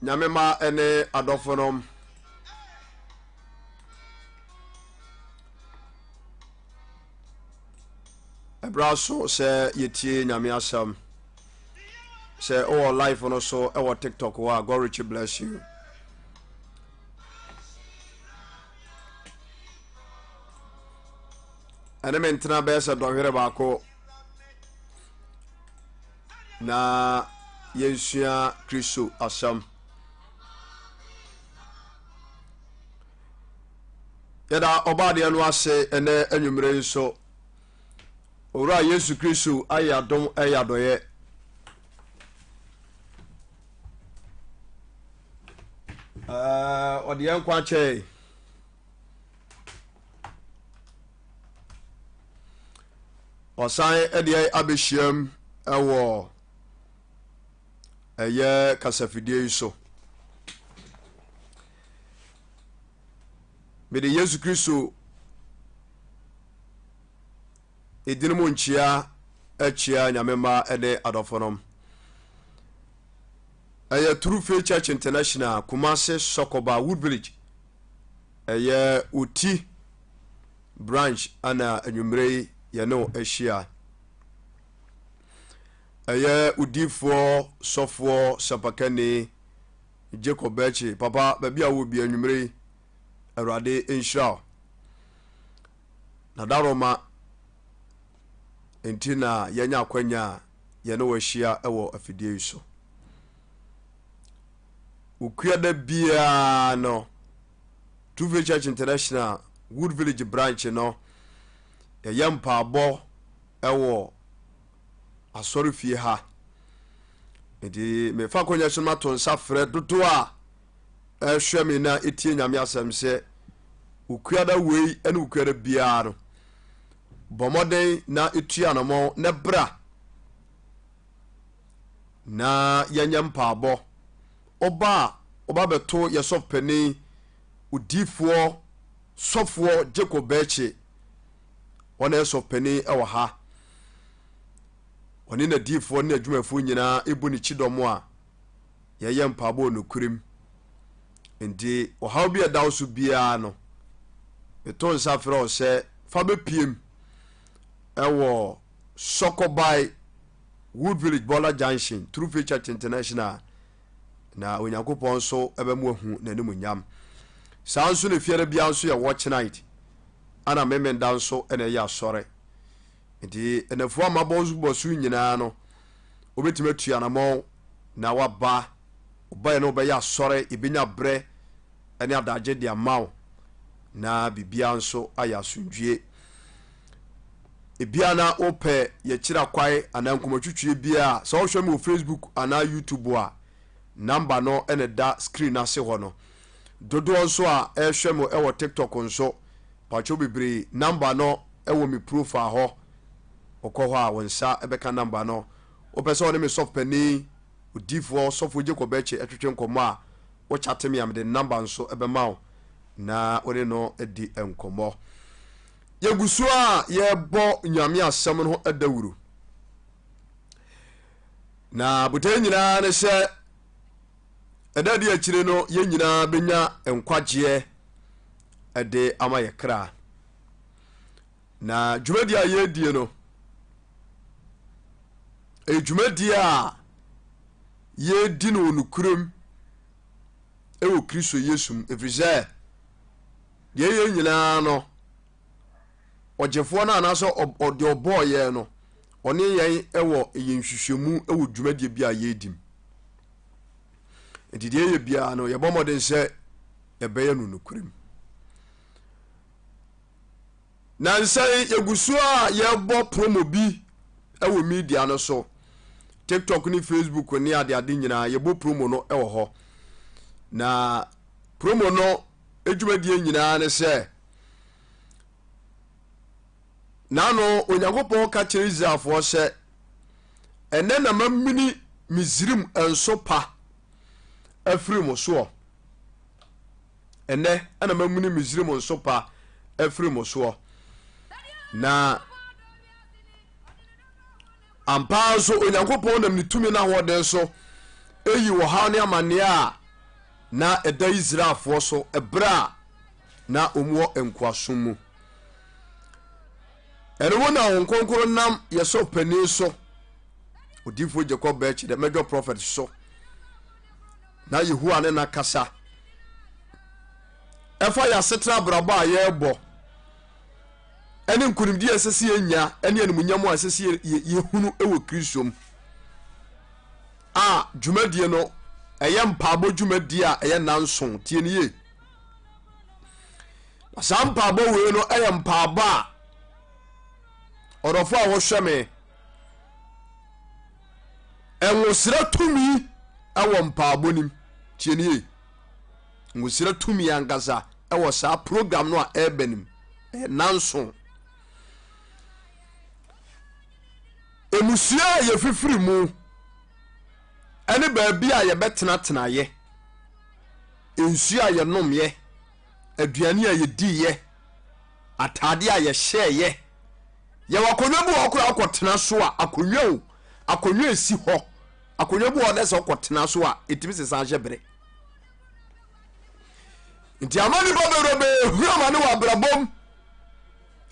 Nyame ma ne adɔfonom. Ɛberɛ aso sɛ yɛtie Nyame asɛm. Sɛ wowɔ live no so ɛwɔ TikTok hɔ a, God richly bless you. Ɛne me ntena bɛyɛ sɛ dɔnhwere baako na yɛnsua Kristo asɛm. Yɛda ɔbaadeɛ no ase ɛnɛ anwummerɛ yi nso. Owura Yesu Kristo ayɛ adom ɛyɛ adɔyɛ. Ɔde yɛn nkwa kyɛe. Ɔsan de yɛn abɛhyiam wɔ ɛyɛ kasafidie yi so. Mede Yesu Kristo edin mu nkyia akyia Nyame mma ne adɔfonom. Ɛyɛ True Faith Church International, Kumasi Sɔkɔba Wood Village. Ɛyɛ Oti branch ana anwummerɛ yi yɛne wo ahyia. Ɛyɛ odiifoɔ sɔfoɔ sapakani Jacob Bɛkye. Papa, baabi a wɔ bi anwummerɛ yi, Awurade nhyira wo. Na daroma nti na yɛanya akwanya a yɛne wo ahyia wɔ afidie yi so. Okuada biara no, True Faith Church International Wood Village branch no, yɛyɛ mpaabɔ wɔ asɔrefie ha. Nti mefa akonnwa so mato nsa frɛ dodoɔ a ɛhwɛ me na ɛtie Nyame asɛm sɛ Okuada wei ne Okuada biara no, bɔ mmɔden na ɛtu anamɔn na bra na yɛnyɛ mpaabɔ. Ɔba a, ɔba bɛto yɛ sɔfo panin, odiifoɔ, sɔfoɔ Jacob Bɛkye. Ɔna yɛ sɔfo panin wɔ ha. Ɔne n'adiifoɔ ne n'adwumayɛfoɔ nyinaa ɛbu ne kyidɔm a yɛyɛ mpaabɔ wɔ nokorɛm. Nti ɔhaw bi a ɛda wo so biara no, meto nsa frɛ wo sɛ fa bɛpiem ɛwɔ Sɔkɔbae Wood Village Bɔla Junction, True Faith Church International, na Onyankopɔn nso ɛbɛmo ahu n'animuonyam. Saa nso na efiada biara nso yɛ watch night, ana Memenda nso na ɛyɛ asɔre. Nti ɛnafua mabɔ nso bɔ so nyinaa no, wobɛtumi atu anamɔn na waba, wobaeɛ no wobɛyɛ asɔre, yɛbɛnya berɛ ne adagye de ama wo na biribiara nso ayɛ asomdwie. Ebia na wopɛ yɛkyerɛ akwae anaa nkɔmmɔtwitwie biara a, sɛ wohwɛ me wɔ Facebook anaa YouTube a, namba no na ɛda screen no ase hɔ no. Dodoɔ nso a ɛrehwɛ me wɔ TikTok nso, pakyɛw bebree, namba no wɔ me profile hɔ. Wokɔ hɔ a, wo nsa bɛka namba no. Wopɛ sɛ ɔne me sɔfo panin, odiyifoɔ sɔfoɔ Jacob Akyi twetwe nkɔmmɔ a, wo chate me a, mede ne namba nso bɛma wo na wo ne no adi nkɔmmɔ. Yɛgu so a yɛrebɔ Nyame asɛm no ho dawuro. Na botae nyinaa ne sɛ ɛda di akyire no yɛn nyinaa bɛnya nkwagyeɛ ɛde ama yɛ kra. Na dwumadie a yɛredie no ɛyɛ dwumadie a yɛredi no wɔ nokorɛm ɛwɔ Kristo Yesu mu ɛfiri sɛ Deɛ ɛyɛ nyinaa no, ɔgyefoɔ no anaasɛ deɛ ɔbɔɔ yɛn no, ɔne yɛn wɔ yɛn nhwehwɛmu wɔ dwumadie bi a yɛredi mu. Nti deɛ ɛyɛ biara no, yɛbɔ mmɔden sɛ yɛbɛyɛ no nokorɛm. Nansa yi yɛgu so a yɛbɔ promo bi wɔ media no so. TikTok ne Facebook ne adeade nyinaa yɛbɔ promo no wɔ hɔ. Na promo no dwumadie nyinaa ne sɛ N'ano Onyankopɔn ka kyerɛ Israelfoɔ sɛ, Ɛnnɛ na mamini Misraim nso pa afiri mo soɔ. Ɛnnɛ na mamini Misraim nso pa afiri mo soɔ. Na ampa ara nso Onyankopɔn nam ne tumi n'ahoɔden so eyi ɔhaw ne amanneɛ a. na ɛda Israelfoɔ so ɛberɛ a na wɔwɔ nkoasom mu. Ɛno mu na Honhom Kronkron nam yɛ sɔfo panin so, odiyifoɔ Jacob Bɛkyi, the major prophet so, na Yehowa ne na kasa ɛfa yɛ asetena abrabɔ a yɛrebɔ ɛne nkonimdi a ɛsɛ sɛ yɛnya ɛne animuonyam a ɛsɛ sɛ yɛhunu wɔ Kristo mu a dwumadie no ɛyɛ mpaabɔ dwumadie a ɛyɛ nanson tie ne yie. Na saa mpaabɔ wei no yɛ mpaabɔ a ɔdɔfo a wɔhwɛ me nwosrɛ tumi wɔ mpaabɔ nim tie nie nwosrɛ tumi ankasa wɔ saa program no a ɛreba nim ɛyɛ nanso emusua a yɛfifiri mu ɛne baabi a yɛbɛtenatenaeɛ nsuo a yɛnomyɛ aduane a yɛdiiɛ, ataadeɛ a yɛhyɛeɛ. Yɛwɔ akonnwa bi wɔ hɔ koraa wokɔtena so a, akonnwa o, akonnwa esi hɔ. Akonnwa bi wɔ hɔ na sɛ wokɔtena so a, ɛtumi sesa ahyɛ berɛ. Nti ama nnipa bebrebe hunu amane wɔ abrabɔ mu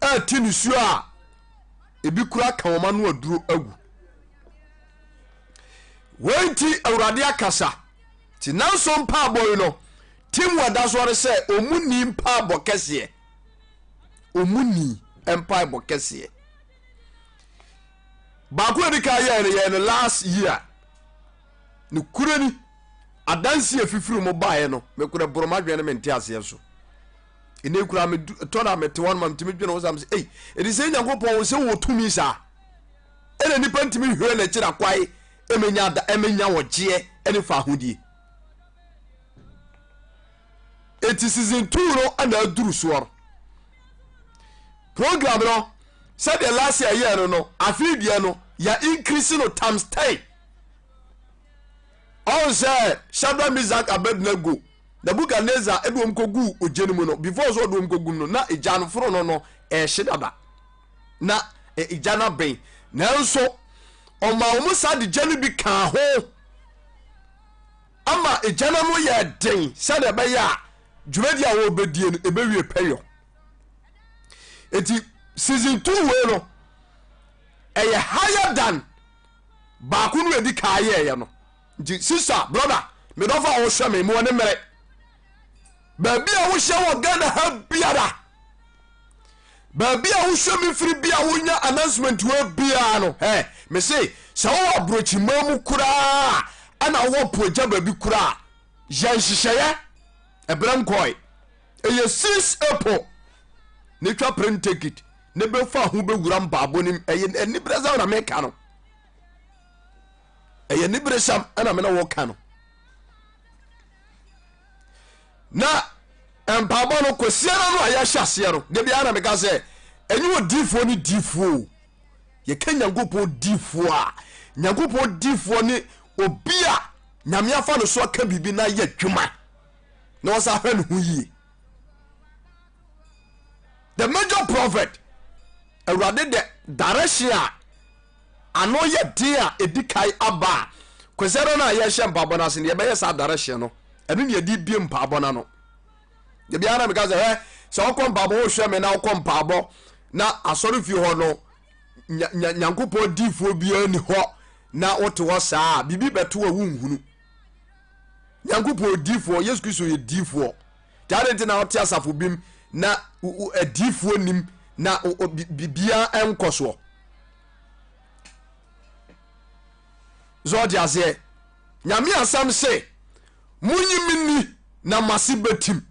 ɛrete nisuo a ebi kura ka wɔn ano aduro agu. Wei nti Awurade akasa. Nti nanso mpaabɔ yi no, Tim wɔ da so ara sɛ ɔmu ni mpaabɔ kɛseɛ. Ɔmu ni mpaebɔ kɛseɛ. Baako a ɛdi kan yɛɛ no yɛɛ no last year. Ne kure ni adansi efifiri mu baeɛ no mekura boro m'adwene ne me nte aseɛ so. Ɛnɛ kura me tɔ na mete hɔ no ma metumi dwene ho sɛ mesɛ ei ɛde sɛ Nyankopɔn sɛ wɔ tumi saa ɛna nipa ntumi hwɛ n'akyiri akwae ɛmɛnya ada ɛmɛnya ɔgyeɛ ɛne fa ahodie. Eti season 2 no na aduru soɔ no. Program no sɛdeɛ last year yɛɛ no no afei deɛ no yɛ increase no times 10. Ɔn sɛ Shadrach, Meshach, Abednego, Nebuchadnezzar ɛde wɔn kɔguu ogya no mu no before sɛ ɔde wɔn kɔgu mu no na egya no foro no no ɛrehye dada na egya no abɛn nanso ɔma wɔn saa de gya no bi kaa ho. ama egya no ano yɛɛ den sɛdeɛ ɛbɛyɛ a dwumadi a wɔrebɛdie no ɛbɛwie pɛyɔ. Eti season 2 wei no ɛyɛ higher than baako no ɛdi kaa yɛɛyɛ no. Nti sister, brother, medɔfo a wohwɛ me mewɔ ne mmerɛ baabi a wohyɛ wɔ Ghana ha biara Baabi a wohwɛ me firi bi a wonya announcement wɔ biara no, ɛ mese sɛ wowɔ aburokyiman mu koraa ɛna wowɔ poagya baabi koraa yɛ nhyehyɛeɛ ɛberɛ nkɔe ɛyɛ 6 April ne twa plane ticket ne bɛfa ho bɛwura mpaabɔ nim ɛyɛ aniberesɛm na meka no ɛyɛ aniberesɛm ɛna me na wɔka no Na mpaebɔ no kwasiara no a yɛahyɛ aseɛ no, da biara na meka sɛ ɛnyɛ odiifoɔ ne diifoɔ o. Yɛka Nyankopɔn diifoɔ a, Nyankopɔn diifoɔ ne obi a Nyame afa no so aka biribi na ayɛ adwuma na wɔsa ahwɛ ne ho yie. The major prophet, Awurade de direction a ano yɛ den a ɛdi kan aba a, Kwasiada no a yɛhyɛ mpaabɔ no ase no, yɛbɛyɛ saa direction no. Ɛno ne yɛde bie mpaabɔ no ano. Da biara na meka sɛ, hwɛ, sɛ wokɔ mpaabɔ, wohwɛ me na wokɔ mpaabɔ na asɔre fie hɔ no, Nyankopɔn diifoɔ biara ni hɔ na wote hɔ saa a, biribi bɛto a wonhunu. Nyankopɔn diifoɔ, Yesu Kristo yɛ diifoɔ. Nti adɛn nti na wote asafo bi mu na adiifoɔ nim na biribiara nkɔ soɔ? Sɛ ɔte aseɛ, Nyame asɛm se, monyi me ni na mase bɛtim.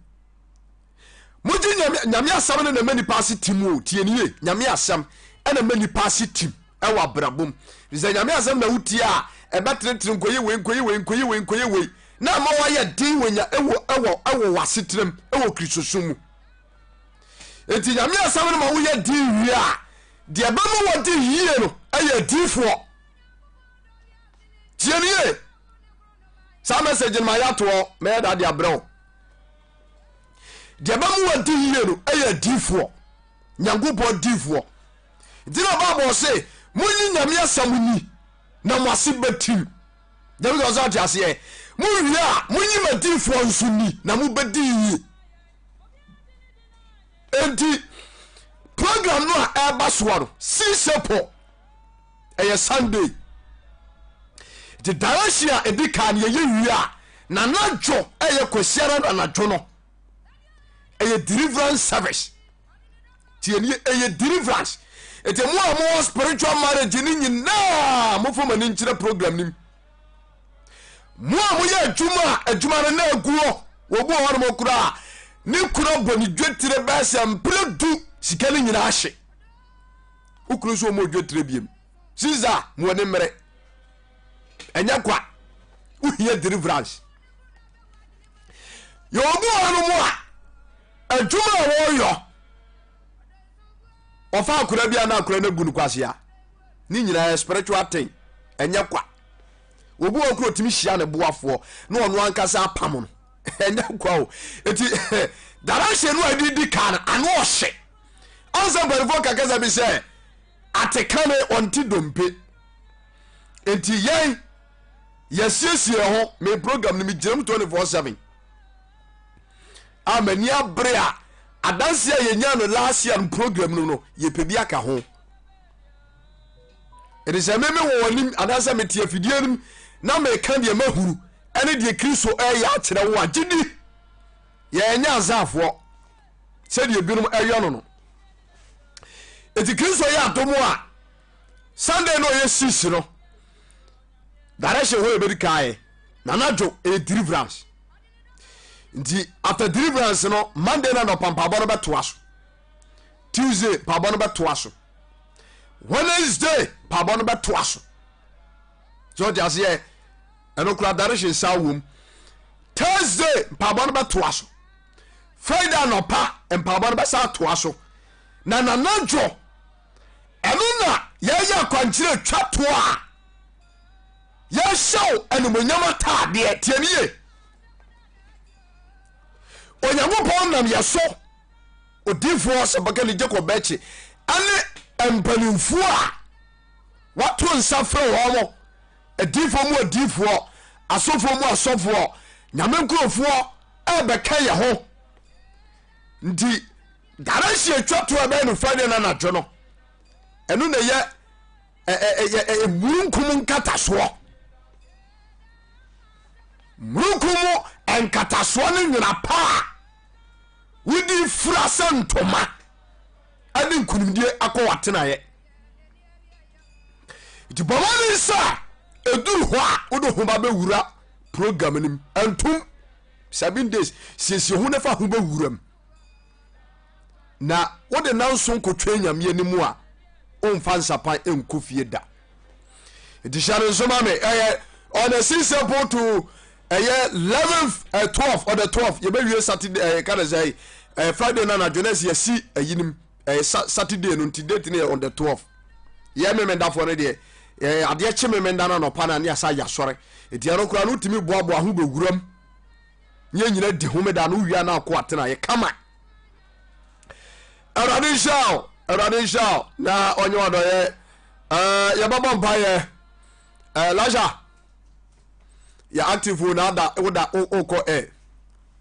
Mogye Nyame, Nyame asɛm no na ɛma nipa ase tim o, tie nie, Nyame asɛm ɛna ɛma nipa ase tim ɛwɔ abrabɔ mu. Sɛ Nyame asɛm na wotie a, ɛbɛtenetene nkɔyɛ wei, nkɔyɛ wei, nkɔyɛ wei, nkɔyɛ wei, na ama wayɛ den wɔ nya ɛwɔ ɛwɔ ɛwɔ w'asetenam ɛwɔ Kristosom mu. Enti Nyame asɛm no ma woyɛ den wie a, deɛ ɛbɛma wɔde yie no ɛyɛ adiifoɔ. Tie nie, saa message no ma yɛatoɔ, mɛyɛ da de abrɛ wo. Deɛ ɛbɛma wɔadi yie no yɛ adiifoɔ, Nyankopɔn adiifoɔ. Nti na Bible se, monyi Nyame asɛm ni na mo ase bɛtim. David ɔsɛ ɔte aseɛ. Mowie a monyi m'adiyifoɔ nso ni na mobɛdi yie. Enti program no a ɛreba soɔ no sisepɔ ɛyɛ Sunday. Nti direction a ɛdi kan no yɛyɛ wie a nanadwo ɛyɛ kwasiara no anadwo no ɛyɛ deliverance service. Tie nie ɛyɛ deliverance. Nti mo a mowɔ spiritual marriage no nyinaa mofa mo ani nkyerɛ program nim. Mo a moyɛ adwuma a adwuma no na aguɔ wɔbu wɔ hɔnom koraa ne kunu abɔ ne dwetire bɛyɛ sɛ mpere du sika no nyinaa hye. Wo kunu nso ɔmmɔ dwetire biem. Siza mo ani mmere. Ɛnyɛ kwa. Wohia deliverance. Yɛ obi wɔ hɔnom a adwuma a wɔyɔ ɔfa akora bi a na akora no agu no kwasea ne nyinaa yɛ spiritual thing ɛnyɛ kwa obi wɔ koro otumi hyia ne boafoɔ na ɔno ankasa apam no ɛnyɛ kwa o eti direction no a ɛde di kan no ano ɔhyɛ ansa mpanimfoɔ kakasa bi sɛ ateka ne ɔnte dompe nti yɛn yɛsiesie ho me program no megyina mu 24/7 a m'ani abere a adanse a yɛnya no last year no program no no yɛpɛ bi aka ho ɛde sɛ meme wɔ anim anaasɛ mete afidie no na meka deɛ mahunu ɛne deɛ kristo ɛyɛ akyerɛ wo a gye di yɛnyɛ azafoɔ sɛdeɛ binom ɛyɔ no no ɛti kristo yɛ adom a sunday no ɔyɛ 6 no direction hɔ yɛbɛdi kaeɛ na anadwo ɛyɛ deliverance nti after deliverance no monday na nɔpa mpaabɔ no bɛtoa so tuesday mpaabɔ no bɛtoa so wednesday mpaabɔ no bɛtoa so sɛ ɔte aseɛ ɛno kora direction saa wom thursday mpaabɔ no bɛtoa so friday anɔpa mpaabɔ no bɛsa atoa so na nanadwo ɛno na yɛyɛ akwankyerɛ twa toɔ a yɛhyɛ wo animonyam ataadeɛ tie ne ye Onyankopɔn nam yɛ so odiifoɔ sɛbɛka ne Jacob bɛkye ɛne mpanimfoɔ a wato nsa frɛ wɔn mo adiifoɔ mu adiifoɔ asɔfoɔ mu asɔfoɔ nyame nkurɔfoɔ ɛbɛka yɛ ho nti Daransi atwa to ɛbɛyɛ no Friday no anadwo no ɛno na ɛyɛ mununkum nkatasoɔ mununkum mu nkatasoɔ ne nwera pa a wodi fura sɛ ntoma ɛne nkunimdie akɔ w'atenaeɛ nti bɔ mmɔden sɛ ɛduru hɔ a wode ho ba bɛwura program no mu ɛntom 7 days siesie ho na fa ho bɛwura mu Na wode nanson kɔtwɛn Nyame anim a, womfa nsapan nkɔ fie da. Nti hyɛ no nso ma me, ɛyɛ on the 6 April to ɛyɛ 11th, 12, on the 12 yɛbɛwie Saturday, ɛyɛ ka ne sɛ ɛyɛ Friday no anadwo na ɛsɛ yɛsi ayinim, ɛyɛ Saturday no nti date no yɛ on the 12. Yɛ memendafoɔ no deɛ, ɛyɛ adeɛ kye memenda no anɔpa no a ne yɛasa yɛasɔre. Nti ɛno koraa no wotumi boaboa ho bɛwuram. Ne yɛn nyina di homeda no wia na akɔ atenaeɛ kama. Awurade nhyira wo, Awurade nhyira wo na ɔnyɛ wadɔyɛ. Ɛɛ yɛbɛbɔ mpaeɛ. Ɛɛ Lasha yɛ active o na ada woda wokɔ ɛ.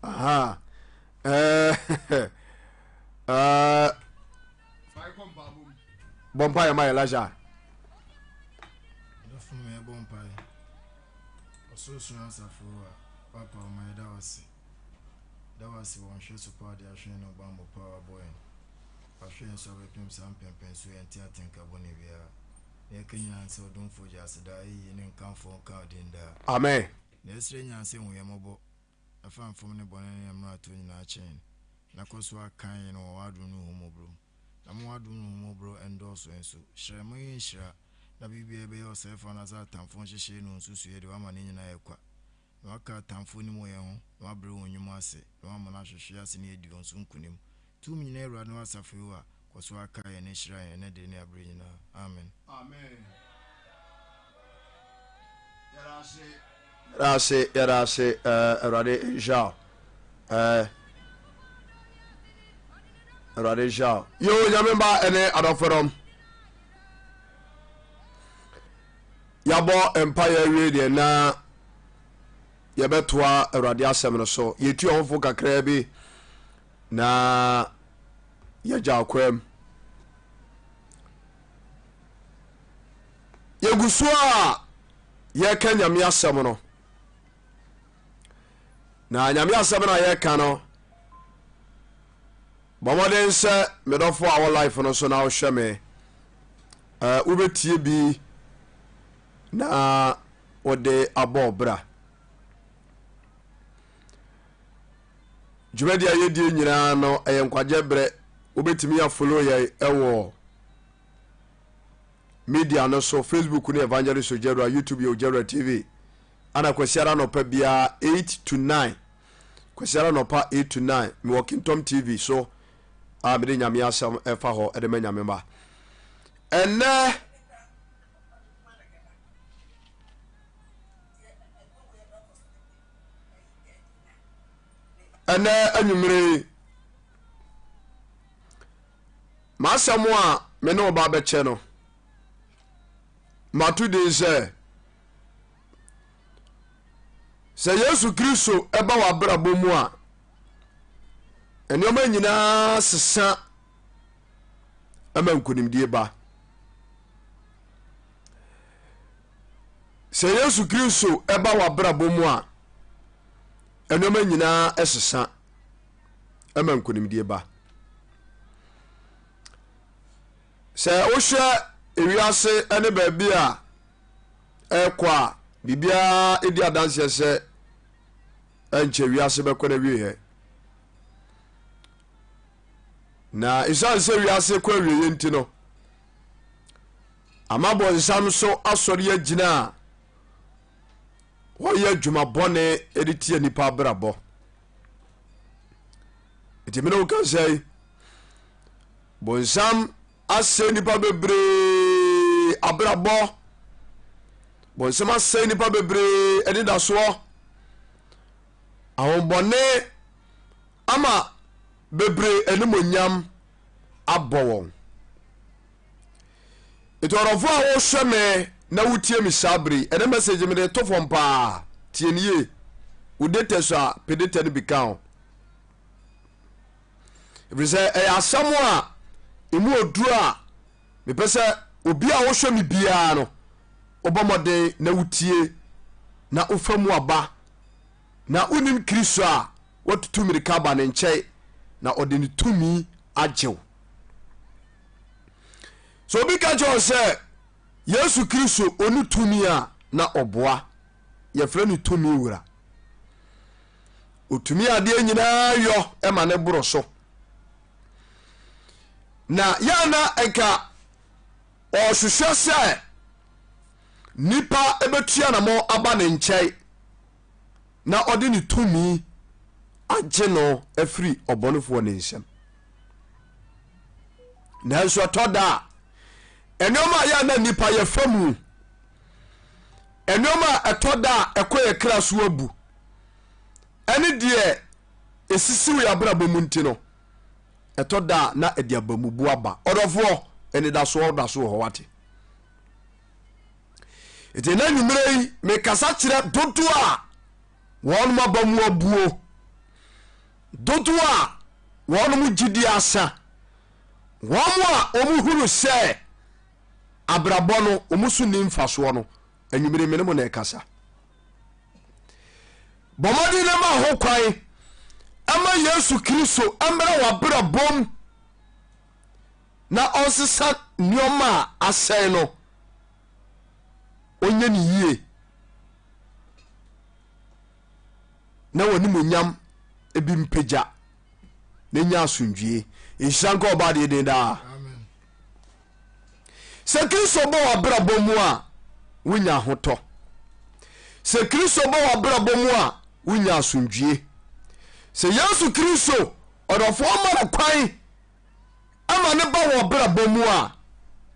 Aha. Ɛɛ ɛɛ bɔ mpaeɛ ma yɛ Lasha. Adɔfo ma yɛbɔ mpaeɛ. Ɔsorosoro Asafo Wura, Paapa, ɔma yɛda wo ase. Yɛda wo ase wɔ nhwɛso pa a wode ahwɛ yɛn ne wo bammɔ pa a woabɔ yɛn. Wahwɛ yɛn so abɛpem saa mpɛnpɛnso yi a yɛnte atenka bɔne biara. Nea ɛka nyinaa ne sɛ ɔdomfoɔ gye aseda, ayɛyie ne nkamfoɔ nka wo din daa. Amen. Na yɛsrɛ nyinaa sɛ hu yɛn mmɔbɔ, na fa mfom ne bɔne ne yɛn mmarato nyinaa kyɛ yɛn, na kɔ so ara kae yɛn wɔ w'adom ne wo hummɔborɔ mu. Na ma w'adom ne wo hummɔborɔ nnɔɔso yɛn so. Hyira yɛn ma yɛnyɛ nhyira, na biribiara a ɛbɛyɛ ɔsɛefoɔ anaasɛ atamfoɔ nhyehyɛeɛ ne wɔn nsusuiɛ deɛ woama ne nyinaa ayɛ kwa. Na woaka atamfoɔ anim wɔ yɛn ho, na woabrɛ wɔn nnwuma ase, na woama no ahwehwe ase na yɛadi wɔn so nkonim. Tumi nyinaa Awurade ne w'asafo Yehowa, kɔ so ara kae yɛn na hyira yɛn ɛnnɛ de ne aberɛ nyinaa. Amen. Amen. Yɛda ase. Yɛda ase, yɛda ase, eh, Awurade nhyira wo. Eh, Awurade nhyira wo. Yo, Nyame mba ɛne adɔfonom. Yɛabɔ mpaeɛ awie deɛ na. yɛbɛtoa Awurade asɛm no so. Yɛtu ɔhofo kakraa bi na yɛgya akwam. Yɛgu so a yɛka Nyame asɛm no. Na Nyame asɛm no a yɛka no, bɔ mmɔden sɛ medɔfo a wɔ life no so na wohwɛ me, wobɛtie bi na wode abɔ ɔbra. Dwumadi a yɛdie nyinaa no ɛyɛ nkwagye berɛ. Wobɛtumi afolo yɛn ɛwɔ media no so, Facebook no Evangelist Ogyawura, YouTube yɛ Ogyawura TV. Ana Kwasiara nɔpa biara 8 to 9, Kwasiara nɔpa 8 to 9 mewɔ Kingdom TV so a mede Nyame asɛm ɛfa hɔ ɛde ma Nyame ma. Ɛnɛ Ɛnnɛ anwummere yi, m'asɛm a me ne wo ba bɛkyɛ no, mato din sɛ, sɛ Yesu Kristo ɛba w'abrabɔ mu a, nneɛma nyinaa sesa ma nkonimdie ba. Sɛ Yesu Kristo ba w'abrabɔ mu a, nneɛma nyinaa sesa ma nkonimdie ba. Sɛ wohwɛ ewiase ne baabi a ɛrekɔ a, biribiara di adanseɛ sɛ ɛnkyɛ wiase bɛkɔ n'awieɛ. Na ɛsiane sɛ wiase kɔ awieɛ nti no, ama bɔnsam so asɔre agyina a wɔyɛ adwuma bɔne de tia nipa abrabɔ. Nti mene wo kasa yi, bonsam asɛe nipa bebree abrabɔ, bonsam asɛe nipa bebree anidasoɔ, ahombɔne ama bebree animonyam abɔ wɔn. Nti ɔdɔfo a wohwɛ me na wotie me saa bere yi, ɛnɛ message mede to fam paa, tie no yie. Wo data so a, pɛ data no bi ka ho. Ɛfiri sɛ ɛyɛ asɛm a ɛmu oduru a mepɛ sɛ obi a wohwɛ me biara no, wobɔ mmɔden na wotie na wofa mu aba na wonim Kristo a watutu mmirika aba ne nkyɛn na ɔde ne tumi agye wo. Sɛ obi ka kyerɛ wo sɛ Yesu Kristo ɔni tumi a, na ɔboa. Yɛfrɛ no tumi wura. Ɔtumi adeɛ nyinaa yɔ ma ne boro so. Na yɛ na nka ɔhwehwɛ sɛ nipa bɛtua namɔ aba ne nkyɛn na ɔde ne tumi agye no afiri ɔbɔnefoɔ ne nsam. Nanso ɛtɔ da a, nneɛma a yɛ na nnipa yɛfa mu, nneɛma a ɛtɔ da a ɛkɔ yɛ kra so abu, ɛne deɛ ɛsisi wɔ yɛ abrabɔ mu nti no, ɛtɔ da a na ɛde abamubu aba. Ɔdɔfoɔ, anidasoɔ da so wɔ hɔ wate. Nti na nwummerɛ yi mekasa kyerɛ dodoɔ a wɔnom aba mu abuo, dodoɔ a wɔnom gyidi asa, wɔn a wɔhunu sɛ abrabɔ no wɔn so nni mfasoɔ no, anwummere me ne mo na ɛkasa. Bɔ mmɔden na ma ho kwan ɛma Yesu Kristo mmra w'abrabɔ mu na ɔnsesa nneɛma a asɛe no, ɔnyɛ ne yie na w'animuonyam bi mpagya na nya asomdwie. Nhyira nka ɔba adeɛ den daa. Sɛ Kristo bɔ w'abrabɔ mu a, wonya ahotɔ. Sɛ Kristo bɔ w'abrabɔ mu a, wonya asomdwie. Sɛ Yesu Kristo ɔdɔfoɔ ma no kwan ma ne ba wɔ brabɔ mu a,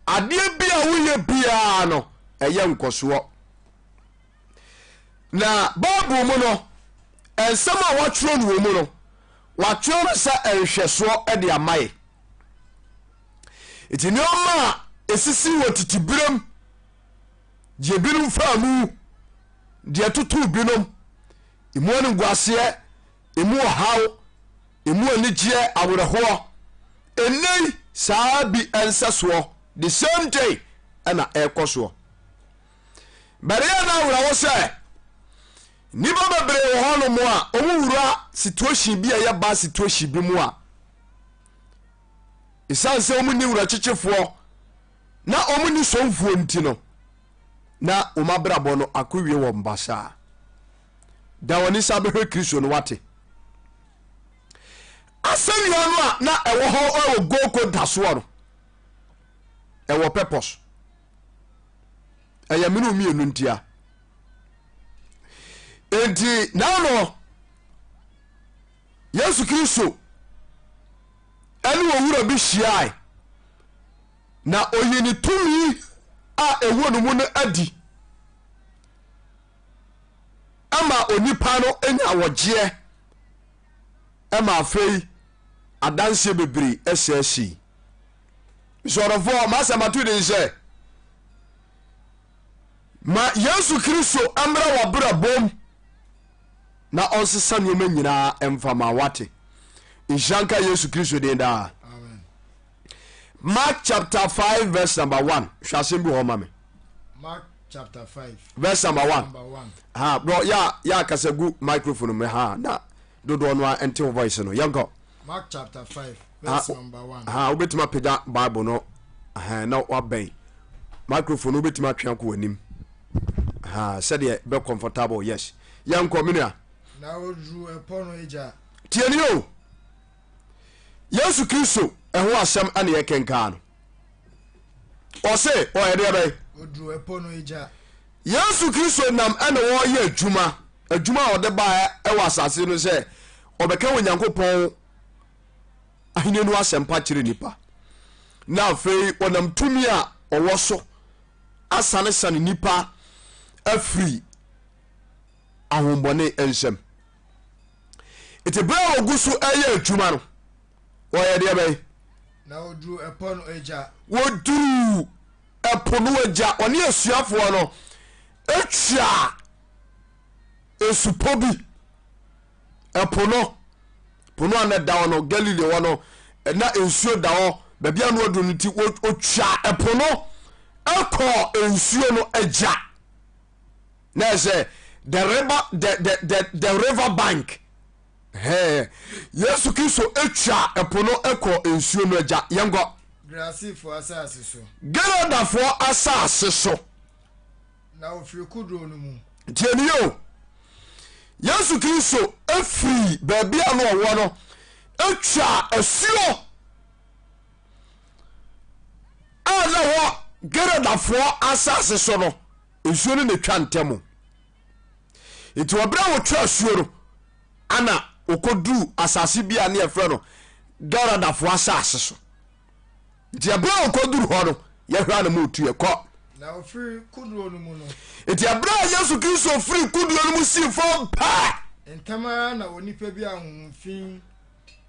adeɛ bi a woyɛ biara no, ɛyɛ nkɔsoɔ. Na Bible mu no, nsɛm a wɔatwerɛ no wɔ mu no, wɔatwerɛ no sɛ nhwɛsoɔ de ama yɛ. Nti nneɛma a ɛsisi wɔ tete berɛm, deɛ binom faa mu, deɛ totoo binom, Emu animguaseɛ, emu ɔhaw, emu anigyeɛ, awerɛhoɔ. Ɛnnɛ yi saa bi nsɛsoɔ the same thing ɛna ɛrekɔ soɔ. Bɛreyɛ no awerɛho sɛ nnipa bebree wɔ hɔnom a wɔn wura situation bi a ɛyɛ bad situation bi mu a ɛsiane sɛ wɔn nni werɛkyekyefoɔ na wɔn nni somfoɔ nti no na wɔn abrabɔ no akɔwie wɔn basaa. Da wɔn nsa bɛhwɛ Kristo no wate. Asɛnnua no a na ɛwɔ hɔ wɔ Golgotha soɔ no ɛwɔ purpose. Ɛyɛ mene mmienu ntia. Enti naano Yesu Kristo ɛne owura bi hyiae na oyi ne tumi a ɛwɔ ne mu no adi ma onipa no nya wɔgyeɛ ma afei adanseɛ bebree ɛsɛ sii. Sɔrɔfoɔ, m'asɛm ato din sɛ ma Yesu Kristo mmra w'abrabom na ɔnsesa nneɛma nyinaa mfa ma wate. Nhyira nka Yesu Kristo din daa. Mark chapter 5 verse number 1. Hwɛ asɛm bi wɔ hɔ ma me. Mark chapter 5 verse number 1. Ha, bro, ya ya kasa gu microphone mu ha na dodoɔ no a ɛnte wo voice no. Yɛnkɔ. Mark chapter 5 verse number 1. Ha, wobɛtumi apagya Bible no ha na wabɛn microphone no wobɛtumi atwe akɔ w'anim. Ha, sɛdeɛ bɛ comfortable, yes. Yɛnkɔ, menua. Na oduru ɛpɔ no agya. Tie ni o. Yesu Kristo ɛho asɛm ɛne yɛkenkaa no. Ɔse ɔyɛ deɛ bɛn? Oduru ɛpɔ no agya. Yesu Kristo nam ɛna wɔyɛ adwuma, adwuma a ɔde baeɛ ɛwɔ asase no sɛ ɔbɛka Onyankopɔn ahenni no asɛmpa kyerɛ nipa. Na afei ɔnam tumi a ɔwɔ so asanesane nipa afiri ahombɔne nsam. Nti berɛ a wɔgu so ɛyɛ adwuma no, wɔyɛ deɛ bɛn? Na wɔduruu ɛpɔ no agya. Wɔduruu ɛpo no agya, ɔne asuafoɔ no twaa esupɔ bi. Ɛpo no, po no a na ɛda hɔ no, Galilee hɔ no, na nsuo da hɔ, baabi a na wɔduru no nti, wɔtwaa ɛpo no kɔɔ nsuo no agya. Na ɛsɛ the river, the, the, the, the river bank. Hɛn, Yesu Kristo twaa ɛpo no kɔɔ nsuo no agya. Yɛnkɔ. Gerasefoɔ asase so. Geradafoɔ asase so. Na ɔfiri kodoɔ no mu. Tie nie o. Yesu Kristo firi baabi a na ɔwɔ no twaa asuo a na ɛwɔ Geradafoɔ asase so no. Nsuo no na ɛtwa ntam. Nti ɔberɛ a wɔtwa asuo no ana wɔkɔduru asase bi a ne yɛfrɛ no Geradafoɔ asase so. Nti ɛberɛ a wɔkɔduru hɔ no yɛhwɛ a na mu otu yɛ kɔ. Na ɔfiri kodoɔ no mu no. Nti ɛberɛ a Yesu Kristo firi kodoɔ no mu sii fam pɛ. Ntɛm ara na onipa bi a honhom fi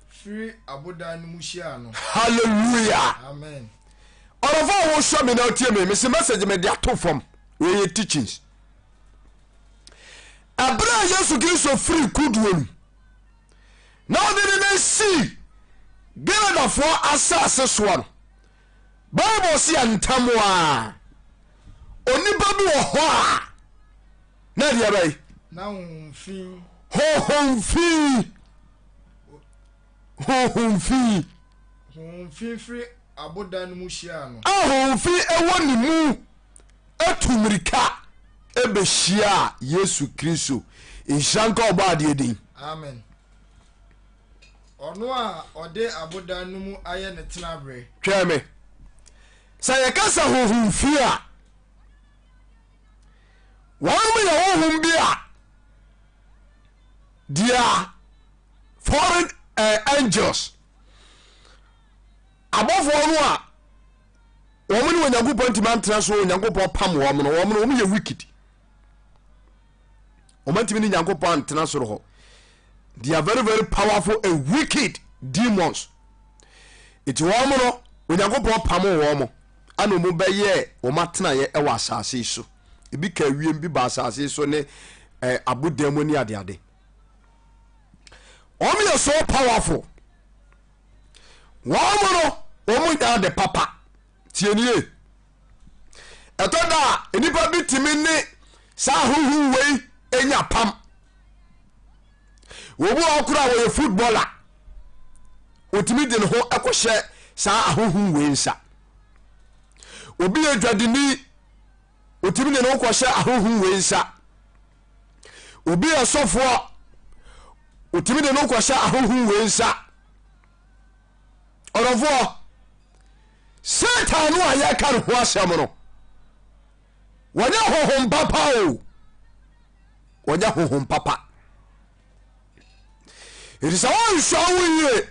firi abodan no mu hyiaa no. Hallelujah. Amen. Ɔdɔfo a wohwɛ me na wotie me, mese message mede ato fam. Wei yɛ teachings. Ɛberɛ a Yesu Kristo firi kodoɔ no na ɔde ne nan sii Geradafoɔ asase soɔ no, Bible se ntam a onipa bi wɔ hɔ a na ɛdeɛ bɛyi Na honhom fi. Honhom fi. Honhom fi. Honhom fi firi aboda no mu hyiaa no. A honhom fi wɔ ne mu tu mmirika bɛhyiaa Yesu Kristo. Nhyira nka Ɔbɔadeɛ din. Amen. Ɔno a ɔde aboda no mu ayɛ ne tenaberɛ. Twɛn me. Sɛ yɛka sɛ honhom fi a, wɔnom yɛ honhom bi a they are foreign uh, angels. Abɔfoɔ no a wɔn ne Onyankopɔn ntumi antena so Onyankopɔn pam wɔn no wɔn no wɔn yɛ wicked. Wɔn antumi ne Nyankopɔn antena soro hɔ. They are very very powerful and wicked demons. Nti wɔn no Onyankopɔn pam wɔn ana wɔn bɛyɛ wɔn atenaeɛ wɔ asase so. Ebi ka wiem bi ba asase so ne eh, abodan mu ne adeade. Wɔn yɛ so powerful. Wɔn no wɔn nyɛ ade papa. Tie nie. Ɛtɔ da a nnipa bi tumi ne saa ahohom wei nya pam. Obi wɔ hɔ koraa wɔyɛ footballer. Otumi de ne ho kɔhyɛ saa ahohom wei nsa. Obi yɛ dwadini, otumi de ne ho kɔhyɛ ahohom wei nsa. Obi yɛ sɔfoɔ, otumi de ne ho kɔhyɛ ahohom wei nsa. Ɔdɔfoɔ, Satan no a yɛka ne ho asɛm no, wɔnyɛ honhom papa o, wɔnyɛ honhom papa. Ɛti sɛ wonhwɛ wo yie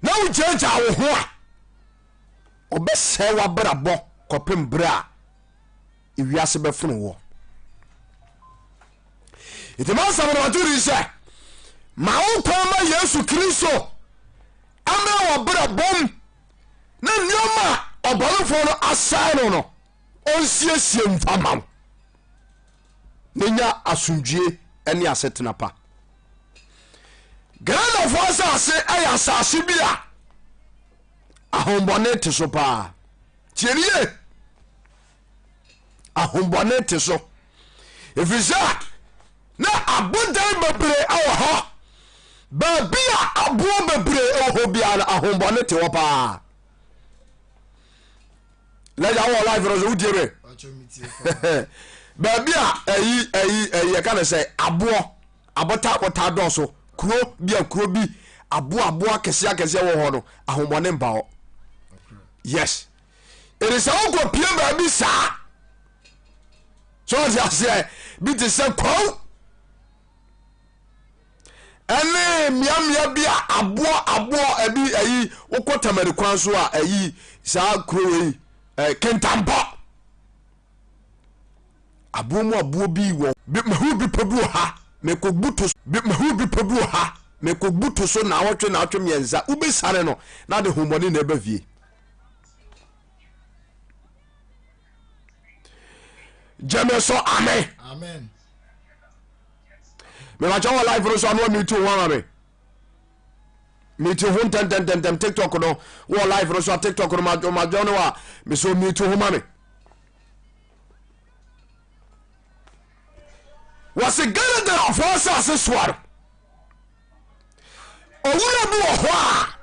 na wogyaagyaa wo ho a, ɔbɛsɛe w'abrabɔ kɔpem berɛ a ewiase bɛfono wɔ. Nti m'asɛm no mato din sɛ ma wo kwan ma Yesu Kristo mmra w'abrabɔ mu na nneɛma a ɔbɔnefoɔ no asɛe no no ɔnsiesie mfa ma wo na nya asomdwie ne asetena pa. Ghanafoɔ asase yɛ asase bi a ahombɔne te so paa. Tie ne yie, ahombɔne te so ɛfiri sɛ na abodan bebree wɔ hɔ. Baabi a aboɔ bebree wɔ hɔ biara no ahombɔne te hɔ paa. Lɛgya wɔ life no so wotie me? Baabi a ɛyi ɛyi ɛyi yɛka ne sɛ aboɔ abota abota dɔɔso kuro bi a kuro bi aboɔ aboɔ akɛseɛ akɛseɛ wɔ hɔ no ahombɔne mpa hɔ. Yes, ɛde sɛ wokɔ pie baabi saa so ɔte aseɛ bi te sɛ kwaw ɛne mmeammea bi a aboɔ aboɔ ɛbi ɛyi wokɔ tamari kwan so a ɛyi saa kuro wei ɛ kentampɔ aboɔ mu aboɔ bi wɔ bi mahu bi pɛ bi wɔ ha mekɔ buto bi mahu bi pɛ bi wɔ ha mekɔ buto so na awɔtwe na awɔtwe mmiɛnsa wobɛsane no na de hommɔne na ɛba fie. Gyeme so amen. Amen. Mebakyɛ wɔ live no so anoa mute ho ama me. Mute ho ntɛntɛntɛntɛm TikTok no wɔ live no so a TikTok no madwɔ no a me so mute ho ma me. Wɔse Galadarafoɔ asase soa no owura bi wɔ hɔ a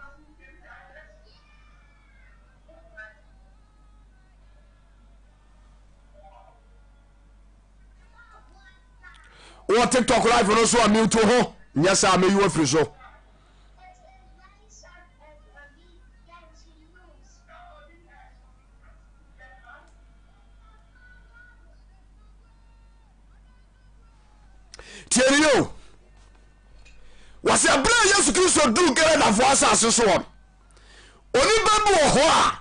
Wɔ tiktok live no so a mute ho nyɛ saa mɛyi wafiri so. Tie ne yɛ o. Wɔsɛ ɛberɛ a Yesu Kristo duu Geradafoɔ asase soɔ no, onipa bi wɔ hɔ a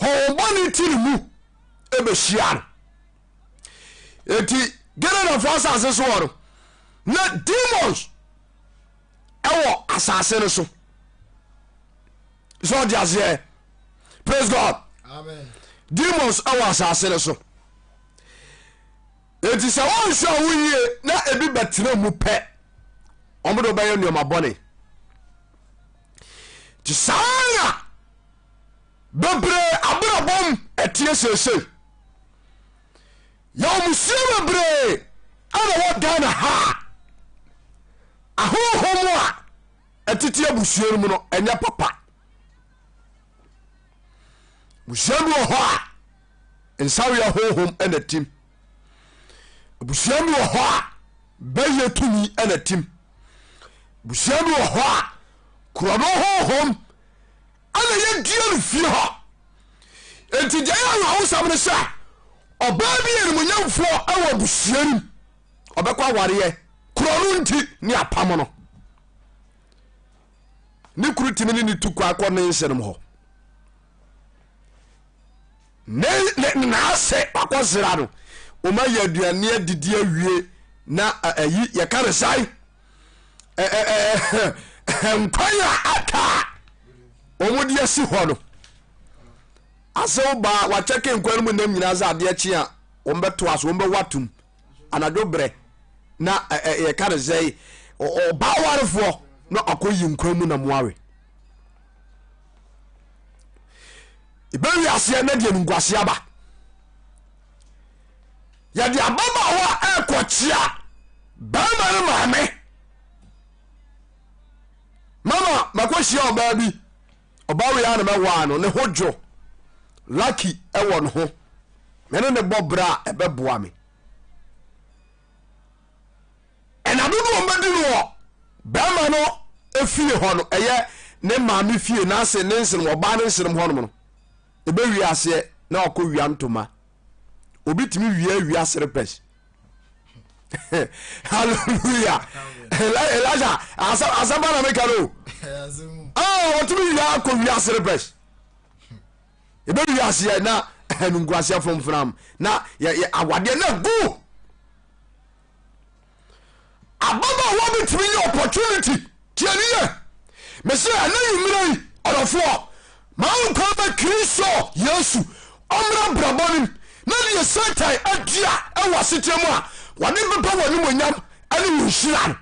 honhommɔne ti ne mu bɛhyia no. Enti Geradafoɔ asase soɔ no, na demons ɛwɔ asase no so. Sɛ ɔde aseɛ, praise God. Amen. Demons ɛwɔ asase no so. Enti sɛ wɔnhwɛ wo yie na ebi bɛtena mu pɛ, wɔn de wɔbɛyɛ nneɛma bɔne. Nti saa na bebree abrabɔm ɛteɛ seesei. Yɛwɔ musua bebree ɛna wɔ Ghana ha a ahonhom a ɛtete abusua no mu no ɛnyɛ papa. Busua bi wɔ hɔ a nsaweɛ honhom ɛna tim. Abusua bi wɔ hɔ a bɛyɛ tumi ɛna tim. Abusua bi wɔ hɔ a korɔno honhom ɛna yɛdua no fie hɔ. Enti deɛ ɛyɛ awerɛhosɛm ne sɛ ɔbaa bi yɛ animuonyamfoɔ ɛwɔ abusua no mu, ɔbɛkɔ awareɛ korɔno nti ne apam no. Ne kuru tumi ne ne tu kwan kɔ ne nsenom hɔ ne ne n'ase wakɔsra no, wɔn ayɛ aduane adidi awie na ayi yɛka ne sae nkwan a aka a wɔn de asi hɔ no asew baa wakyɛke nkwan no mu nam nyinaa sɛ adeɛ kye a wɔn bɛto aso wɔn bɛwɔ atum anadwo brɛ. Na yɛka no sɛ ɔba warefoɔ na akɔyi nkwa mu na moawe. Ɛbɛwi aseɛ na deɛ nunguaseɛ aba. Yɛde ababaawa ɛkɔkyea bɛrima no maame. Mama makɔhyia ɔbaa bi ɔbaa wei a na mɛwaa no ne ho dwo lucky ɛwɔ ne ho mene ne bɔ berɛ a ɛbɛboa me ɛna dodoɔ mbɛdi no wɔ bɛrima no fie hɔ no ɛyɛ ne maame fie n'ase ne nsenom ɔbaa ne nsenom hɔnom no ɛbɛwie aseɛ na ɔkɔ wia ntoma obi tumi wia wia serepɛs hallelujah Elijah asɛm ba na meka no o ɔtumi wia akɔ wia serepɛs ɛbɛwie aseɛ na ɛnunguaseɛ fomfram na yɛ awadeɛ na gu ababaawa bi tumi nya opportunity tie ne yɛ mese ɛna nwummerɛ yi ɔdɔfoɔ ma wo nkwa ma Kristo Yesu ɔmmra brabɔ nim na deɛ Satan adua ɛwɔ asekyerɛ mu a wɔde bɛbɛ wɔ animonyam ɛne wo nhyira no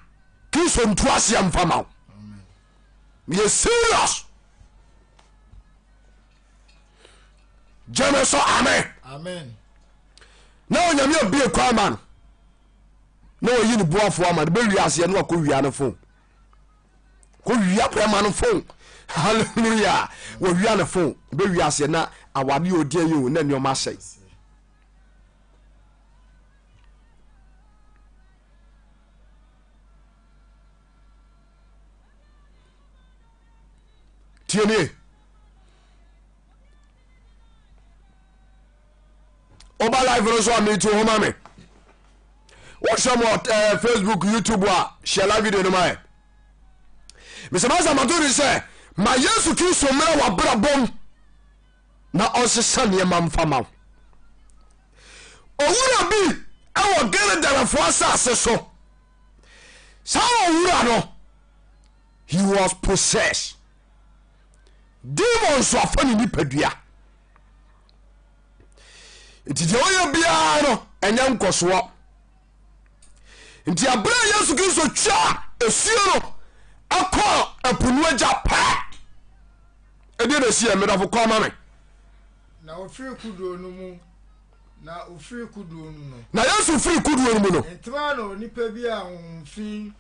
Kristo ntu aseɛ mfa ma wo meyɛ serious gyeme so amen amen na onyame abue kwan ma no na ɔyi ne boafoɔ ama no bɛwie aseɛ na wakɔ wia no fon kɔ wia bɛrima no fon hallelujah wɔwia no fon bɛwie aseɛ na awadeɛ ɔdi ayi o na nneɛma asɛe tie nie woba live no so a metu ho ma me wohwɛ mo eh, facebook youtube a hyɛ live video no ma ɛ mesɛ masa mato de sɛ ma yesu kristo mmerɛ wabrabɔm na ɔnsesa nneɛma mfa ma wo owura bi ɛwɔ Gadarefoɔ asase so saa owura no he was possessed demons afa ne nipadua nti deɛ ɔyɛ biara no ɛnyɛ nkɔsoɔ nti abere a yesu kristo twaa esuo no ɛkɔ ɛpo no agya pɛ ɛdeɛ na ɛsi yɛ medɔfo kɔ ama me na ɔfiri kodoɔ no mu na ɔfiri kodoɔ no mu no na yesu firi kodoɔ no mu no ntɛm ara na onipa bi a honhom fi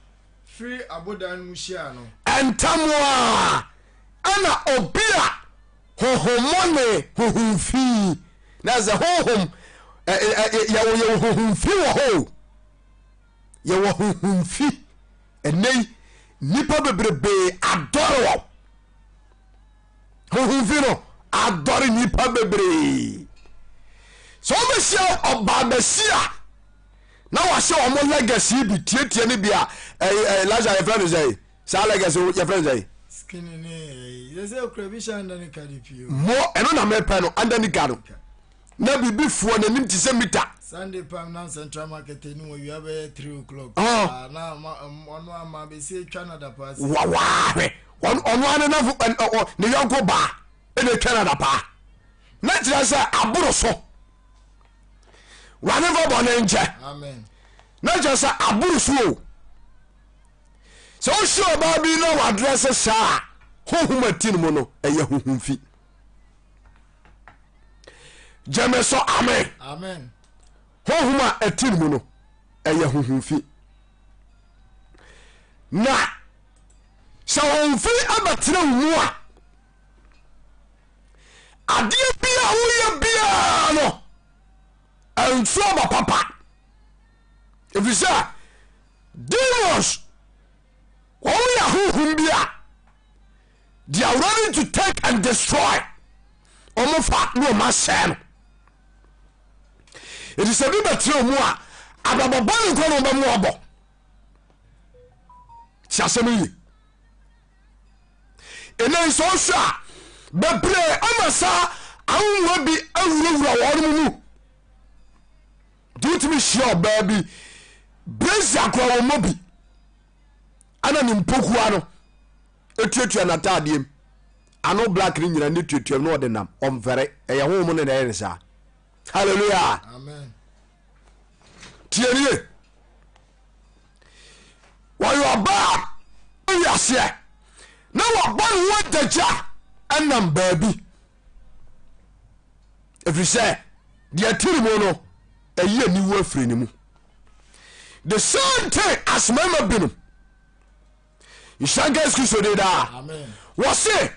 firi abodan no mu hyiaa no. Ntɛm ara ɛna obi a honhommɔne, honhom fi, na ɛsɛ honhom, yɛwɔ yɛwɔ honhom fi wɔ hɔ o, yɛwɔ honhom fi. Ɛnɛ yi nnipa bebrebe adɔre wɔ honhom fi no adɔre nnipa bebree. Sɛ wɔbɛhyia ɔbaa bɛsi a na wahyɛ wɔn legacy bi tietie no bi a ɛyi ɛyi Lazar yɛfrɛ no sɛ saa legacy yɛfrɛ no sɛ. Skinny ne ɛyi yɛ sɛ okura bi hyɛ under nika de pii o. Mo ɛno na mepɛ no under nika no na biribi foɔ n'anim te sɛ mita. Sunday pam na central market ni wɔ wia bɛyɛ 3 o'clock. Ah, na ɔno ama bɛsi atwa na dapaa si. Wawaa hwɛ ɔno ano nafo ne yɔnko baa ɛna atwa na dapaa na kyerɛ sɛ aboro so. Wurade mfa bɔne nkyɛ. Na kyerɛ sɛ aboro so o. Sɛ wohyia ɔbaa bi na wadrɛse saa a, honhom ati no mu no, ɛyɛ honhom fi. Gyeme so amen. Amen. Honhom a ɛti no mu no, ɛyɛ honhom fi. Na sɛ honhom fi abɛtena wo mu a, adeɛ bi a woyɛ biara no ɛnso aba papa ɛfiri sɛ demons wɔn yɛ ahohom bi a they are ready to take and destroy wɔn fa ne wɔn asɛe no ɛti sɛ bi bɛtena mu a abrabɔ bɔne nkɔ no wɔbɛmo abɔ ti asɛm yi Ɛnɛ nso wohwɛ a bebree ama saa ahonhoa bi awurawura wɔn mu. Nti wotumi hyia ɔbaa bi brazier koraa wɔn mɔ bi ɛna ne mpokua no etuatua n'ataadeɛ mu ano black ne nyina ne tuatua mu na ɔde nam ɔmfɛre ɛyɛ honhom ne na ɛyɛ ne saa hallelujah Amen. tie nie. Ɔbaa wiaseɛ na wabɔ ne ho adagya ɛnam baabi ɛfiri sɛ deɛ ɛte ne mu no ɛyi aniwu afiri ne mu. The same thing as mmarima binom. Nhyira nka Yesu Kristo din daa. Wɔse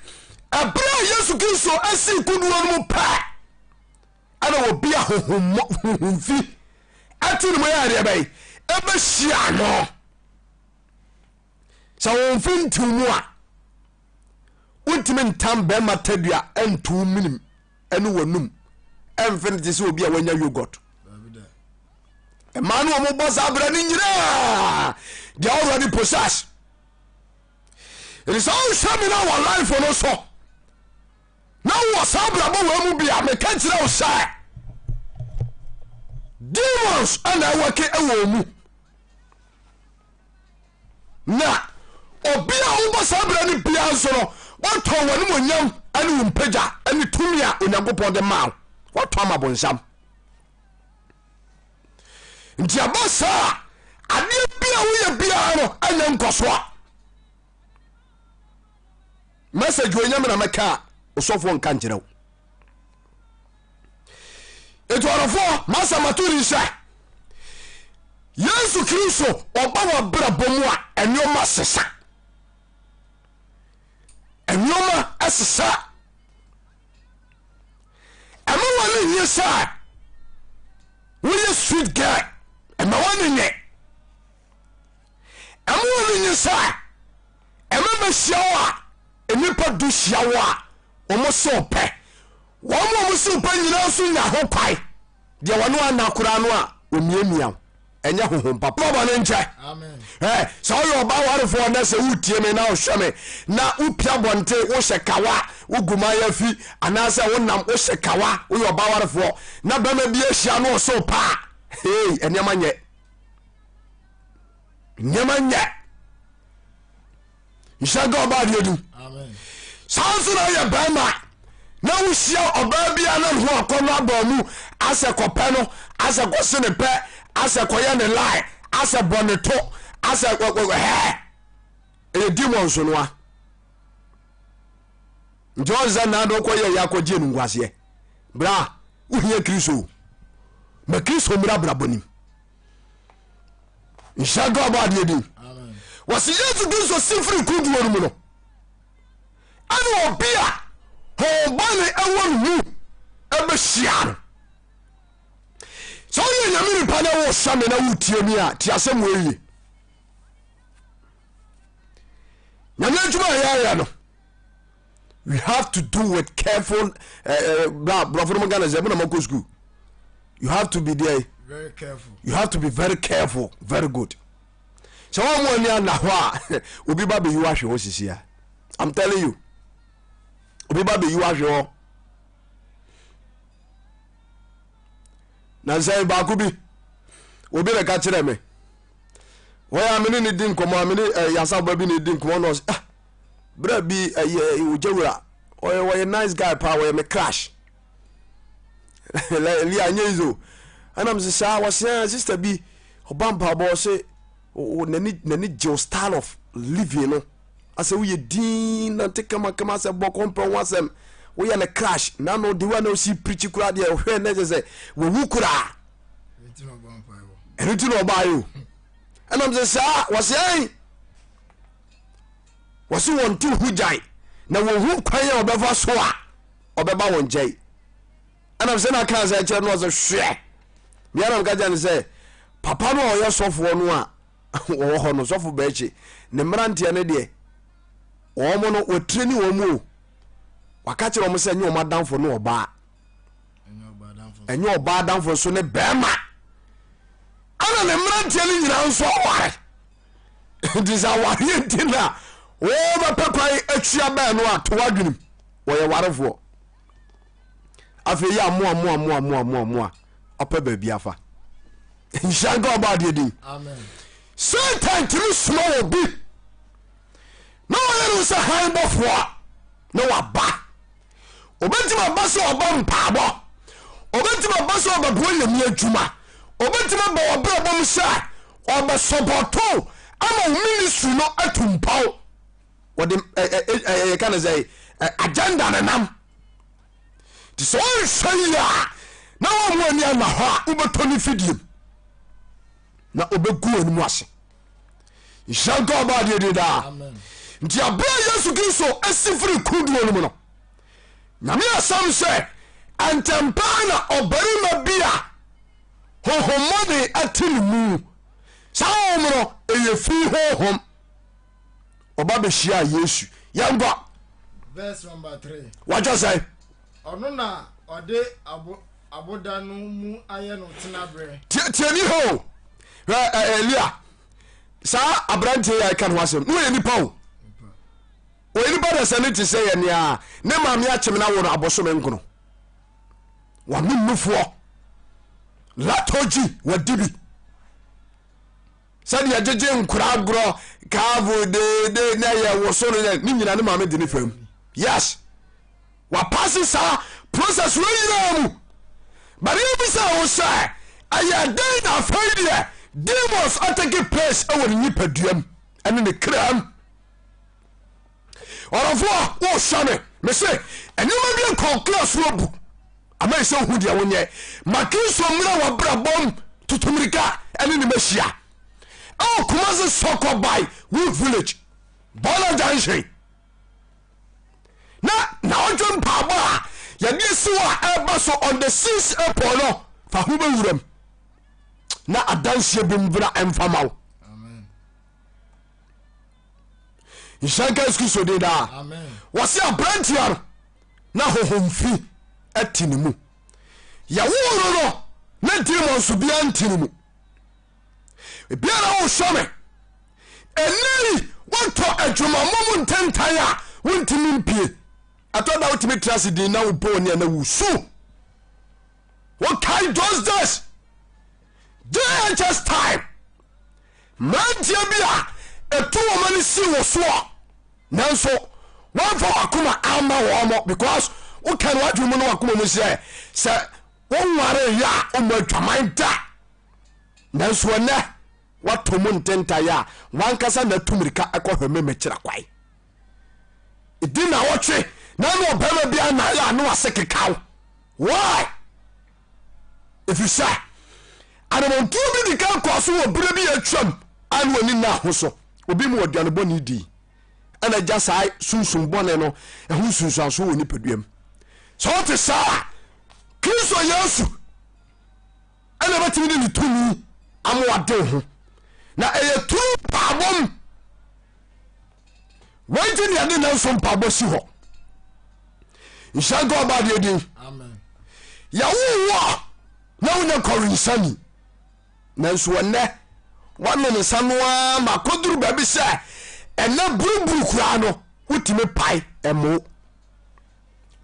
ɛberɛ a Yesu Kristo asii kodoɔ no mu pɛ ɛna obi a honhomfi ɛte ne mu yɛ adeɛ bɛyi ɛbɛhyia no. Sɛ honhomfi ntew mu a wontumi ntam bɛrima tadua ntow menim ɛne wɔnum ɛmfe no te sɛ obi a wanya yogurt. Mmaa no wɔn bɔ saa abira no nyinaa they are already possessed. Ɛti sɛ wohwɛ me na wɔ life no so na wowɔ saa abrabɔ wɔ mu bi a meka kyerɛ wo sɛ demons ɛna ɛwɔke ɛwɔ mu na obi a wobɔ saa abira no biara nso no wɔtɔn wɔn animonyam ne wo mpagya ne tumi a Onyankopɔn de maa wo wɔtɔn ama bonsam. Nti ɛba saa a adeɛ bi a woyɛ biara no ɛnyɛ nkɔsoɔ. Message wɔ nyame na mɛka a osɔfoɔ nka nkyerɛ wo. Nti ɔdɔfoɔ masa mato ni sɛ Yesu Kristo ɔba wɔ abrabɔ mu a nneɛma sesa. Nneɛma sesa. Ɛma w'ani nye sɛ woyɛ sweet girl. Ɛma w'ani nye. Ɛma w'ani nye sɛ ɛma bɛhyia wo a nnipa du hyia wo a wɔn so pɛ. Wɔn a wɔn so pɛ nyinaa nso nya ho kwan. Deɛ wɔne ana koraa no a wɔmiamia wo. Ɛnyɛ honhom papa. Fa bɔne nkyɛ. Ɛ sɛ woyɛ ɔbaa warefoɔ na sɛ wotie me na wohwɛ me na wopia bɔnte wohyɛ kawa wogu mayafi anaasɛ wonam wohyɛ kawa woyɛ ɔbaa warefoɔ na bɛma bi ahyia no ɔso paa hei nneɛma nyɛ nneɛma nyɛ. Nhyira nka ɔbaa deɛ du. Saa nso na ɔyɛ bɛrima na wohyia ɔbaa bi a na ne ho akɔnnɔ aba mu asɛ kɔpɛ no asɛ kɔse ne pɛ asɛ kɔyɛ ne lie asɛ bɔ ne to asɛ hɛ ɛyɛ demon so noa nti ɔn sɛ naa de wokɔyɛ yɛ akɔgye no nkoaseɛ bra wohia Kristo ma Kristo mmra brabɔ nim. Nhyira nka ɔbɔ adeɛ din. Wɔsi Yesu Kristo si firi kodoɔ no mu no, ɛna obi a honhommɔne ɛwɔ ne mu ɛbɛhyia no. Sɛ woyɛ Nyame nipa na wohyɛ me na wotie mi a, te asɛm wɔ yie. Nyame adwuma a yɛyɛ no, we have to do with careful bra borɔfo no mu Ghana sɛ mo na mɔkɔ school. You have to be there. Very careful. You have to be very careful. Very good. Sɛ wɔn mu ani ana hɔ a obi ba bɛyi wahwɛ hɔ sisi a. I'm telling you. Obi ba bɛyi wahwɛ hɔ. Na nsɛn baako bi obi na ɛka kyerɛ me. Wɔyɛ a me ne ne di nkɔmɔ a me ne eh, yasaba bi na di nkɔmɔ na ɔsɛ ah berɛ bi ɛyɛ ogya wura ɔyɛ wɔyɛ nice guy paa wɔyɛ me crash. Lia nyɛ easy o ɛna mo sɛ saa wɔsɛ ah, sister bi ɔba mpaabɔ ɔsɛ n'ani n'ani gye style of living no asɛ woyɛ din nante kamakama asɛ bɔ kɔmpɛ ho asɛm woyɛ ne crash na no de wa na osi pirikyi koraa deɛ ɔhwɛ na ɛsɛ sɛ wɔwu koraa ɛno ti na ɔbaa yi o ɛna mo sɛ saa wɔsɛ ɛn wɔsɛ wɔn ti ho gyae na wɔn ho kwan a wɔbɛfa so a ɔbɛba wɔn nkyɛn ɛnam sɛ na kaa sɛ kyerɛ no ɔsɛ hwɛ mea na meka kyerɛ no sɛ papa no a ɔyɛ sɔfoɔ no a wɔwɔ hɔ no sɔfo bɛɛkye ne mmeranteɛ no deɛ wɔn no wɔtire ne wɔn mu o waka kyerɛ wɔn sɛ ɛnyɛ wɔn adamfo ne ɔbaa ɛnyɛ ɔbaa adamfo nso ne bɛrima ɛna ne mmeranteɛ no nyinaa nso aware nti sɛ awareɛ nti na wɔbɛpɛ kwan atua bɛɛ no a to adwenem wɔyɛ warefoɔ afei yɛ amoa moa moa moa moa moa ɔpɛ baabi afa nhyira nka ɔbɔ adeɛ din. Satan tumi soma wɔ bi na wɔyɛ no sɛ han bɔfoɔ na waba. Obɛtumi aba sɛ ɔbɔ mpaabɔ, obɛtumi aba sɛ ɔbɛboa nyame adwuma, obɛtumi aba wɔbrɛbɔ mu sɛ ɔbɛsɔpɔto. Ama wo ministry no atu mpɔw. Wɔde yɛka no sɛ agenda no nam. Nti sɛ wɔnhwɛ yie a na wɔn mu ani ana hɔ a wobɛtɔ ne fidiem na ɔbɛgu wɔn mu ase. Nhyira nka ɔba adeɛ din daa. Nti aberɛ a Yesu Kristo asi firi kodoɔ no mu no, Nyame asɛm sɛ ntɛmpaa na ɔbarima bi a honhommɔne ate ne mu, saa honhom no ɛyɛ fi honhom, ɔba bɛhyiaa Yesu. Yɛnkɔ. Verse number 3. Watwa sɛ. Ɔno na ɔde abo aboda no mu ayɛ no tenaberɛ. Tie ni hɔ hwɛ Elia saa aberanteɛ yi a ɛka ne ho asɛm ne ɔyɛ nipa o ɔyɛ nipa da sɛ ne te sɛ yɛ nea ne maame akyem no awo no abosome nkono wanom nufoɔ latogyi wadi bi sɛdeɛ gyegye nkora agorɔ kaavo deede na yɛ woso no ne nyina ne maame de ne fam yes Wapase saa process wei nyinaa mu. But yɛbisa wo sɛ ɛyɛ dɛn na afei deɛ demons atake place wɔ ne nipaduam ɛne ne kram. Ɔdɔfoɔ wohwɛ me mese nneɛma bi nkɔ kra so abu ama sɛ wohu deɛ wonyɛ ma Kristo mmra w'abrabɔm tutumirika ɛne ne mahyia ɛwɔ Kumasi Sɔkɔ by Wood Village Bɔla Junction. Na naɔtwe mpaabɔ a yɛde asi hɔ a ɛba so on the 6 April no fa ho bɛwuram na adanseɛ bi mbra ɛmfa ma wo. Nhyira nka Yesu Kristo din daa. Wɔse aberanteɛ no na honhom fi ati ne mu. Yɛwoo no no na demons biara nti ne mu. Biara wohwɛ me ɛnɛ yi wontɔ adwumammɔ mu ntentan a wontumi mpie. Ɛtɔ da wotumi tra ase din na wobɔ w'ani a na wusu. Wokae those days JHS time mmeranteɛ bi a ɛtu wɔn ani si wo soɔ nanso wɔmfa wakoma ama wɔn mo because woka no wadwene mu ne wakoma mu sɛ sɛ wonware yɛ a wommɔ adwaman da. Nanso ɛnnɛ, woatɔ mu ntentan a w'ankasa na atu mmirika kɔhwɛ memekyerɛ kwae. Ɛdi nnawɔtwe na ne ɔbarima bi anaayɛ a ne wase kekaw. Why? Ɛfiri sɛ anammɔntuo bi di kan kɔɔ so wɔ berɛ bi a atwam a ne w'ani nna ho so. Obi mu aduane bɔne dii ɛna agya saa sunsum bɔne no ɛho nsunsuansoɔ wɔ nipaduam. Sɛ wote saa a, Kristo Yesu ɛna ɛbɛtumi de ne tumi ama wade ho na ɛyɛ turu mpaabɔ mu. Wei nti ne yɛde nanso mpaabɔ si hɔ. Nhyira nka ɔba adeɛ din. Yɛwo wo a na wonya kɔwensani nanso ɛnɛ woanom nsa no ara ma kɔduru baabi sɛ ɛnɛ buruburu koraa no wotumi pae ɛmo.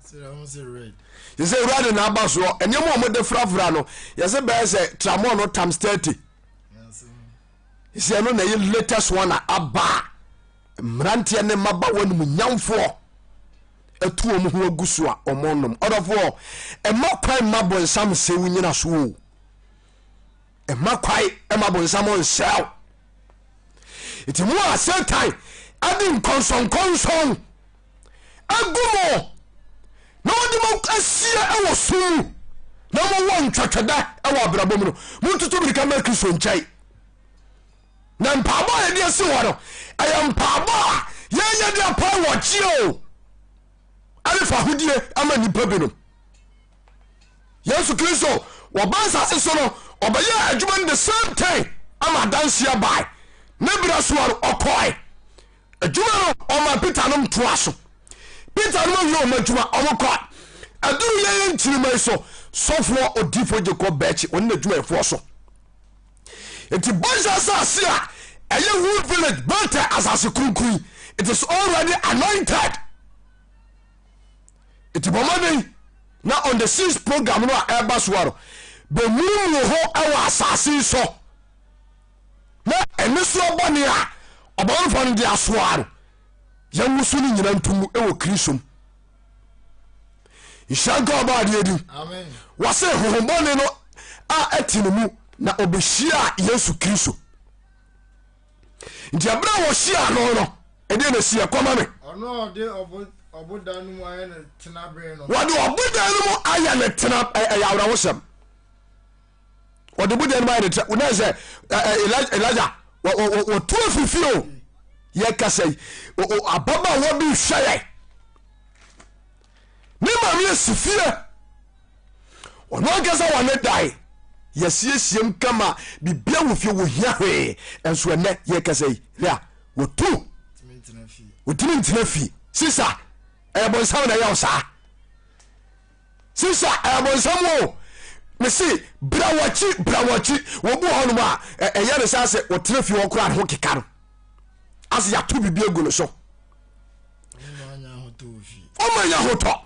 Sɛ wura de n'aba soɔ nneɛma a wɔde frafra no yɛsɛ bɛyɛ sɛ tramɔ no times 30 sɛ ɛno na ɛyɛ latest one a aba a mmeranteɛ ne mmabaawa no mu nyamfoɔ atu wɔn ho agu so a wɔn nom. Ɔdɔfoɔ, ɛma kwan ma bonsam sɛ wo nyina so o, ɛma kwan ma bonsam nsɛw. Nti mo a Satan ade nkɔnsɔnkɔnsɔn agu mo na wɔde mo asie wɔ sum mu na mowɔ ntwɛtwɛdɛ wɔ abrabɔ mu no, montoto mirika ma Kristo nkyɛn. Na mpaabɔ a yɛde asi hɔ no ɛyɛ mpaabɔ a yɛnyɛ de apae wɔ gyeɛ o ɛne fa ahodie ama nnipa binom. Yesu Kristo wɔba nsase so no ɔbɛyɛ adwuma no the same thing ama adanseɛ bae. Ne berɛ soɔ no ɔkɔe adwuma no ɔma Peter nom toa so. Peter nom awie ɔma adwuma ɔmo kɔ. Aduru yɛyɛ nkyirima yi so sɔfoɔ odifoɔ Jacob Bɛkyi ɔne n'adwumayɛfoɔ so. Nti bɔhyɛ asase a ɛyɛ Wood Village Bethel asase kronkron yi, it is already anointed. Nti bɔ mmɔden na on the six program no a ɛreba soɔ no bɛmurumuru ho wɔ asase yi so na nnesoa bɔne a ɔbɔnefoɔ no de asoa no yɛnwoso no nyina ntom wɔ Kristo mu. Nhyira nka ɔbɔ adeɛ din. Wɔse honhommɔne no a ɛte ne mu na ɔbɛhyiaa Yesu Kristo. Nti ɛberɛ a wɔhyia no no, ɛdeɛ na ɛsi ɛkɔma me. Ɔno a ɔde ɔbodan no mu ayɛ ne tenaberɛ no. Wɔde ɔbodan no mu ayɛ ne tena, ɛyɛ awerɛhosɛm. Wɔde bodan no mu ayɛ ne tena, na sɛ Elijah wɔtu afiri fie o, yɛkasa yi ababaawa bi hwɛ yɛ ne maame asi fie, ɔno ankasa wɔ ne dan yɛsiesiem kama, bibia wɔ fie, wɔhia hwee, ɛnso ɛnɛ yɛkasa yi lea wɔtu, wɔtumi ntena fie. Sisa ɛyɛ bɔnsam na ɛyɛ wo saa. Sisa ɛyɛ bɔnsam o. Mese bra wɔkyi, bra wɔkyi. Wɔbu hɔnom a ɛyɛ ne sɛ asɛ wɔtena fie hɔ koraa ne ho keka no, asɛ yɛato biribi agu no so, ɔma nya hotɔ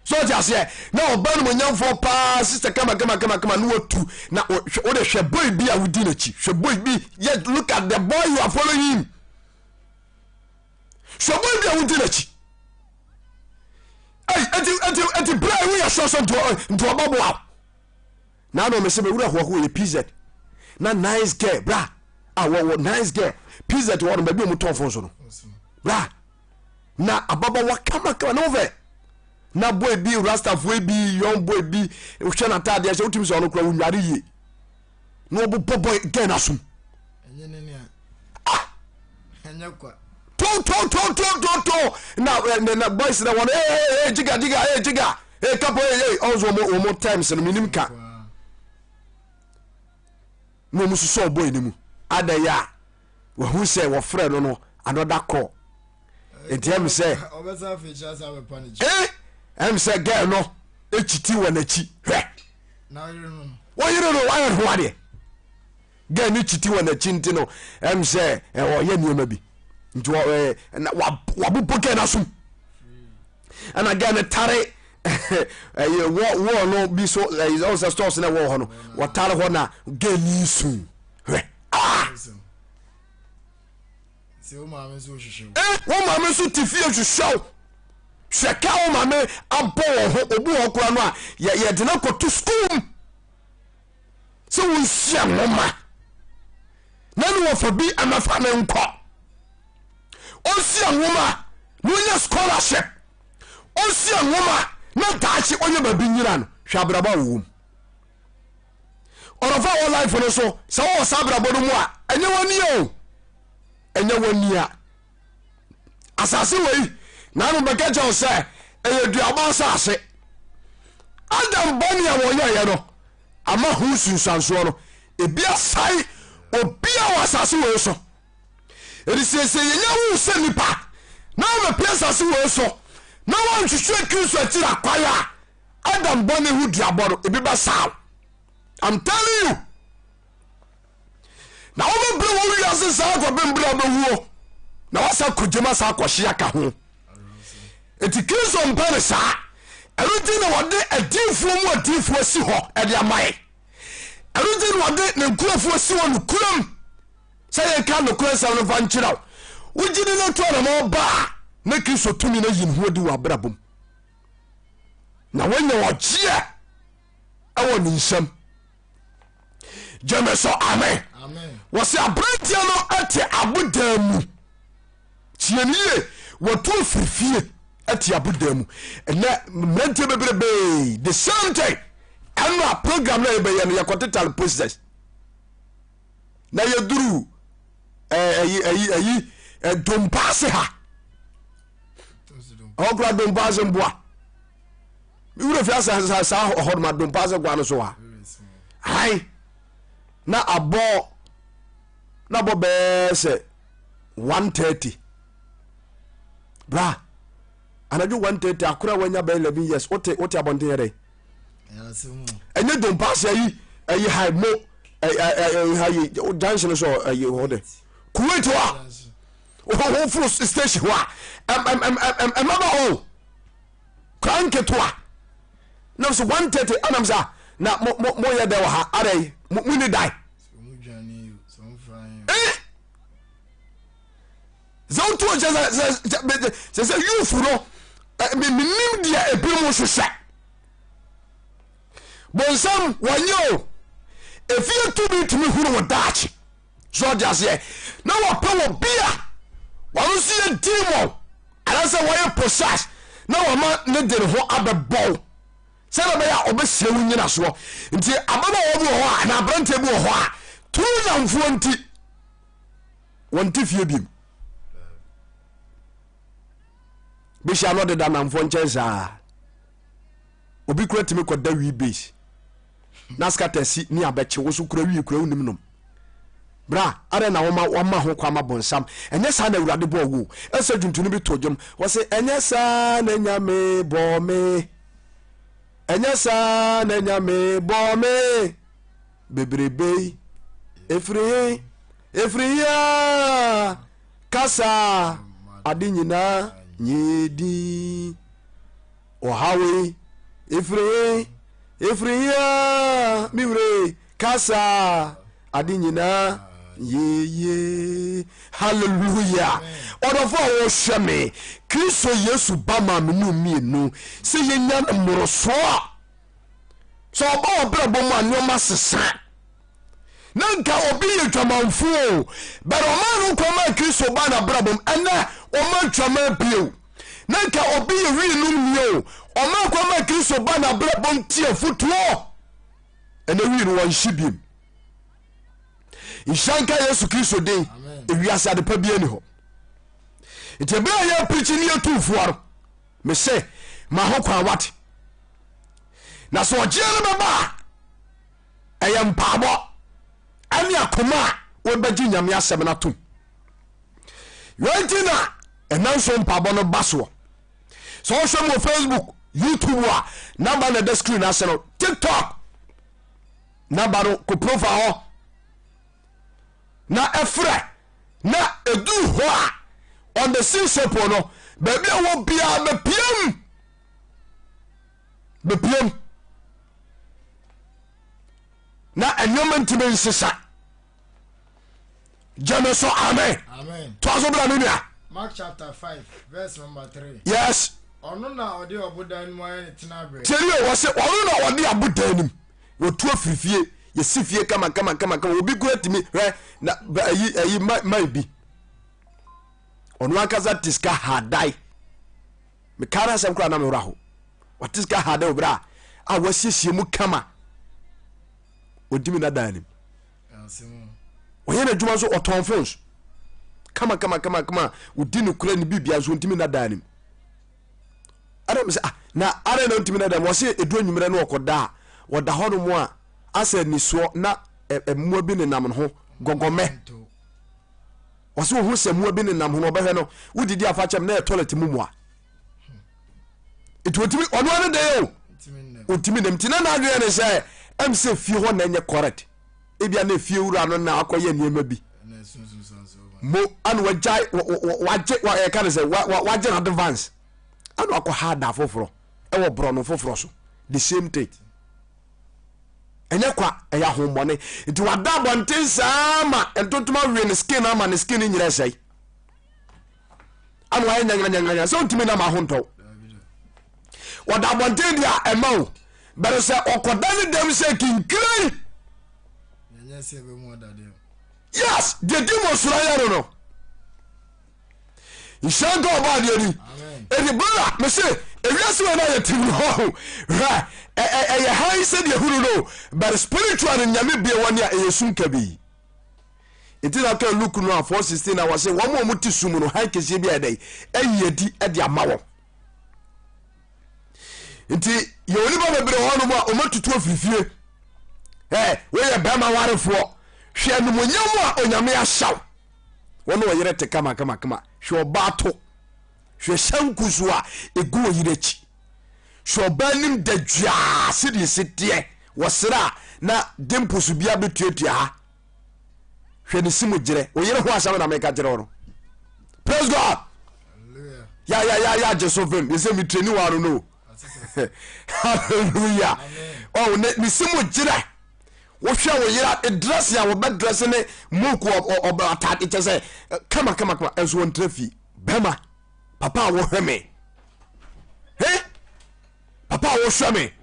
so ɔte aseɛ. Na ɔba no monyamfoɔ paa, sister kama kama kama kama ne watu na wode hwɛ boy bi a wodi n'akyi, hwɛ boy bi, yes, look at the boy you are following him, hwɛ boy bi a wodi n'akyi. Ɛy eti eti eti bere a woyɛ sɔ sɛ nti ɔbɔ boa na anɔ mese mewura hoahoa yɛ pz na nice girl bra a wɔwɔ nice girl pz wɔ no baabi a wɔn tɔn fon so no bra na ababawa kamakama ne ho fɛ na boy bi rastafoɔ bi young boy bi hwɛ n'ataadeɛ sɛ wotumi sɛ ɔno kora wonware yie na wɔbobɔ boy girl no asom ah totototototo na na na boys na wɔn ee ee jiga jiga ee jiga ee kapo ee ee ɔnso wɔn wɔn times no menim ka na wɔn sosɔ boy no mu adɛyɛ a wɔhu sɛ wɔfrɛ no no another call nti ɛm sɛ ɛm sɛ girl no ekyiti wɔ n'akyi hwɛ wɔyere no wayɛ ho adeɛ girl no kyiti wɔ n'akyi nti no ɛm sɛ ɔyɛ nneɛma bi nti wabobɔ girl no asom ɛna girl no tare ɛyɛ wɔ wɔɔ no bi so ɛyɛ ɔsɛ stores na ɛwɔ hɔ no wɔtare hɔ na girl no su hwɛ ah. Sɛ wo maame nso hwehwɛ wo. Eh, wo maame nso te fie hwehwɛ wo. Hwɛ ka wo maame abɔ wɔn ho, obi wɔ hɔ koraa no a yɛ yɛde no akɔto sukuu mu sɛ wonsua nwoma na ne wɔfa bi ɛmɛfa ne nkɔ ɔnsua nwoma na ɔnya scholarship, ɔnsua nwoma na daakye ɔnyɛ baabi nyina no. Hwɛ abrabɔ a wɔwɔ mu. Ɔdɔfo a wɔ life no so, sɛ wowɔ saa abrabɔ no mu a, ɛnyɛ w'ani o, ɛnyɛ w'ani a. Asase wei, nanom bɛka kyerɛ wo sɛ ɛyɛ duaba asase. Adam bɔne a wɔyɛeɛ no ama ho nsunsuansoɔ no ebi asae obia wɔ asase wei so. Ɛde siesie yɛnya wu sɛ nipa na wɔbɛpie asase wei so na wɔnhwehwɛ Kristo akyiri akwan a, Adam bɔne ho duabɔ no ebi bɛsaw. I'm telling you. Na wobɛbrɛ wɔ wiase saa kɔpem berɛ a wobɛwuo na wasa kɔgyam asa akɔhye aka ho. Enti Kristo mpɛ ne saa. Ɛno nti na wɔde adiifoɔ mu adiifoɔ asi hɔ ɛde ama yɛ. Ɛno nti na wɔde ne nkurɔfoɔ si hɔ nokorɛm sɛ yɛnka nokorɛ nsɛm no mfa nkyerɛ wo. Wogye di no to anamɔ ba a na Kristo tumi no ayi ne ho adi wɔ abrabɔ mu. Na woanya ɔgyeɛ ɛwɔ ne nsam. Gyeme so amen. Wɔsɛ aberanteɛ no ɛte abodan mu. Tie no yie, watu afiri fie ɛte abodan mu. Ɛnɛ mmeranteɛ bebrebee the same thing. Ɛno a program no a yɛbɛyɛ no yɛkɔtetale posters na yɛduru ɛyi ɛyi ɛyi dompaase ha ɔkora dompaase mboa wura fi asa saa hɔ noma dompaase kwa no so ha hai na abɔ na abɔ bɛɛ sɛ 1:30 bra anadwo 1:30 akora wanya bɛyɛ 11 years wote wote abɔnten yɛ dɛ ɛnyɛ dompaase ayi ayi hai mo ayi junction so ayi hɔ dɛ Kuwait hɔ a woforo station hɔ a ɛmaba hɔ kora nketewa nam so 1:30 anam sɛ na moyɛ dɛ wɔ ha ara yi muni dan sɛ wotu ɔkyɛ sɛ sɛ youth no menim deɛ ebinom hwehwɛ bonsam wɔnyɛ o efie tumi tumi hunu wo daakye so ɔde aseɛ. Na wɔpɛ wɔ bi a wɔno nso yɛ demon anaasɛ wɔyɛ possess na wɔma ne de ne ho abɛbɔw sɛdeɛ ɛbɛyɛ a ɔbɛsie wo nyinasoɔ. Nti ababaawa bi wɔ hɔ a anaa aberanteɛ bi wɔ hɔ a turu nyamfoɔ nti wɔnte fie biem. Bɛhyia no ɔdeda namfoɔ nkyɛn saa. Obi kura tumi kɔda wii base na skata si ne abɛkye wo so kura wii kura wonim nom. Bra, adɛn na woma wama ho kwan ma bonsam? Ɛnyɛ saa na Awurade bɔɔ wo. Ɛsɛ dwontoni bi to dwom, wɔse ɛnyɛ saa na Nyame bɔɔ me. Ɛnyɛ saa na Nyame bɔɔ me. Bebrebe yi, ɛfiri he? Ɛfiri he a kasa ade nyinaa nyɛ din. Ɔhaw yi, ɛfiri he? Ɛfiri he a me wura kasa ade nyinaa yeye. Hallelujah. Ɔdɔfo a wɔhwɛ me, Kristo Yesu ba maa me no mmienu sɛ yɛnya no mmorosoɔ. Sɛ ɔba w'abrabɔ mu a nneɛma sesa. Na nka obi yɛ dwamanfo o, but ɔmaa no nkwa maa Kristo baa n'abrabɔ mu. Ɛnɛ ɔma dwaman bio. Na nka obi yɛ wii nom ni o, ɔmaa nkwa maa Kristo baa n'abrabɔ mu tie afotuo. Ɛnɛ wii no wɔnhye biem. Nhyira nka Yesu Kristo din. Ewiase adepa bi ani hɔ. Nti ebere a yɛpirikyi ne yɛtu foɔ no, mese ma ho kwan wate. Na sɛ ɔgyeɛ no bɛba a, ɛyɛ mpaabɔ ɛne akoma a wɔbɛgye Nyame asɛm no atom. Wei nti na ɛna nso mpaabɔ no ba soɔ. Sɛ wohwɛ mu wɔ Facebook, YouTube a, namba na ɛda screen ase no, TikTok namba no kɔ profile hɔ na ɛfrɛ na ɛduru hɔ a on the sea sepol no baabi a wɔ biara bɛpiam bɛpiam na nneɛma ntumi nsesa. Gyeme so amen. Toa so bra me nua. Mark chapter 5 verse number 3. Yes. Ɔno na ɔde ɔbodan no mu ayɛ ne tenaberɛ. Tiɛni o, wɔse ɔno na ɔde abodan no mu. Wɔtu afiri fie, yɛsi fie kama kama kama kama. Obi kura tumi hwɛ na ayi ayi man bi. Ɔno ankasa te sika hadae. Mekaa no asɛm koraa na me werɛ ho. Wɔte sika hadae wɔ berɛ a a wɔasiesie mu kama. Ɔntumi nna dan anim. Ɔyɛ n'adwuma nso ɔtɔn phones kama kama kama kama. Ɔdi no kura ne biribia nso ɔntumi nna dan anim. Ɛna me sɛ ah na adɛn na ɔntumi nna dan mu? Ɔse ɛdu anwummerɛ no ɔkɔda a wɔda hɔ nom a asɛ anisoɔ na mmoa bi nenam ne ho gɔgɔmɛ. Ɔse ohu sɛ mmoa bi nenam ho no ɔbɛhwɛ no wodidi afa kyɛm na yɛ toilet mu mmoa. Nti ɔntumi ɔno ano dɛn o ɔntumi nam nti na n'adwene ne sɛ ɛm sɛ fie hɔ na ɛnyɛ correct. Ebia na efie wura no na akɔyɛ nneɛma bi mo ana wagyae wagye yɛka ne sɛ wagye no advance ana wakɔ ha da foforɔ ɛwɔ borɔno foforɔ so the same thing. Ɛnyɛ kwa, ɛyɛ ahommɔne. Nti wada abɔnten saa ma ntontom awe ne skin ama ne skin nyina ɛsɛe. Ana wayɛ nyanganyanganya sɛ ɔntumi nam ahontɔw. Wɔda abɔnten deɛ a ɛma o, bɛrɛ sɛ ɔkɔda ne dɛm sɛ kinkiran. Yes, deɛ demon soro ayɛ no no. Nhyira nka ɔbɔ adeɛ ni. Ɛdi brother, me se ewiase wɔ na yɛ tim no hɔ hwɛ ɛyɛ hann sɛdeɛ hunu no, but spiritual no nyame bie wɔ ne a ɛyɛ sum kabii. Nti na aka Luke no a 4:16 na wɔse wɔn a wɔte sum no hann kɛseɛ bi a ɛdɛn ayi adi de ama wɔn. Nti yɛ onipa bebree hɔ nom a wɔatutu afiri fie. Ɛ woyɛ bɛrima warefoɔ hwɛ animonyam a onyame ahyɛw. Wɔne ɔyere te kama kama kama. Hwɛ ɔbaa to. Hwɛ hyɛnku so a egu ɔyere akyi. Hwɛ ɔbaa anim da dwaa sɛdeɛ ɛsi teɛ. Wɔsere a na dimples bi abɛtuatua ha. Hwɛ ne si mu gyerɛ. Ɔyere ho asɛm na meka kyerɛ wo no. Praise God. Ya ya ya ya gye so vim. Yɛsɛ mi training wa no no. Hallelujah. Oh, ne ne si mu gyerɛ. Wohwɛ wo yere dress a wɔbɛ dress ne muku ɔbɛ atade kyɛ sɛ kama kama kama ɛnso wɔn fie. Bɛma papa a wɔhwɛ me. He? Papa a wɔhwɛ me.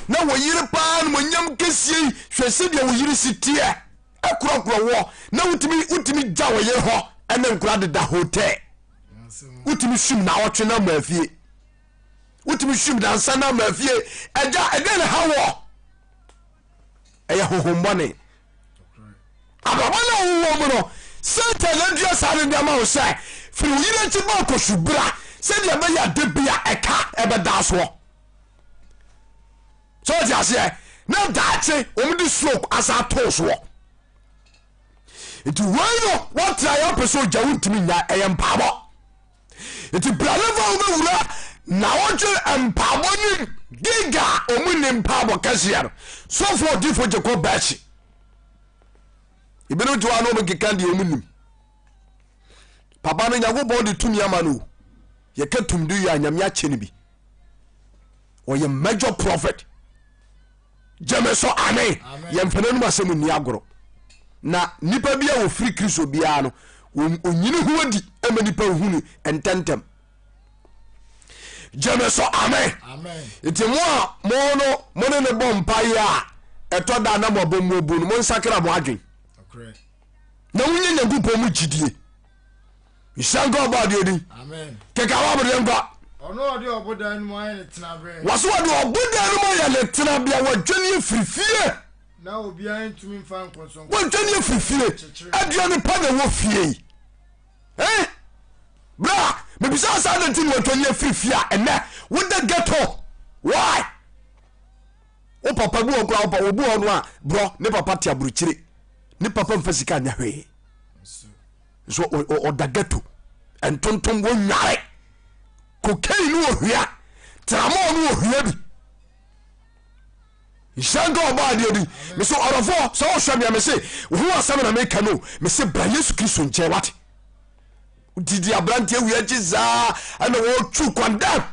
Na wo yere paa no monyam kɛsie yi hwɛ sɛdeɛ wo yere si teɛ. Ɛkorɔkorɔ woɔ na wotumi wotumi gya wo yere hɔ ɛne nkora deda hotel. Wotumi sum na ɔtwe na ma afie. Wotumi sum nansa na ma afie. Ɛgya ɛdɛn na ha wɔ? Ɛyɛ honhommɔne. Abrabɔ no a wowɔ mu no, Satan adua saa ne nneɛma wo sɛ firi wo yere akyi bɔ akɔsu bra sɛdeɛ ɛbɛyɛ ade bi a ɛka ɛbɛda soɔ. Sɛ ɔte aseɛ na daakye wɔn de stroke asa ato soɔ. Nti wei no wɔtra yɛ ɔpɛ sɛ ogya wontumi nya ɛyɛ mpaabɔ. Nti bra ne fa wobɛwura na wɔtwe mpaabɔ nim giga a ɔmu ne mpaabɔ kɛseɛ no sɔfo ɔdifo gye kɔ bɛɛkyi. Ebinom te hɔ a na wɔn keka deɛ wɔn nim. Papa no Nyankopɔn de tumi ama no o. Yɛka tumdu yɛ a Nyame akyɛ no bi. Ɔyɛ major prophet. Gyeme so amen. Yɛmfa n'anum asɛm nni agorɔ. Na nipa bi a wɔfiri Kristo biara no onyini ho adi ma nipa hunu ntɛntɛm. Gyeme so amen. Nti mo a mo no mo ne ne bɔ mpaeɛ a ɛtɔ da na mo abɔ mu abu no mo nsakra mo adwen na wonya Nyankopɔn mu gyidie. Nhyira nka ɔbɔ adeɛ din. Keka wa abɔdeɛ nkwa. Ɔno ɔde ɔbodan no mu ayɛ ne tenaberɛ. Wɔso wɔde ɔbodan no mu ayɛ ne tenabea wɔadwane afiri fie. Na obiara ntumi mfa nkɔnsɔnkɔnsɔn. Wɔadwane afiri fie. Aduane pa na ɛwɔ fie yi. Eh? Bra, mebisa saa de nti na wɔadwane afiri fie a ɛnɛ woda ghetto. Why? Wo papa bi wɔ koraa wo papa obi wɔ no a borɔ ne papa te aburukyire. Ne papa mfa sika nyɛ hwee. Nso ɔda ghetto. Ntontom wɔnware. Cocaine no ohia. Tramol no ohia bi. Nhyira nka ɔbɔ adeɛ bi. Mese ɔdɔfoɔ sɛ wohwɛ mea mese wo ho asɛm na meka no. Mese bra Yesu Kristo nkyɛn wate. Didi aberanteɛ wei akyi saa ɛna wɔtwu kɔndɛm.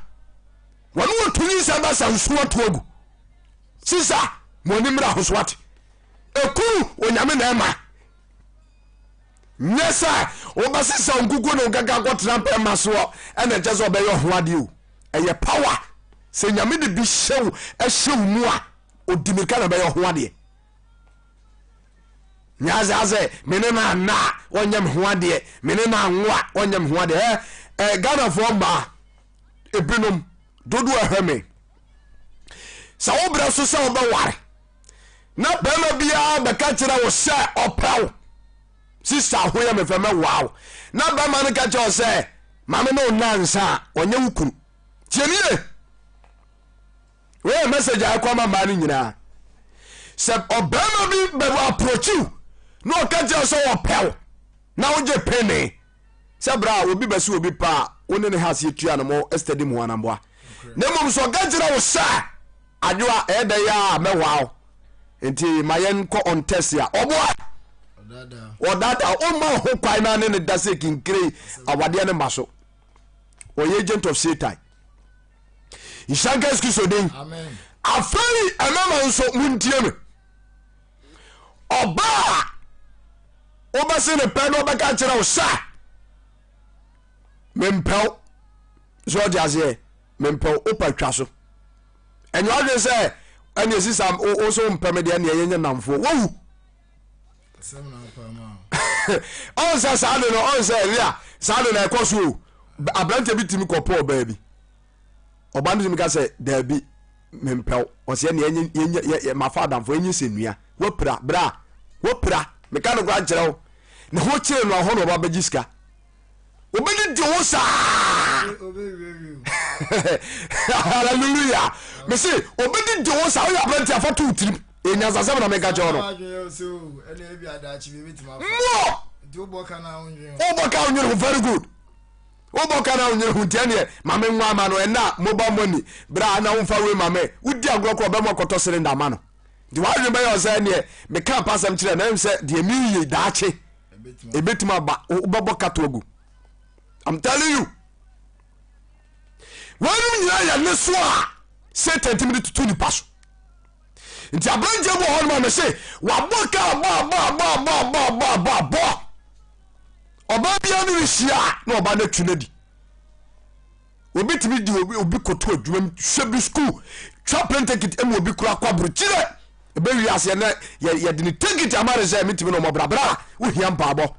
Wɔne wɔtu nyinsɛn bɛsa nsuo ato agu. Sisa mo ani mmra ho so wate. Ekuru onyame na ɛma. Nyɛ sɛ wobɛsesa nkukuo ne nkaka akɔtena bɛrima soɔ ɛna ɛkyɛ sɛ ɔbɛyɛ ɔho adeɛ o. Ɛyɛ power. Sɛ nyame de bi hyɛ wo ɛhyɛ wo mu a ɔdi mirika na ɛbɛyɛ ɔho adeɛ. Nyɛ asɛ asɛ me ne no anna a ɔnyɛ me ho adeɛ, me ne no anwo a ɔnyɛ me ho adeɛ. Ɛ ɛ Ghanafoɔ mmaa ebinom dodoɔ ɛhwɛ me sɛ wo brɛ so sɛ wobɛware na bɛrima biara bɛka kyerɛ wo sɛ ɔpɛ wo sista ho yɛ mefɛ mɛwoa wo na bɛrima no ka kyerɛ wo sɛ maame ne wo nansa a ɔnyɛ wo kunu. Tie nie, wei yɛ message a ɛkɔ ama mmaa no nyinaa. Sɛ ɔbɛrima bi bɛ approach you na ɔka kyerɛ wo sɛ ɔpɛ wo na wogye pene sɛ berɛ a obi bɛsi obi paa a wo ne ne ha aseɛ tua no mo steady mu anamboa na mmom sɛ ɔka kyerɛ wo sɛ adwoa ɛyɛ dɛ yɛ a mɛwaa wo nti ma yɛn kɔ on test a ɔboa ɔdaadaa ɔma ho kwan na ne ne da sɛ kinkire awadeɛ no ma so. Ɔyɛ agent of Satan. Nhyira nka Yesu Kristo din. Afei ɛmɛma nso montie me. Ɔbaa a wobɛse ne pɛ na ɔbɛka kyerɛ wo sɛ mempɛw sɛ ɔte aseɛ mempɛw wopa twa so ɛnyɛ wadwene sɛ ɛne ɛsi sa wo so wompɛ me deɛ ɛneɛ yɛnyɛ namfoɔ wowu. Ɔn sɛ saa de no ɔn sɛ ɛwia saa de na ɛkɔ so o. Aberanteɛ bi tumi kɔ pɔɔ baa bi ɔba no tumi ka sɛ daabi mempɛw ɔsɛ ɛne ɛnyɛ yɛnyɛ mafa adamfo ɛnyɛ sɛ nua wapira bra wapira meka no koraa nkyerɛ wo ne ho kyerɛ no ahɔ na ɔba bɛgye sika obɛdidi wo saa. Hallelujah. Mese obɛdidi wo saa woyɛ aberanteɛ afa to wo tirim ɛnyansasɛm na meka kyerɛ no mmoɔ wobɔ ka wonwene ho very good wobɔ ka na wonwene ho nti ɛneɛ ma me nwa ama no ɛna mobile money berɛ a na womfa wei ma me wodi agorɔ korɔ ɔbɛma ɔkɔtɔ cylinder ama no nti w'adwene bɛyɛ sɛ ɛneɛ meka pasɛm kyerɛ na ɛm sɛ deɛ meyie daakye ɛbɛtumi aba wobɛbɔ kato agu. I'm telling you wɔnom nyinaa yɛ ne so a Satan tumi de tutu nipa so. Nti aberanteɛ bi wɔ hɔ nom a mese wabɔ ka abɔ abɔ abɔ abɔ abɔ abɔ abɔ abɔ ɔbaa biara ne ne hyia a na ɔbaa no atwi no adi. Obi tumi di obi obi kɔto adwuma mu hwɛ bi sukuu twa plane ticket ma obi kura kɔ aburokyire. Ɛbɛwie aseɛ na yɛde ne ticket ama ne sɛ metumi no ɔmɔbra bra a wohia mpaabɔ.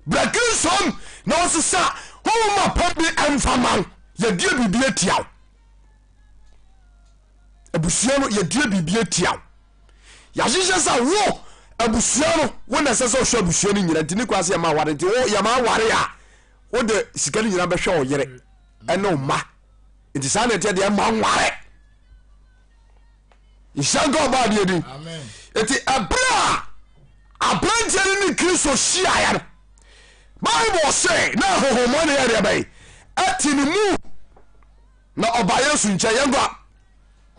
Bra Kristo na ɔsesa honhom apam bi ɛmfa ma wo. Yɛdue biribi atia wo. Abusua no yɛdue biribi atia wo. Yɛahyehyɛ sɛ wo abusua no wo na ɛsɛ sɛ ɔhwɛ abusua no nyina nti ne kwan sɛ yɛma aware nti wo yɛma aware a wode sika no nyina bɛhwɛ ɔyere ɛne wo mma nti saa na ɛteɛ deɛ ɛma nware. Nhyira nka ɔbaa deɛ din. Eti ɛberɛ a aberanteɛ no ne Kristo hyiaeɛ no, Bible se na ahohommɔne yɛ deɛ bɛn ɛte ne mu na ɔbaa Yesu nkyɛn. Yɛn kɔ.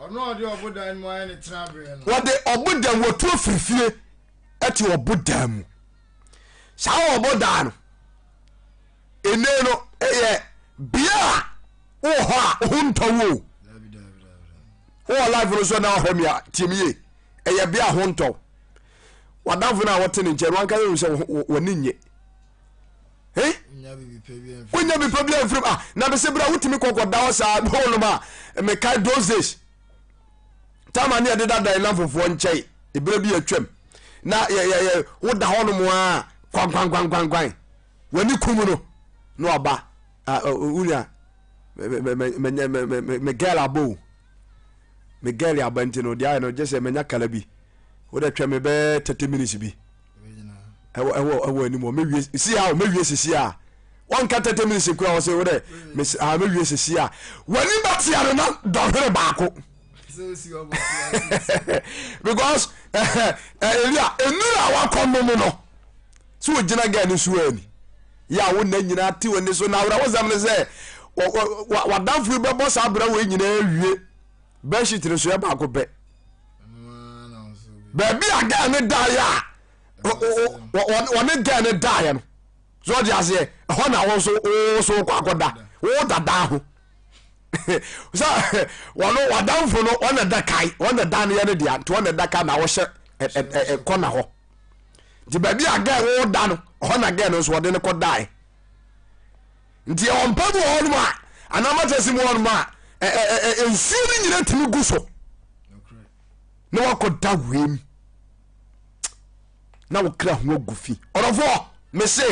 Ɔno a ɔde ɔbodan mu ayɛ ne tenaberɛ no. Wɔde ɔbodan wɔtu afiri fie ɛte ɔbodan mu. Saa ɔbodan no ene no ɛyɛ bea a wowɔ hɔ a wo ho ntɔ wo o. Wowɔ life no so na ɔhwɛ me a tie me yie ɛyɛ bea a ho ntɔ wo. W'adamfo no a wɔte ne nkyɛn no wankasa hu sɛ w'ani nye. Eh? Wonya bi pa bi amfirim ah na mese berɛ a wotumi kɔkɔ da hɔ saa hɔ nom a mekae those days tama ne yɛde dada yɛn fofoɔ nkyɛn ebere bi atwam na yɛ yɛ yɛ woda hɔ nom a kwankwankwankwankwan w'ani kum no na waba wonya me girl abɔ o me girl aba nti no deɛ ayɛ no gye sɛ manya kala bi wode twɛ me bɛɛ 30 minutes bi ɛwɔ ɛwɔ ɛwɔ anim hɔ mewie si a mewie sisi a wɔnka 30 minutes kura wɔ sɛ wode mesi a mewie sisi a w'ani bɛtea no na dɔhwere baako because elia enura a wakɔ nom no so wogyina gɛɛ no so ani yɛ a wo nna nyinaa te w'ani so na awerɛhosɛm ne sɛ w'adamfo yi bɛbɔ saa berɛ wei nyinaa wie bɛhyit no so yɛ baako pɛ baabi a gɛɛ no daeɛ a wɔne gɛɛ no daeɛ no so ɔde aseɛ ɛhɔ na wo nso wo so wokɔ akɔda wo dadaa ho sɛ wɔno wadamfo no ɔna da kae ɔna da no yɛ no dea nti ɔna da kae na wɔhyɛ kɔ na hɔ nti baabi a gɛɛ wo da no ɔhɔ na gɛɛ no nso ɔde no kɔ dae nti ɛwɔ mpa bi wɔ hɔnom a anaa matress mu hɔnom a nsuo no nyina tumi gu so na wakɔ da wei na wo kra ho agu fi ɔdɔfoɔ mese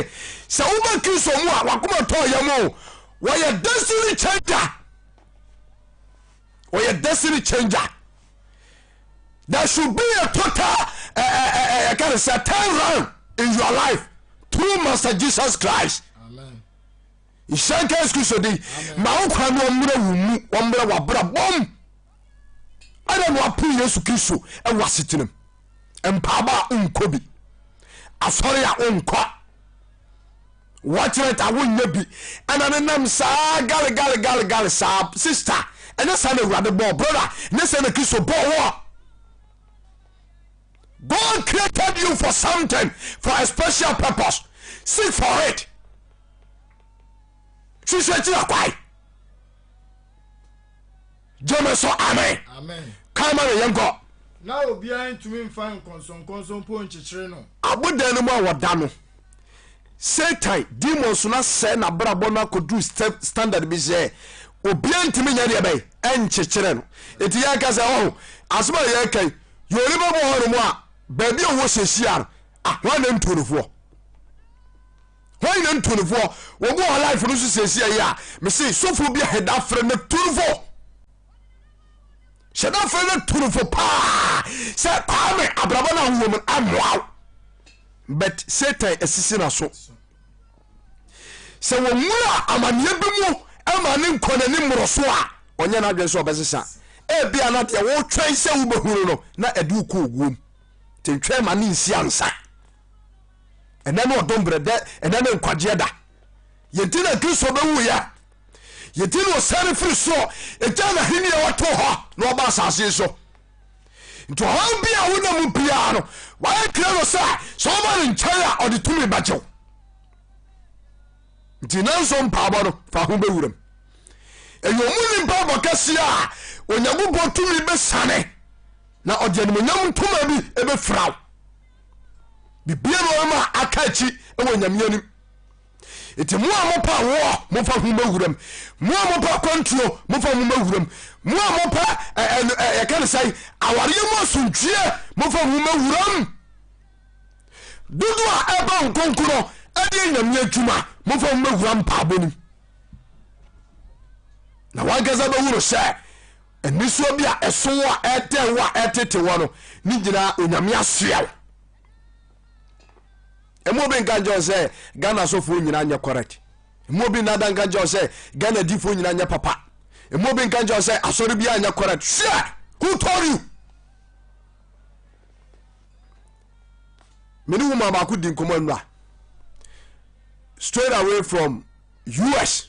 sɛ woba kristo mu a wakoma tɔɔ yam o wɔyɛ destiny changer wɔyɛ destiny changer there should be a total uh, uh, uh, uh, uh, turn round in your life through Master Jesus Christ. Nhyira nka Yesu Kristo din. Ma wo kwan no ɔmmra wo mu, ɔmmra w'abrabɔ mu. Ɛna no apo Yesu Kristo ɛwɔ asetenam. Mpaaba a wonkɔ bi, asɔre a wonkɔ, watchment a wonyɛ bi, ɛna ne nam saa gale gale gale gale saa. Sister, ɛnyɛ saa na Awurade bɔɔ, brother, ɛnyɛ saa na Kristo bɔɔ wɔ. God created you for something, for a special purpose. Seek for it. Hwehwɛ akyiri akwae. Gyeme so amen. Amen. Kan ma me yɛnkɔ. Na obiara ntumi mfa nkɔnsɔnkɔnsɔn mpo nkyekyere no. Abodan no mu a wɔda no, Satan demons no asɛe n'abrabɔ no akɔduru step standard bi sɛ obiara ntumi nyɛ deɛ bɛn ɛnkyekyere no. Enti yɛka sɛ ɔho asɛm a yɛka yi yɛ onipa bi wɔ hɔnom a baabi a ɔwɔ sɛsi a no ah hwan na ntu no foɔ hwan na ntu no foɔ wɔn wɔ life no so sɛsi a yi a mese sɔfo bi ahɛda frɛ no tu no foɔ hyɛda frɛ no tu no fo paa sɛ Kwame abrabɔ no a wowɔ mu no ɛmmoa wo but Satan asisi n'aso sɛ wɔnwura amanneɛ bi mu ma ne nkɔ n'anim mmoroso a ɔnyɛ n'adwene sɛ ɔbɛsesa ebia na deɛ wotwɛn sɛ wobɛhunu no na ɛde wo kɔ owuom nti ntwɛn ma ne nsi ansa ɛnɛ ne ɔdom berɛ dɛ ɛnɛ ne nkwagyeɛ da yɛnti na Kristo bɛwuyɛ yɛnti na ɔsane firi soro ɛgya n'ahenni a wɔto hɔ na ɔba asase so nti ɔhaw bi a wona mu biara no wayɛ kra no sɛ sɛ ɔba ne nkyɛn a ɔde tumi bɛgyew nti nanso mpaabɔ no fa ho bɛwuram ɛyɛ ɔmu ne mpaabɔ kɛseɛ a Onyankopɔn tumi bɛsane na ɔde animonyam ntoma bi ɛbɛfira wo bibia no ɔma aka akyi wɔ Nyame anim nti mo a mopa woɔ momfa ho mɛwuram. Mo a mopɛ akwantuo, momfa ho mɛwuram. Mo a mopɛ yɛka ne sɛn, awareɛ mu asomdwie, momfa ho mɛwuram. Dodoɔ a ɛba nkonko no ɛde anyame adwuma, momfa ho mɛwura mpaabɔ nim. Na wankasa bɛhunu sɛ nisuo bi a ɛso wo a ɛtɛn wo a ɛtete wɔ no ne nyinaa Onyame asoɛ wo. Ɛmu obi nka nkyɛw sɛ Ghana asɔfoɔ nyinaa nyɛ correct. Ɛmu obi nnada nka nkyɛw sɛ Ghana difoɔ nyinaa nyɛ papa. Ɛmu obi nka nkyɛw sɛ asɔre biara nyɛ correct. Hwɛ! Who told you? Me ne woman baako di nkɔmmɔ nnura. Straight away from US.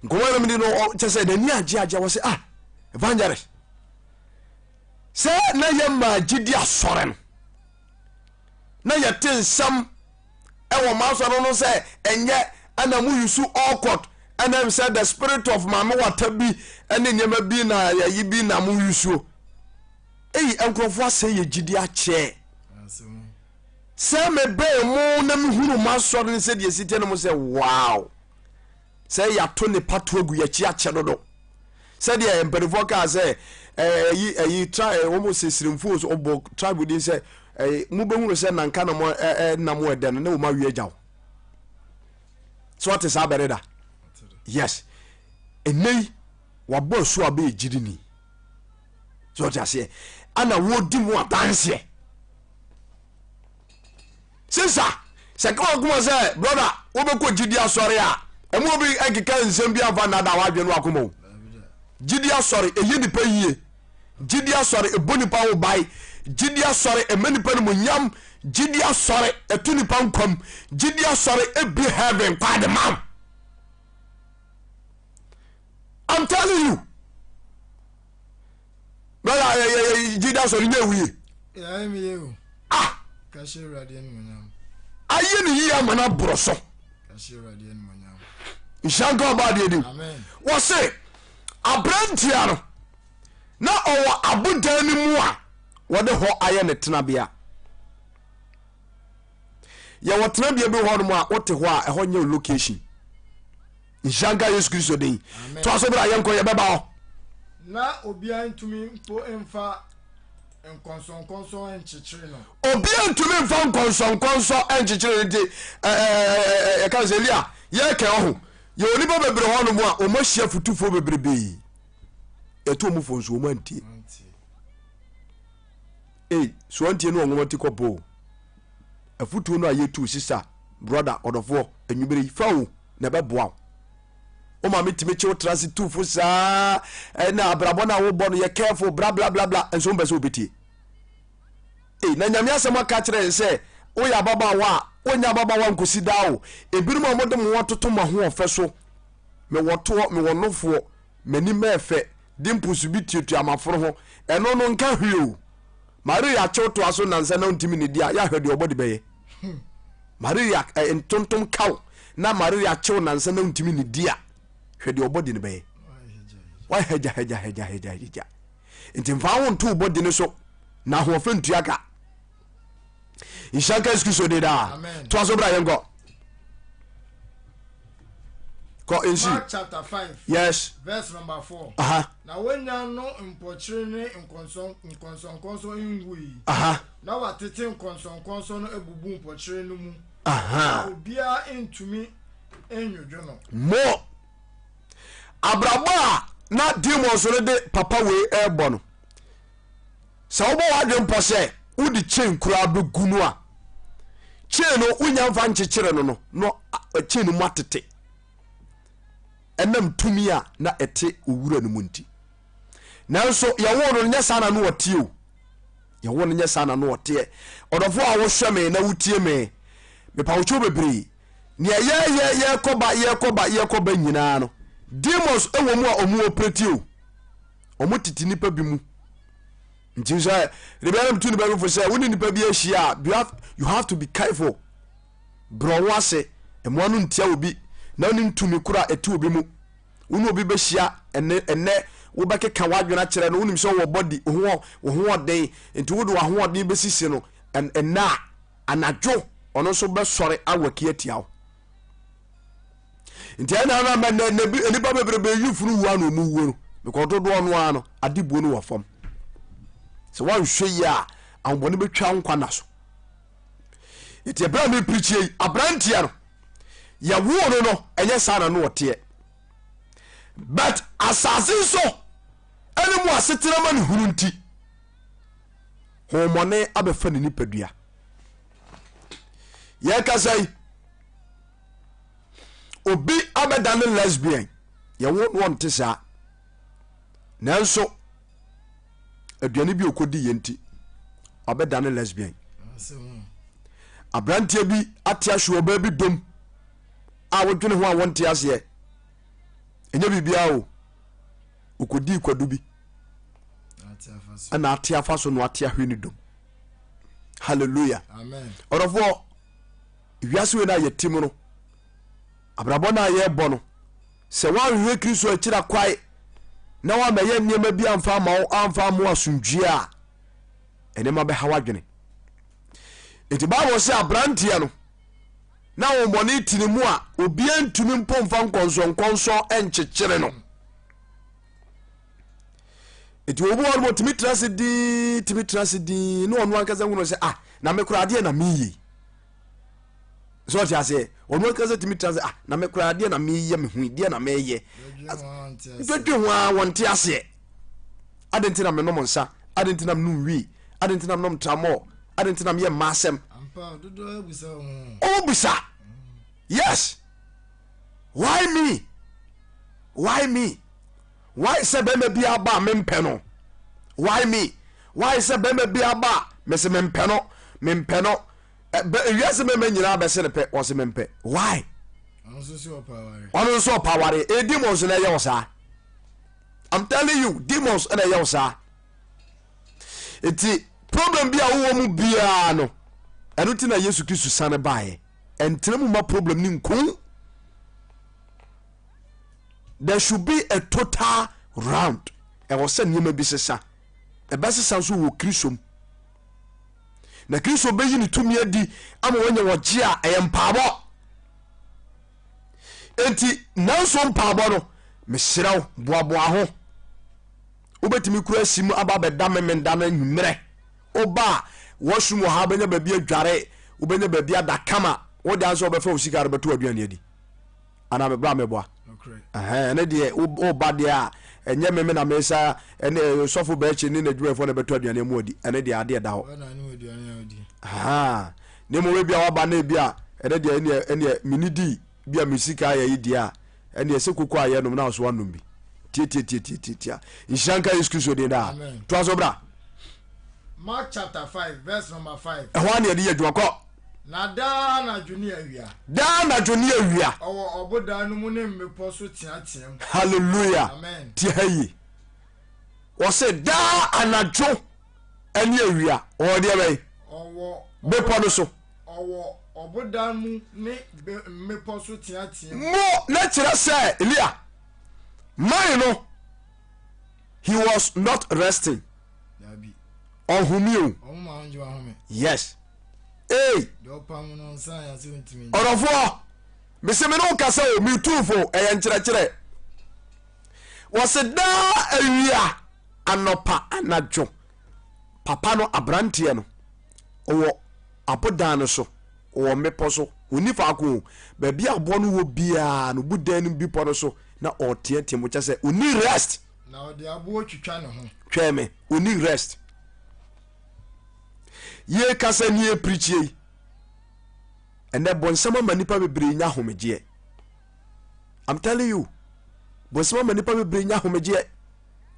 Nkɔmmɔ no mede no kyɛ sɛ n'ani agye agye wɔ sɛ ah evangelist sɛ na yɛ maa gyidi asɔre no na yɛte nsɛm ɛwɔ maa asɔre no sɛ ɛnyɛ ɛna mo yusu awkward ɛna sɛ the spirit of maame wata bi ɛne nneɛma bi na yɛyi bi na mo yusuo eyi nkurɔfoɔ asɛ yɛ gyidi akyɛ sɛ mebɛn mo na mehunu mo asɔre no sɛdeɛ ɛsi teɛ no mo sɛ wow sɛ yɛato ne pato agu yɛakyi akyɛ dodo sɛdeɛ mpanimfoɔ kaa sɛ ɛyi ɛyi tra wɔn sɛ sirimfoɔ so ɔbɔ tribe din sɛ ɛyi mo bɛhunu sɛ nanka na mo ɛɛ nam ɛdɛ no ne wɔn awie agya wo so ɔte saa bɛrɛ da yes ɛnɛ yi wabɔ asu a bɛyɛ gyidini so ɔte aseɛ ana wɔdi mu adanseɛ Sisa, sɛ ka wakoma sɛ brɔda wobɛkɔ gyidi asɔre a, ɛmu obi nkeka nsɛm bi amfa nnada w'adwene no akoma o. Gyidi asɔre ɛyɛ nipa yie. Gyidi asɔre ɛbɔ nipa ho ban. Gyidi asɔre ɛma nipa no mu nyam. Gyidi asɔre ɛto nipa nkwam. Gyidi asɔre ɛbi heaven kwa de ma. I'm telling you. Brother, yɛ yɛ yɛ gyidi asɔre nyɛ ewu yie. Ah! Ayɛ ne yie ama no aborɔ so. Nhyira nka ɔba adeɛ din. Wɔse aberanteɛ no na ɔwɔ abodan no mu a wɔde hɔ ayɛ ne tenabea. Yɛwɔ tenabea bi hɔ nom a wote hɔ a ɛhɔ nyɛ location. Nhyira nka Yesu Kristo din. Toa so bra yɛnkɔ yɛbɛba hɔ. Na obiara ntumi mpo mfa nkɔnsɔnkɔnsɔn nkyekyere no. Obiara ntumi mfa nkɔnsɔnkɔnsɔn nkyekyere no nti yɛka sɛ Elia yɛkɛ ɔho yɛwɔ nnipa bebree hɔ nom a wɔn ahyia futufoɔ bebrebee yɛto wɔn fo nso wɔn antie. Ei so antie no wɔn nwoma ti kɔpɔ o afutuo no a yɛtu sisa brɔda ɔdɔfoɔ anwummere yi fa o na ɛbɛboa wo. Wo maame tumi kye wo tra ase tu fo saa ɛna abrabɔ no a wobɔ no yɛ careful bla bla bla bla nso wompɛ sɛ wobɛtie. Ei, na Nyame asɛm aka kyerɛ yɛn sɛ woyɛ ababaawa a wonyɛ ababaawa nkosi daa o. Ebinom a wɔde mo ho atoto mo ahoɔfɛ so, mewɔ toɔ, mewɔ nofoɔ, m'anim ɛɛfɛ, dimples bi tuatua m'afono ho, ɛno no nka hwee o. Maria kyew toa so nnansa na ontumi nnidi a, yɛ ahwɛ deɛ ɔbɔ de bɛyɛ. Maria eh, ntontom kaw na Maria kyew nnansa na ontumi nnidi a, hwɛ deɛ ɔbɔ de no bɛyɛ. Wahagyahagyahagyahagyahagya. Nti mfa wo nto wo bɔdi no so na ahoɔfɛ ntua ka. Nhyira nka Yesu Kristo de daa. Toa so bra yɛnkɔ. Kɔ nsi. Mark chapter 5. Yes. Verse number 4. Aha. Na wonya no mpɔkyere ne nkɔnsɔnkɔnsɔn nwui. Aha. Na watete nkɔnsɔnkɔnsɔn no abubu mpɔkyere no mu. Aha. Na obiara ntumi nnwodwo no. Mo. Abrabɔ a na demons no de papa wei ɛrebɔ no. Sɛ wobɔ w'adwene pɔ sɛ wode chain koraa bɛgu no a, chain no wonya mfa nkyekyere no no na chain no mu atete ɛnam tumi a na ɛte owura no mu nti. Nanso yɛwoo no nyɛ saa na no ɔteɛ o. Yɛwoo no nyɛ saa na no ɔteɛ. Ɔdɔfoɔ a wohwɛ me na wotie me, mepa wo kyɛw bebree. Nea yɛyɛ yɛkɔba yɛkɔba yɛkɔba nyinaa no, demons ɛwɔ mu a ɔmo operate o. Wɔn tete nipa bi mu. Nti sɛ ebi anam tu nipa bi fo sɛ wo ne nipa bi ahyia a you have, you have to be careful. Brɛ wo ase, mmoa no ntia obi na wonim tumi koro a ɛte obi mu. Wo ne obi bɛhyia ɛnɛ ɛnɛ wobɛkeka w'adwene akyerɛ no wonim sɛ wɔ body wo ho wo ho ɔden nti wode w'ahoɔden bɛsisi no ɛnɛ a anadwo ɔno nso bɛsɔre awɔki atia wo. Nti ɛna na ma nɛ nɛ bi nnipa bebrebe yi funu wu ano ɔmu wuo no because dodoɔ no ara no ade buo no wɔ fam. Sɛ wɔnhwɛ yie a ahobɔne bɛtwa nkwa na so. Nti ɛberɛ a mepirikyie yi aberanteɛ no yɛwoo no no ɛnyɛ saa na no ɔteɛ but asase nso ɛne mu asetena ma ne hunu nti honmɔne abɛfa ne nipadua. Yɛkasa yi obi abɛda ne lesbian yɛwo no ɔnte saa nanso aduane bi ɔkɔdi yɛ nti ɔbɛda ne lesbian aberanteɛ bi ate ahwe ɔbaa bi dom a wodwene ho a wɔnte aseɛ ɛnyɛ biribiara o ɔkɔdii kwadu bi ɛna ate afa so no ate ahwe ne dom hallelujah ɔdɔfoɔ wiase wei no a yɛte mu no abrabɔ no a yɛrebɔ no sɛ woanhwehwɛ kristo akyira kwae na woamɛyɛ nneɛma bi amfa ama wo amfa ama asomdwie a nneɛma bɛha w'adwene nti bible sɛ aberanteɛ no na wɔmmɔne tini mu a obiara ntumi mpo mfa nkɔnsɔnkɔnsɔn nkyekyere no nti obi wɔ no tumi tena ase dinn tumi tena ase dinn na ɔno ankasa hunu sɛ ah na me koraa adeɛ na meyɛ sɛ ɔte aseɛ ɔno ankasa tumi tena ase ah na me koraa adeɛ na meyɛ me ho deɛ na meyɛ dwedwe ho a wɔnte aseɛ ade nti na menom nsa ade nti na menom wii ade nti na menom tramɔɔ ade nti na meyɛ mma asɛm ɔmo bisa yes why me why me Why sɛ bɛrima bi aba a mempɛ no? Why me? Why sɛ bɛrima bi aba a mese mempɛ no? Mempɛ no. Wiase mmarima nyinaa bɛse no pɛ, wɔse mempɛ. Why? Ɔno nso ɔpa aware. E demons na ɛyɛ wo saa. I'm telling you, demons na ɛyɛ wo saa. Nti problem bi a wowɔ mu biara no, ɛno ti na Yesu Kristo sane baeɛ. Ɛntena mu ma problem no nku. There should be a total round. Ɛwɔ sɛ nneɛma bi sesa. Ɛbɛsesa nso wɔ Kristo mu. Na Kristo bɛyi ne tumi adi ama wɔanya wɔgye a ɛyɛ mpaabɔ. Enti nanso mpaabɔ no, mesrɛ wo boaboa ho. Wobɛtumi kura si mu aba abɛda memenda no anwummerɛ. Woba a washroom wɔ ha, wobɛnya baabi adware, wobɛnya baabi ada kama. Wode ansa wobɛfa wo sika no bɛto aduane adi. anaa mebra meboa ɛne deɛ woba deɛ a ɛnyɛ meme na mesa ɛne sɔfo bɛɛkye ne n'adwumayɛfoɔ na ɛbɛtɔ aduane mu adi ɛne deɛ adeɛ da hɔ ne mmom ebi a waba na ebi a ɛne deɛ ɛneɛ ɛneɛ mene di bi a me sika ayɛ yi deɛ a ɛneɛ sɛ koko a yɛnom na aso anom bi tiatiatiatiatia nhyira nka Yesu Kristo din daa toa so bra. Mark chapter 5 verse number 5. Ɛhɔ a na yɛde yɛ adwuma kɔ. Na daa anadwo ne awia. Daa anadwo ne awia. Ɔwɔ ɔbodan no mu ne mmepɔ so teateam. Hallelujah. Amen. Tie ha yie. Wɔse daa anadwo ne awia ɔwɔ deɛ bɛn? Ɔwɔ bepɔ no so. Ɔwɔ ɔbodan mu ne mmepɔ so teateam. Mo na kyerɛ sɛ Elia man no he was not resting. Ɔhome o. Yes. Ei! Ɔdɔfoɔ, mese me ne wo kasa o, metu fo, ɛyɛ nkyerɛkyerɛ. Wɔse daa awia, anɔpa, anadwo, papa no, aberanteɛ no, ɔwɔ abodan no so, ɔwɔ mmepɔ so, ɔnni faako o, baabi a aboɔ no wɔ biara no, bu dan no bepɔ no so na ɔreteatea mu, kyɛ sɛ ɔnni rest. Na ɔde aboɔ twitwa ne ho. Twɛn me, ɔnni rest. Yɛkasa ni yɛpirikyie yi ɛnɛ bɔnsɛm ama nipa bebree nya ahomegyeɛ. I'm telling you, bɔnsɛm ama nipa bebree nya ahomegyeɛ.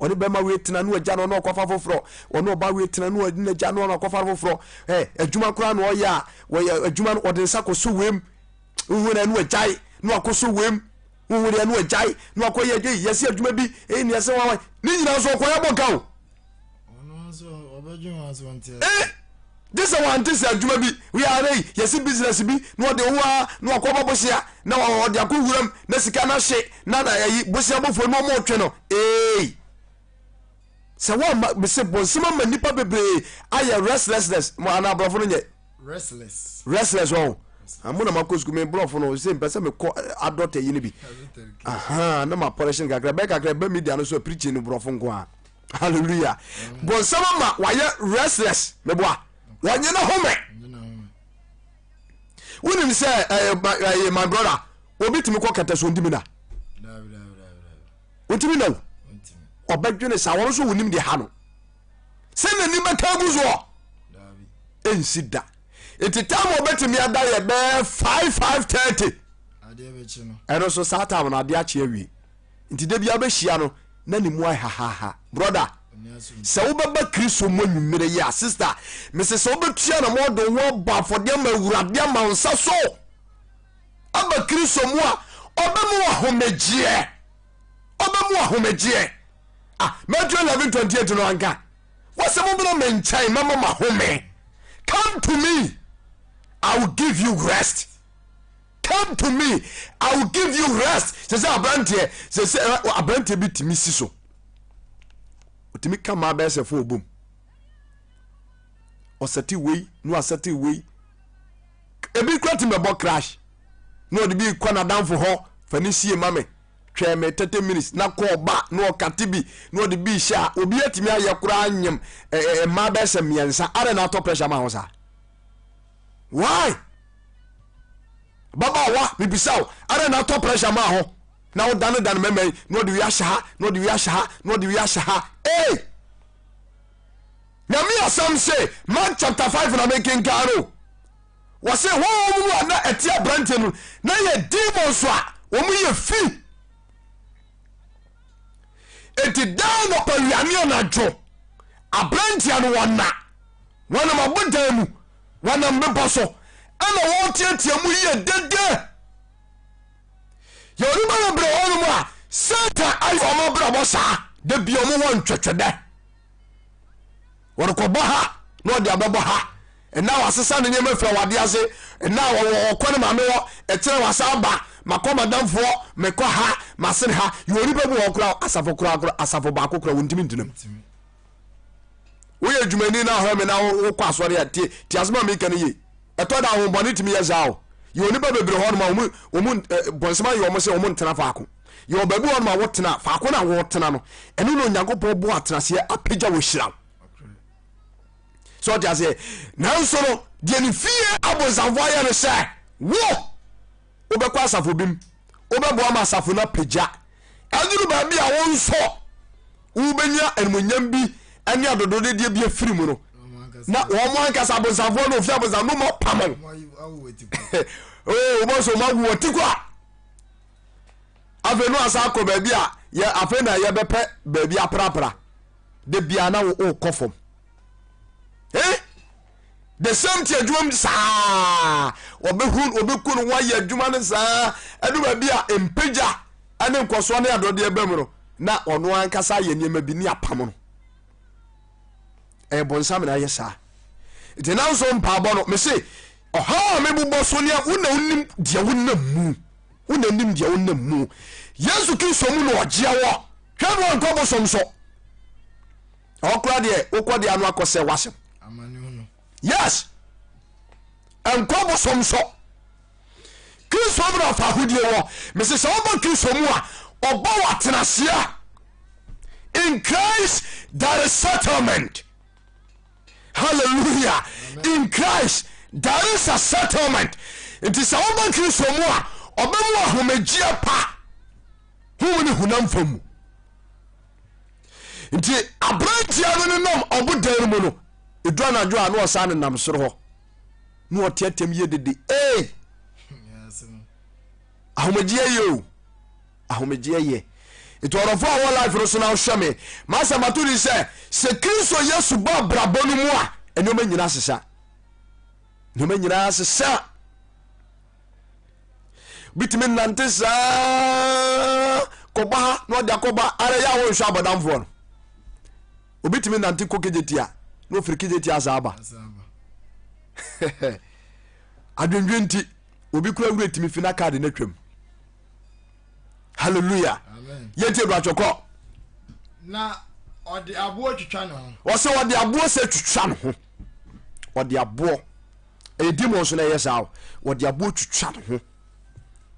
Ɔne bɛrima wei tena no agya no ɔne ɔkɔfa foforɔ, ɔne ɔba wei tena no agya no ɔne ɔkɔfa foforɔ. Ɛ adwuma koraa na ɔyɛ a wɔyɛ adwuma no ɔde nsa kɔso wei mu, wohu na ɛno agyae na wakɔso wei mu, wohu deɛ ɛno agyae na wakɔyɛ adwuma yɛsi adwuma bi ɛyi nea ɛsɛ wɔn ne nyinaa nso ɔkɔyɛ bɔ nka o. Eh, gye sɛ wante sɛ adwuma bi wiare yi yɛsi business bi na ɔde wo a na wakɔbɔ bosea na ɔde akɔ wuram na sika no ahye na na ayi bosea bɔfoɔ no ɔmo twe no ee sɛ wɔma mese bɔnsɛm ama nnipa bebree ayɛ restlessness mo anaa aborɔfo no nyɛ restless restless wɔn. Mo na makɔ sukuu me borɔfo no sɛ mpɛ sɛ mekɔ eh, adɔta yi no bi. Aha, na ma polish no kakra. Bɛyɛ kakra ɛbɛ media no so a preaching no borɔfo nko a. Hallelujah. Bɔnsam ama wayɛ restless. Meboa. Wɔnye ne home. Wonim sɛ ɛyɛ eh, eh, my brother obi tumi kɔ kɛtɛ so ntumi na. Ntumi na o. Ɔbɛdwene saa wɔn nso wɔnim deɛ ha no. Sɛ n'ani bɛka agu soɔ. Ɛnsi da. Nti time a ɔbɛtumi ada yɛ bɛyɛ 5 5:30. Ɛno nso saa time no adeɛ akye awie. Nti da biara bɛhyia no na ne mu ayɛ hahaha. Brother, sɛ wobɛba Kristo mu anwummerɛ yi a, sister, mese sɛ wobɛtua na mɔde wo ho abɔ afɔdeɛ ama Awurade ama wo nsa so aba Kristo mu a, ɔbɛma wo ahomegyeɛ. Ɔbɛma wo ahomegyeɛ. Ah, Matthew 11:28 no anka. Wɔsɛ mommra me nkyɛn mɛma mo ahome. Come to me, I will give you rest. Come to me, I will give you rest. Sɛ sɛ aberanteɛ, sɛ sɛ aberanteɛ bi tumi si so. Otumi ka maa bɛyɛ sɛ fo obom. Ɔsɛte wei, na wasɛte wei. Ebi kura tumi bɛbɔ crash. Na ɔde bi kɔ n'adamfo hɔ, fa ne sie ma me. Twɛn me 30 minutes na kɔɔ ba na ɔkate bi na ɔde bi hyɛ a obi atumi ayɛ koraa nyem mmaa bɛyɛ sɛ mmiɛnsa. Adɛn na atɔ pressure ma ho saa? Why? Ababaawa, mebisa wo, adɛn na atɔ pressure maa ho na wodanedane mmarima yi na ɔde wei ahyɛ ha na ɔde wei ahyɛ ha na ɔde wei ahyɛ ha? Ee! Nyame asɛm se, Mark chapter 5 na mekenkan no. Wɔse honhom mu a na ɛte aberanteɛ no na yɛ demons a wɔn yɛ fi. Enti daa nɔpa wia ne anadwo aberanteɛ no wɔna wɔnam abodan mu wɔnam bepɔ so ɛna wɔteatea mu yie dede. Yɛwɔ nnipa bebree wɔ hɔnom a Satan ayɛ wɔn abrabɔ saa da bi wɔn wɔ ntwɛtwɛdɛ. Wɔrekɔbɔ ha na ɔde abɛbɔ ha. Ɛna wasesa ne nneɛma firi awadeɛ ase. Ɛna ɔkɔ ne maame hɔ. Ɛkyerɛ wasa aba. Makɔ madamfoɔ, mekɔ ha, masene ha. Yɛwɔ nnipa bi wɔ hɔ koraa asafo koraa koraa asafo baako koraa wɔntumi ntena mu. Woyɛ adwumani na ahwɛ me na wokɔ asɔre a tie tie asɛm a meka no yie. Ɛtɔ da ahombɔne tumi yɛ saa o. Yɛwɔ nnipa bebree hɔ nom a wɔn wɔn bɔnsɛm ayɛ wɔn sɛ wɔn ntena faako. Yɛwɔ baabi hɔ nom a wotena faako na wotena no ɛno na Onyankopɔn bɔ atenaseɛ apagya wɔ hyira wo. Sɛ ɔte aseɛ nanso no deɛ ne fie abonsamfoɔ ayɛ no sɛ wo wobɛkɔ asafo bi mu wobɛboa ma asafo no apagya ɛduru baabi a wo nso wobɛnya animonyam bi ne adododedeɛ bi afiri mu no na wɔn ankasa abonsamfoɔ no ofie abonsam no ma pam wo wobɔ so ma wu wɔti kɔ a afei no asa akɔ baabi a yɛ afei na yɛbɛpɛ baabi aprapra de bia na wokɔ fam eh the same thing adwuma mu saa wɔbɛhu wɔbɛku no wɔayɛ adwuma no saa ɛdu baabi a mpagya ne nkɔsoɔ ne adɔdeɛ ba mu no na ɔno ankasa ayɛ nneɛma bi ne apam no ɛyɛ bɔnsam na ayɛ saa nti nanso mpaabɔ no mese ɔhaw a mebobɔ so nea wo na wonim deɛ wonam mu wo na nim deɛ wonam mu Yesu Kristo mu na ɔgyeɛ wɔ hwɛ no ankɔ bosom so Ɛhɔ koraa deɛ wokɔ deɛ ano akɔ sɛ w'asɛm. Yes, nkɔ bosom so. Kristo mu na ɔfa ahodie wɔ. Mese sɛ wobɔ Kristo mu a, ɔbɔ wɔ atenaseɛ. In Christ there is settlement. Hallelujah. In Christ there is a settlement. Nti sɛ wobɔ Kristo mu a, ɔbɛmu ahomegyeɛ pa. Honhom ne honam fam mu. Nti aberanteɛ no nenam ɔbodan no mu no, ɛdu anadwo a na ɔsan nenam soro hɔ na ɔteateam yie dede. Ee! Ahomegyeɛ yɛ o. Ahomegyeɛ yɛ. Nti ɔdɔfo a wɔ life no so na wohwɛ me, m'asɛm ato din sɛ, sɛ Kristo Yesu ba abrabɔ no mu a, nneɛma nyinaa sesa. Nneɛma nyinaa sesa. Bitumi nante saa kɔbɔ ha na ɔde akɔbɔ ara yɛ a wɔnhwɛ abɔdamfoɔ no. Obi tumi nante kɔ kejetia na ofiri kejetia saa aba. Adwendwen nti obi kura wura tumi fi na kaadi no atwam. Hallelujah. Yɛntie do atwɔkɔ. Na ɔde aboɔ twitwa ne ho. Ɔsɛ ɔde aboɔ sɛ twitwa ne ho. Ɔde aboɔ. Ɛyɛ demons na ɛyɛ saa o. Wɔde aboɔ twitwa ne ho.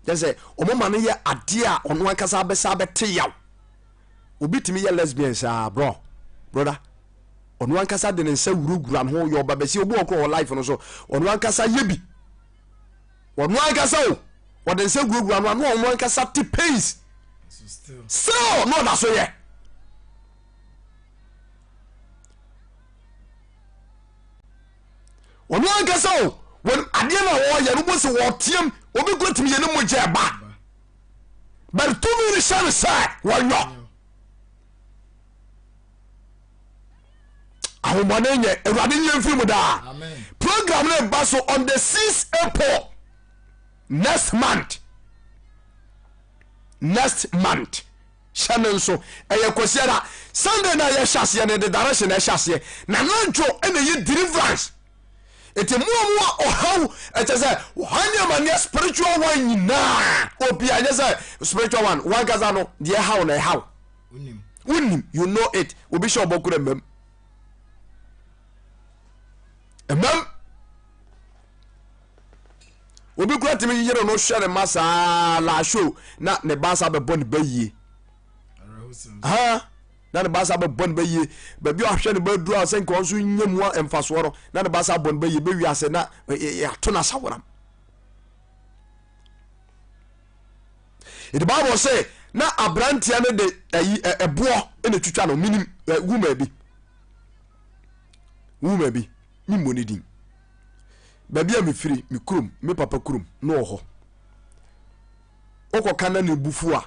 Kyɛ sɛ wɔn ma no yɛ adeɛ a ɔno ankasa abɛsa abɛte yaw. Obi tumi yɛ lesbian saa bro, brother. Ɔno ankasa de ne nsa wurawura ne ho yɛ ɔba bɛsi obi wɔ kɔ wɔ life no so. Ɔno ankasa yɛ bi. Ɔno ankasa o. Ɔde nsa wurawura no ano ɔno ankasa te pains. Still na ɔda so yɛ. Ɔno ankasa o. Wɔn adeɛ no a wɔyɛ no bɔ sɛ wɔteam obi kɔ tumi yɛ ne mogya ɛba. But tumi no hyɛ no sɛ wɔnyɔ. Ahomɔne nyɛ awurade nyɛ mfiri mu daa. Program no ba so on the 6 April next month. Next month. Hyɛ no nso ɛyɛ kwasiada Sunday na yɛhyɛ aseɛ no de direction na ɛhyɛ aseɛ na anadwo ɛna ɛyɛ deliverance. Eti mo a mo a ɔhaw ɛkyɛ sɛ ɔhaw ne amaneɛ spiritual one nyinaa obi a nyɛ sɛ spiritual one wankasa no deɛ ɛhaw na ɛhaw wonim you know it obi hyɛ ɔbɔ kura mmam mmam obi kura tumi yere no hwɛ ne ma saa laahyo na ne ba sa bɛbɔ ne ba yie ha na ne ba sa bɛbɔ ne ba yie baabi a ɔhwɛ ne ba duru a sɛ nka ɔnso nya mu mfasoɔ no na ne ba sa bɔ ne ba yie bɛwi ase na yɛato no asaworam. Nti Bible sɛ na aberanteɛ no de ayi ɛboɔ na twitwa no menim wuma bi wuma bi memmɔ ne din baabi a mefiri me kurom me papa kurom na wɔ hɔ wokɔka na ne bufu a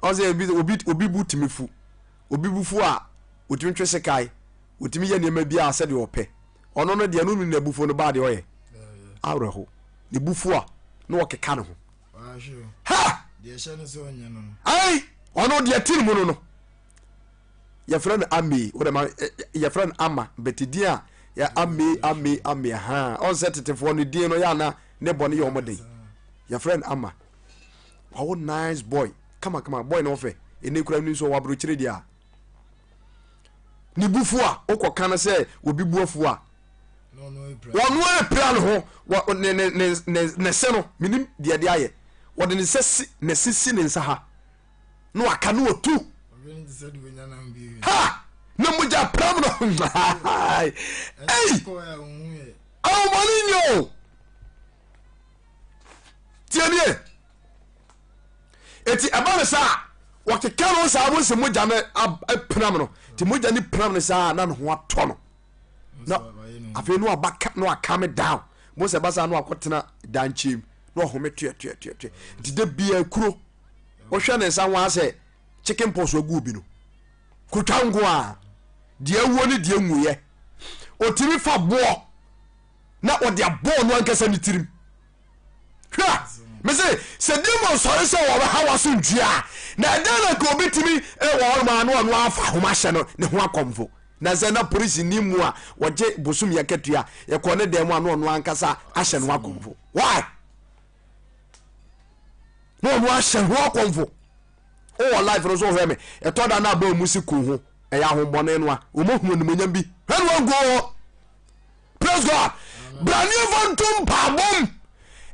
ɔsɛ obi obi obi bu tumi fu obi bu fu a otumi twe sekae otumi yɛ nneɛma bi a sɛdeɛ ɔpɛ ɔno no deɛ no ne n'abufuo no baa deɛ ɔyɛ awerɛho ne bufu a na ɔkeka ne ho ha ai ɔno deɛ ti ne mu no no yɛfrɛ no ame wode ma yɛfrɛ no ama bɛte din a yɛ ame ame ame ha ɔn sɛ tetefoɔ no din no yɛ ana ne bɔ no yɛ ɔmo den yɛfrɛ no ama wawo nice boy kama kama boy no ɔfɛ ɛnɛ kura ni nso ɔwɔ aburokyire deɛ a ne bufu a wokɔka no sɛ obi bu afu a wɔno apira ne ho wɔ ne ne ne ne ne se no menim deɛ de ayɛ wɔde ne nsa si ne se si ne nsa ha na waka ne wɔtu ha na mogya pram no ei ahomɔne nyɛ o tie nie eti ɛba no saa wɔkeka no saa mo sɛ mogya no apinam no nti mogya no pinam no saa na ne ho atɔ no na afei no aba na wakame down mo sɛ ɛba saa na wakɔtena dankyɛm na ɔhome tuatuatuatua nti da bia kuro wohwɛ ne nsa ho asɛ chicken pox agu obi no kotwa nko a deɛ awuo ne deɛ nwuiɛ ɔtumi fa boɔ na ɔde abɔ ɔno ankasa ne tirim Hwɛ, mese sɛ demon sɔre sɛ wɔbɛha w'asomdwie a, na ɛdɛn na nka obetumi wɔ hɔnom a na ɔno afa ahoma ahyɛ no ne ho akɔmfo. Na sɛ na polisi ni mu a wɔgye bosom yɛ katua, yɛkɔ ne dan mu a na ɔno ankasa ahyɛ ne ho akɔmfo. Why? Na ɔno ahyɛ ho akɔmfo. Wowɔ life no so hwɛ me. Ɛtɔ da na abɔ mu si kun ho. Ɛyɛ ahombɔne no a. Wɔn ahunu animonyam bi. Hwɛ no angu hɔ. Praise God. Brane fa nto mpaabɔ mu.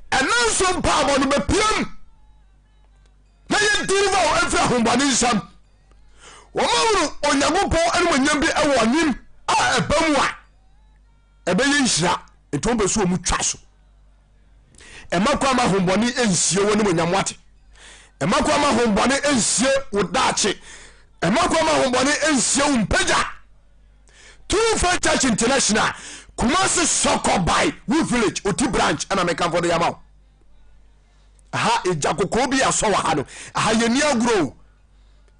Ɛna nso mpaabɔ no bɛpiam na yɛ deliver wo mfiri ahombɔne nsam. Wɔn ahunu Onyankopɔn animonyam bi wɔ anim a ɛba mu a ɛbɛyɛ nhyira nti wɔn bɛ so wɔn twa so. Ɛma kwan ma ahombɔne nsie wɔn animonyam wate. Ɛma kwan ma ahombɔne nsie wo daakye. Ɛma kwan ma ahombɔne nsie wo mpagya. True Faith Church International, Kumasi Sɔkɔ by Wo Village, Oti Branch, ɛna mekamfo de ama wo. Aha egya kɔkɔɔ bi asɔ wɔ ha no, aha yɛ ni agorɔ o.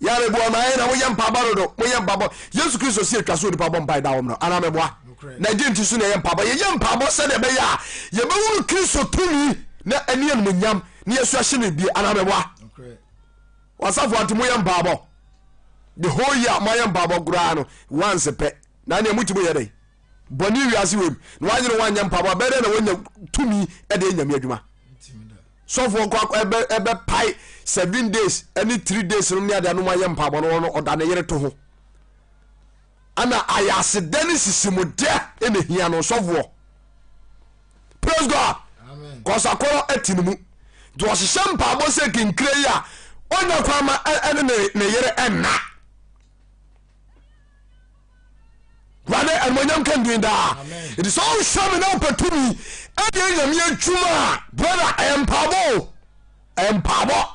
Yàrá ebu ɔma ayɛ na moyɛ mpaabɔ dodo, moyɛ mpaabɔ. Yesu Kristo si atwa so onipa bɔ mpae da wɔm no, anaa mɛboa. Na ɛgye nti so na ɛyɛ mpaabɔ. Yɛyɛ mpaabɔ sɛdeɛ ɛbɛyɛ a yɛbɛhunu Kristo tumi na ɛne animuonyam na yɛso ahye no bie, anaa mɛboa. Wasafo ante moyɛ mpaabɔ. The whole year moayɛ mpaabɔ koraa no once pɛ. Na nea motumi yɛ dɛn? Bɔne wiase wei mu na wanyere wanyɛ mpaabɔ abɛyɛ dɛn na wanya tumi de anyame adwuma? Sɔfoɔ kɔ ɛbɛ ɛbɛpae 7 days ɛne 3 days no ne adeɛ no moayɛ mpaabɔ no ɔno ɔda ne yere to ho. Ana ayɛ asedɛ ne sisi mo dɛ ɛna hia no sɔfoɔ. Praise God. Kɔsakɔrɔ ɛte ne mu. Nti ɔhyehyɛ mpaabɔ sɛ kinkire yi a ɔnya kwan ma ɛne ne yere ɛnna. Wurade animonyam ka ndin daa. Nti sɛ ɔnhwɛ me na ɔpɛ tumi ɛde nyame adwuma a brother ɛyɛ mpaabɔ o ɛyɛ mpaabɔ.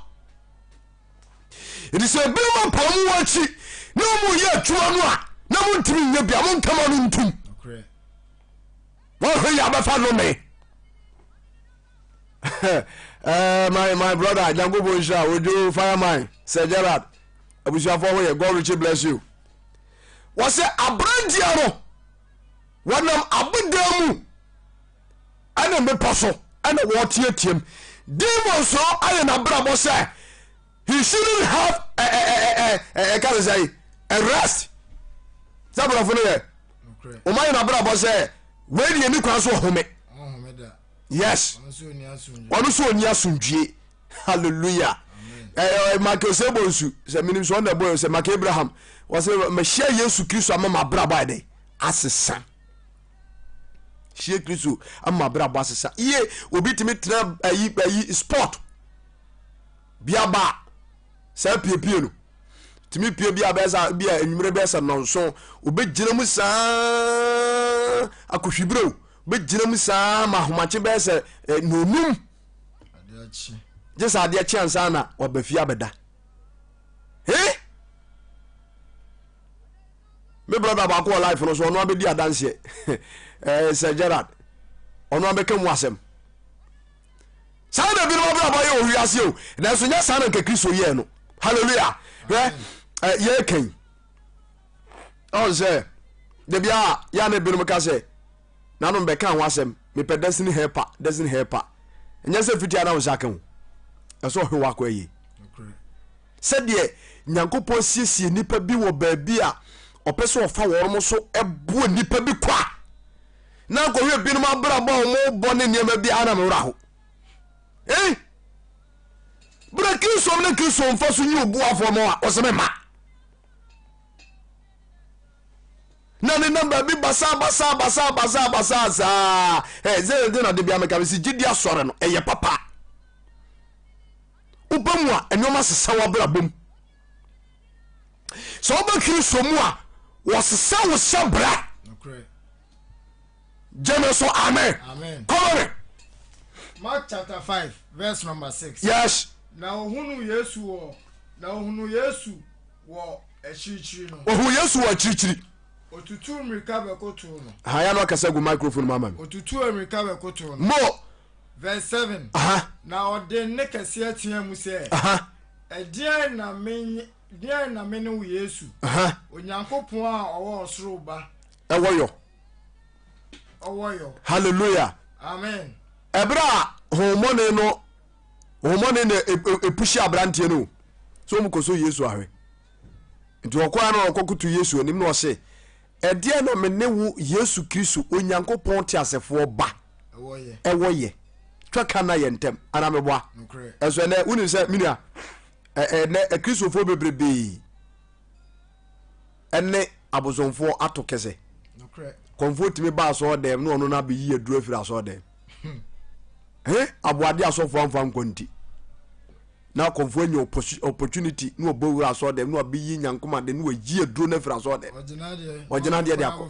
Nti sɛ ebinom apaa mu wɔ akyi na wɔn yɛ adwuma no a na mo ntumi nyɛ bia mo nkama no ntum. Wɔhwɛ yɛ abɛfa nome. Eh, my my brother nyankopɔn nhyira ojo fireman sir gerard abusuafoɔ ho yɛ god richly bless you wɔsɛ aberanteɛ no wɔnam abodan mu ɛne mmepɔ so ɛna wɔteateam demons no ayɛ n'abrabɔ sɛ he shouldn't have ɛka ne sɛ a rest sɛ aborɔfo no yɛ wɔn ayɛ n'abrabɔ sɛ wei deɛ ne kwan so ɔhome yes ɔno nso ɔni asomdwie hallelujah eh, eh, michael sɛ bɔ nsu sɛ menim sɛ ɔna bɔ sɛ michael abraham wɔsɛ mahyia yesu kristo ama mabrabɔ ayɛ dɛn asesa hyia kristo ama mabrabɔ asesa yie obi tumi tena ayi ayi sport biaba saa piepie no tumi pie bi a bɛyɛ sɛ bi a anwummerɛ bɛyɛ sɛ nnɔnson obɛgyina mu saa akɔhwiberɛ bɛgyina mu saa ma ahomakye bɛyɛ sɛ eh, nonum gye sɛ adeɛ kye ansa na waba fie abɛda he me brother baako wɔ life no so ɔno abɛdi adanseɛ eh, sir gerard ɔno abɛka mu asɛm saa na binom abrabɔ yɛ wɔ wiase o nanso nyɛ saa na nka kristo yɛɛ no hallelujah hwɛ eh, yɛkɛn ɔn sɛ dabi a yɛ ne binom ka sɛ nanom bɛka ho asɛm mepɛ destiny helper destiny helper ɛnyɛ sɛ fiti a na wo nsa ka ho ɛsɛ ɔhwɛ wakɔ ayie sɛdeɛ nyankopɔn siesie nnipa bi wɔ baabi a ɔpɛ sɛ ɔfa wɔn so ɛboa nnipa bi kwa na nkɔhwɛ binom abrabɔ a wɔbɔ ne nneɛma bi a na mewura ho eh berɛ kristo ne kristo mfa so nyi obuafoɔ ma a ɔsɛ me ma na ne nam baabi basaa basaa basaa basaa basaa saa ɛ sɛ ɛde na de bia meka mesi gyidi asɔre no ɛyɛ papa wobɛ mu a nneɛma sesa w'abrabɔ mu sɛ wobɛ kristo mu a wɔsesa wo hyɛ bra gyeme so amen kɔmɔ me Mark chapter 5 verse number 6. Yes. Na ohunu Yesu wɔ na ohunu Yesu wɔ akyirikyiri no. Ohun Yesu wɔ akyirikyiri. Otutuu mmirika bɛkotow no. Aha ya no akasa gu microphone mu ama me. Otutuu mmirika bɛkotow no. Mo. Verse 7. Aha. Na ɔde nne kɛseɛ teaa mu sɛ. Aha. Ɛdeɛn na me deɛn na me ne wo Yesu. Aha. Onyankopɔn a ɔwɔ ɔsoro ba. Ɛwɔ yɔ. Ɔwɔ yɔ. Hallelujah. Amen. Ɛberɛ a honhommɔne no honhommɔne na epushi aberanteɛ no sɛ wɔn kɔ so Yesu ahwɛ. Nti ɔkɔɛ no ɔkɔkoto Yesu anim na ɔse, ɛdeɛ na me ne wo Yesu Kristo Onyankopɔn teasefoɔ ba ɛwɔ yɛ. Twa ka na yɛ ntɛm anaa meboa. Ɛnso ɛnɛ wonim sɛ menua ɛnɛ akristofoɔ bebrebee ɛne abosomfoɔ ato kɛsɛ. Kɔmfoɔ tumi ba asɔɔ dɛm na ɔno no abɛyi aduro afiri asɔɔ dɛm. Hmm. Aboade asɔfoɔ amfa nkɔ nti. Na akɔmfoɔ anya opportunity na ɔbɔ wura asɔɔ dɛm na wabɛyi nyankoma de na wayi aduro no afiri asɔɔ dɛm. Ɔgyina deɛ de akɔ.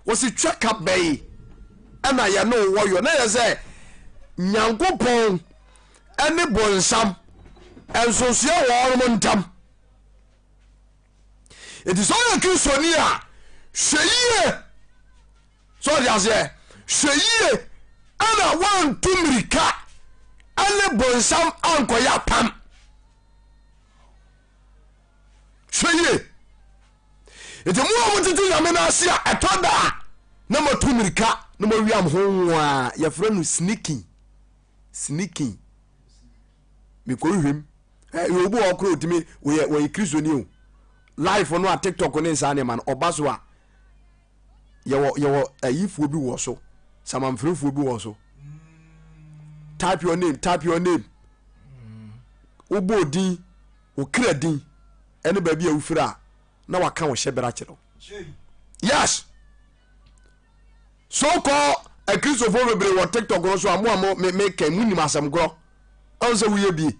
Wɔsi twa ka bɛyi ɛna yɛne wɔ yɔ na yɛ sɛ nyankopɔn ɛne bonsam nsonsoɛ wɔ wɔn ntam. Enti sɛ ɔyɛ Kristoni a, hwɛ yie. Sɛ ɔde aseɛ, hwɛ yie ɛna woantu mmirika ɛne bonsam ankɔyɛ apam. Hwɛ yie. Nti mo a motete nyame no ase a ɛtɔ da a na moatu mmirika na moawia mo ho nwaa yɛfrɛ no sneaking sneaking mekɔhwehwɛm Ɛyɛ obi wɔ hɔ koraa otumi wɔyɛ wɔyɛ kristoni o life no a tiktok ne nsaa nneɛma no ɔba so a yɛwɔ yɛwɔ ayifoɔ bi wɔ so samanfrɛfoɔ bi wɔ so type your name type your name wobɔ odin okra din ɛne baabi a wofiri a na waka wo hyɛ bere akyerɛ wo yes so called. Akristofoɔ bebree wɔ TikTok no so a mo a mo me mekɛn mo nim asɛm korɔ. Ɔn sɛ woyɛ bie.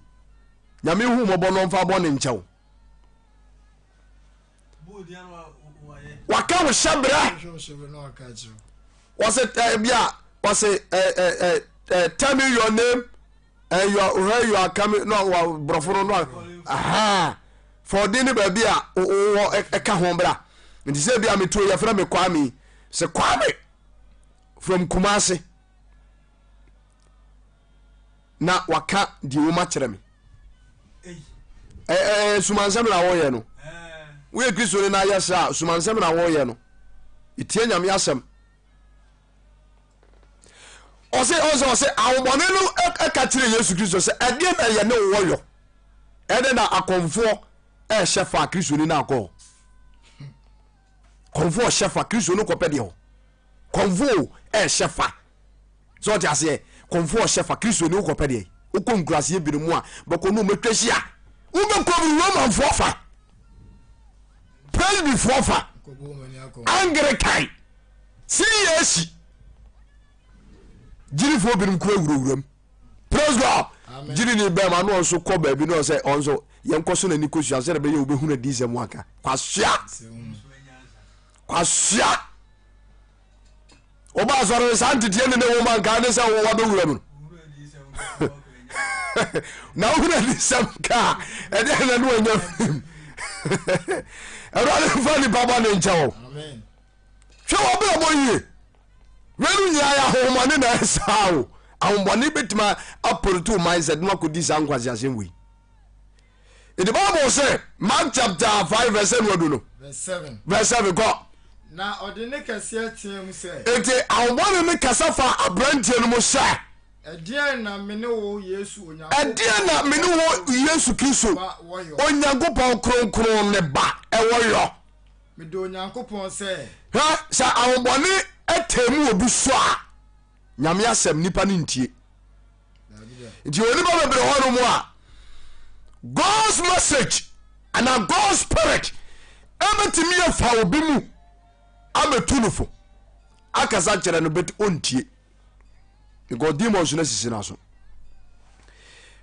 Nyame hu mmɔbɔ no ɔmfa bɔ ne nkyɛw. Waka wo hyɛ brɛ. Wɔse eh, bia wɔse eh, eh, eh, eh, tell me your name and your where you are coming no wa borɔfo no no aha fɔɔden ne baabi a wowɔ ɛka ho bra nti sɛ bi a metuo yɛfrɛ me Kwame sɛ Kwame from Kumasi na waka deɛ wɔm akyerɛ me ɛɛ sumansɛm na wɔyɛ no woyɛ kristo ne na ayɛ saa sumansɛm na wɔyɛ no ɛtie nyame asɛm ɔse ɔsɛ ɔse ahobɔne no ɛka kyerɛ yesu kristo sɛ ɛdeɛ na yɛ ne wɔ yɔ ɛdɛ na akɔmfoɔ ɛhyɛ fa kristo ni no akɔ kɔmfoɔ ɔhyɛ fa kristo no kɔpɛ deɛ hɔ kɔmfoɔ ɛhyɛ fa sɛ ɔte aseɛ kɔmfoɔ ɔhyɛ fa kristo ni wokɔpɛ deɛ wokɔ nkuraseɛ binom mu a bɛkɔ no ɔmɛtwa hyia wobɛkɔ mu romanfoɔ fa presbyfoɔ fa anglican CAC gyirifoɔ binom kura wurawuram praise God gyiri ni bɛn ma no ɔnso kɔ baabi na ɔsɛ ɔnso yɛn kɔ so n'ani kɔ sua sɛ ɛbɛyɛ wobɛhunu adi sɛ mu aka kwasua kwasua Woba asɔre no saa nteteɛ ne ne wo ma nka ne sɛ wowɔ bɛwura mu no na wohunu adisɛm ka a ɛdeɛ na ne wanya firim awurade mfa nipa bɔ ne nkyɛ wo hwɛ wɔbrɛbɔ yie wɛno nyinaa yɛ ahohomɔne na ɛsaa o ahombɔne bɛtumi apɔlito mindset na wakɔdi saa nkwaseasɛm wei The Bible sɛ Mark chapter 5 verse 7 wadu no. Verse 7. Verse 7 kɔ. Na ɔde ne kɛseɛ teɛ mu sɛ. Enti ahobɔne no kasa fa aberanteɛ no mu sɛ. Ɛdeɛn na me ne wo Yesu Onyankopɔn. Ɛdeɛn na me ne wo Yesu Kristo Onyankopɔn kronkron ne ba ɛwɔ yɔ. Medɔ Onyankopɔn sɛ. Hwɛ sɛ ahobɔne ɛtɛ mu obi so a Nyame asɛm nipa no ntie. Nti onipa bebree hɔ nom a God's message ana God's spirit ɛbɛtumi afa obi mu abɛtu no fo akasa kyerɛ no but ɔntie because demons no asisi no aso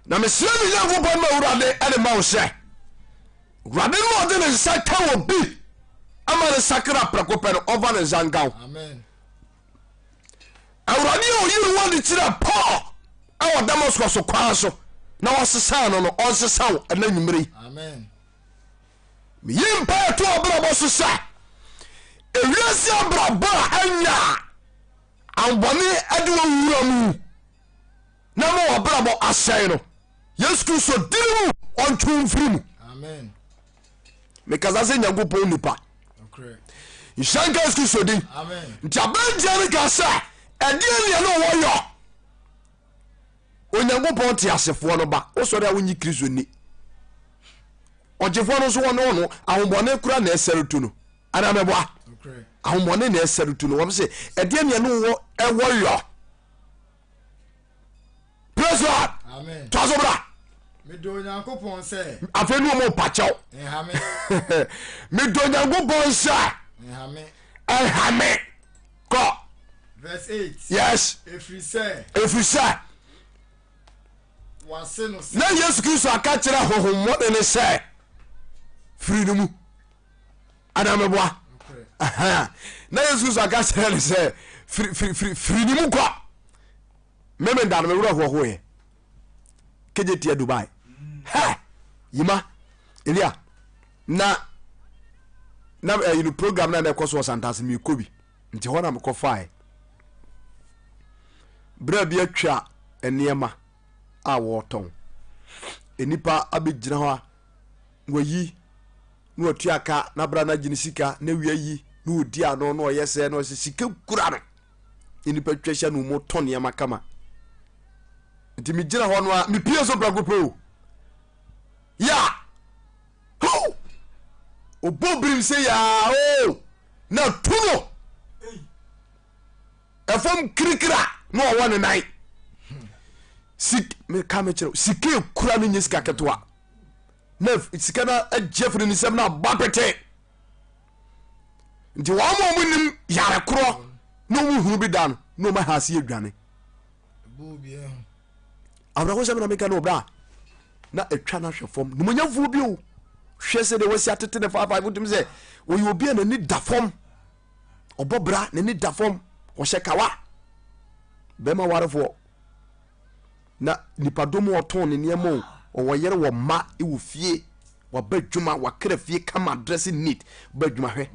na mesrɛ me nyankopɔn ma awurade ɛde ma wo sɛ awurade no ɔde ne nsa ka wɔ bi ama ne sakra prɛko pɛ no ɔmfa ne nsa nka wo Awurade a ɔyii ne ho adi kyerɛɛ Paul wɔ Damascus kwan so na ɔsesaa no no, ɔnsesa wo ɛna nwummere yi. Meyi mpaeɛ to abrabɔ so sɛ ewiase abrabɔ a ɛnyɛ a ahobɔne de wɔ wura mu na ma w'abrabɔ asɛe no, Yesu Kristo dini mu ɔntwe wo mfiri mu. Mekasa sɛ Nyankopɔn nipa. Nhyira nka Yesu Kristo din. Nti aberanteɛ no ka sɛ ɛdeɛ neɛ ne wɔyɔ Onyankopɔn te asefoɔ no ba wosɔre a wonyi Kristo ni ɔgyefoɔ no nso wɔne ɔno ahobɔne kora na ɛsɛre tu no anaa mɛboa ahobɔne na ɛsɛre tu no wɔm sɛ ɛdeɛ neɛ ne wɔ ɛwɔ yɔ Praise God. Amen. Toa so bra. Medɔ Onyankopɔn sɛ. Afei ne ɔmo pakyɛw. Nhame. Medɔ Onyankopɔn sɛ. Nhame. Nhame. Kɔ. Verse 8. Yes. Ɛfiri sɛ. Ɛfiri sɛ. Wase no sɛ. Na Yesu Kristo aka kyerɛ honhommɔne ne sɛ firi no mu. Anaa meboa. Na Yesu Kristo aka kyerɛ no sɛ firi firi firi firi ne mu kɔ. Meme da no me werɛ hoɔhoeɛ kegye tia Dubai hɛ yima Elia na na ɛyi no program na na ɛkɔ so wɔ Santase mekɔ bi nti hɔ na mekɔ fae berɛ bi atwa nneɛma a wɔtɔn nnipa abɛgyina hɔ a wɔyi na wɔtua ka na bra no agye ne sika na wia yi na wɔdi ano na ɔyɛ sɛ na ɔsɛ sika kura no nnipa twa hyia na wɔn tɔ nneɛma kama nti megyina hɔ no a mepie so prɛko pɛ o ya ho ɔbɔ birim sɛ yaa o na tu no ɛfam kirikira na ɔwɔ ne nan sik meka mekyerɛ sika ekura no nyɛ sika ketewa na sika no agye afiri ne nsam na abɔ apete nti wɔn a wɔn nim yare korɔ na wɔn hunu bi da no. Na ɔma ha ase adwane. Awerɛhosɛm na meka no ɔbra na atwa no ahwɛ fam nomonyamfoɔ bi o hwɛ sɛ deɛ wasi atete ne faafaa wotumi sɛ ɔyɛ obi a n'ani da fam ɔbɔ bra n'ani da fam ɔhyɛ kawa bɛrima warefoɔ na nipadɔm ɔtɔn ne nneɛma o ɔwɔ yere wɔ mma wɔ fie waba adwuma wakra fie kama dress neat ba adwuma hwɛ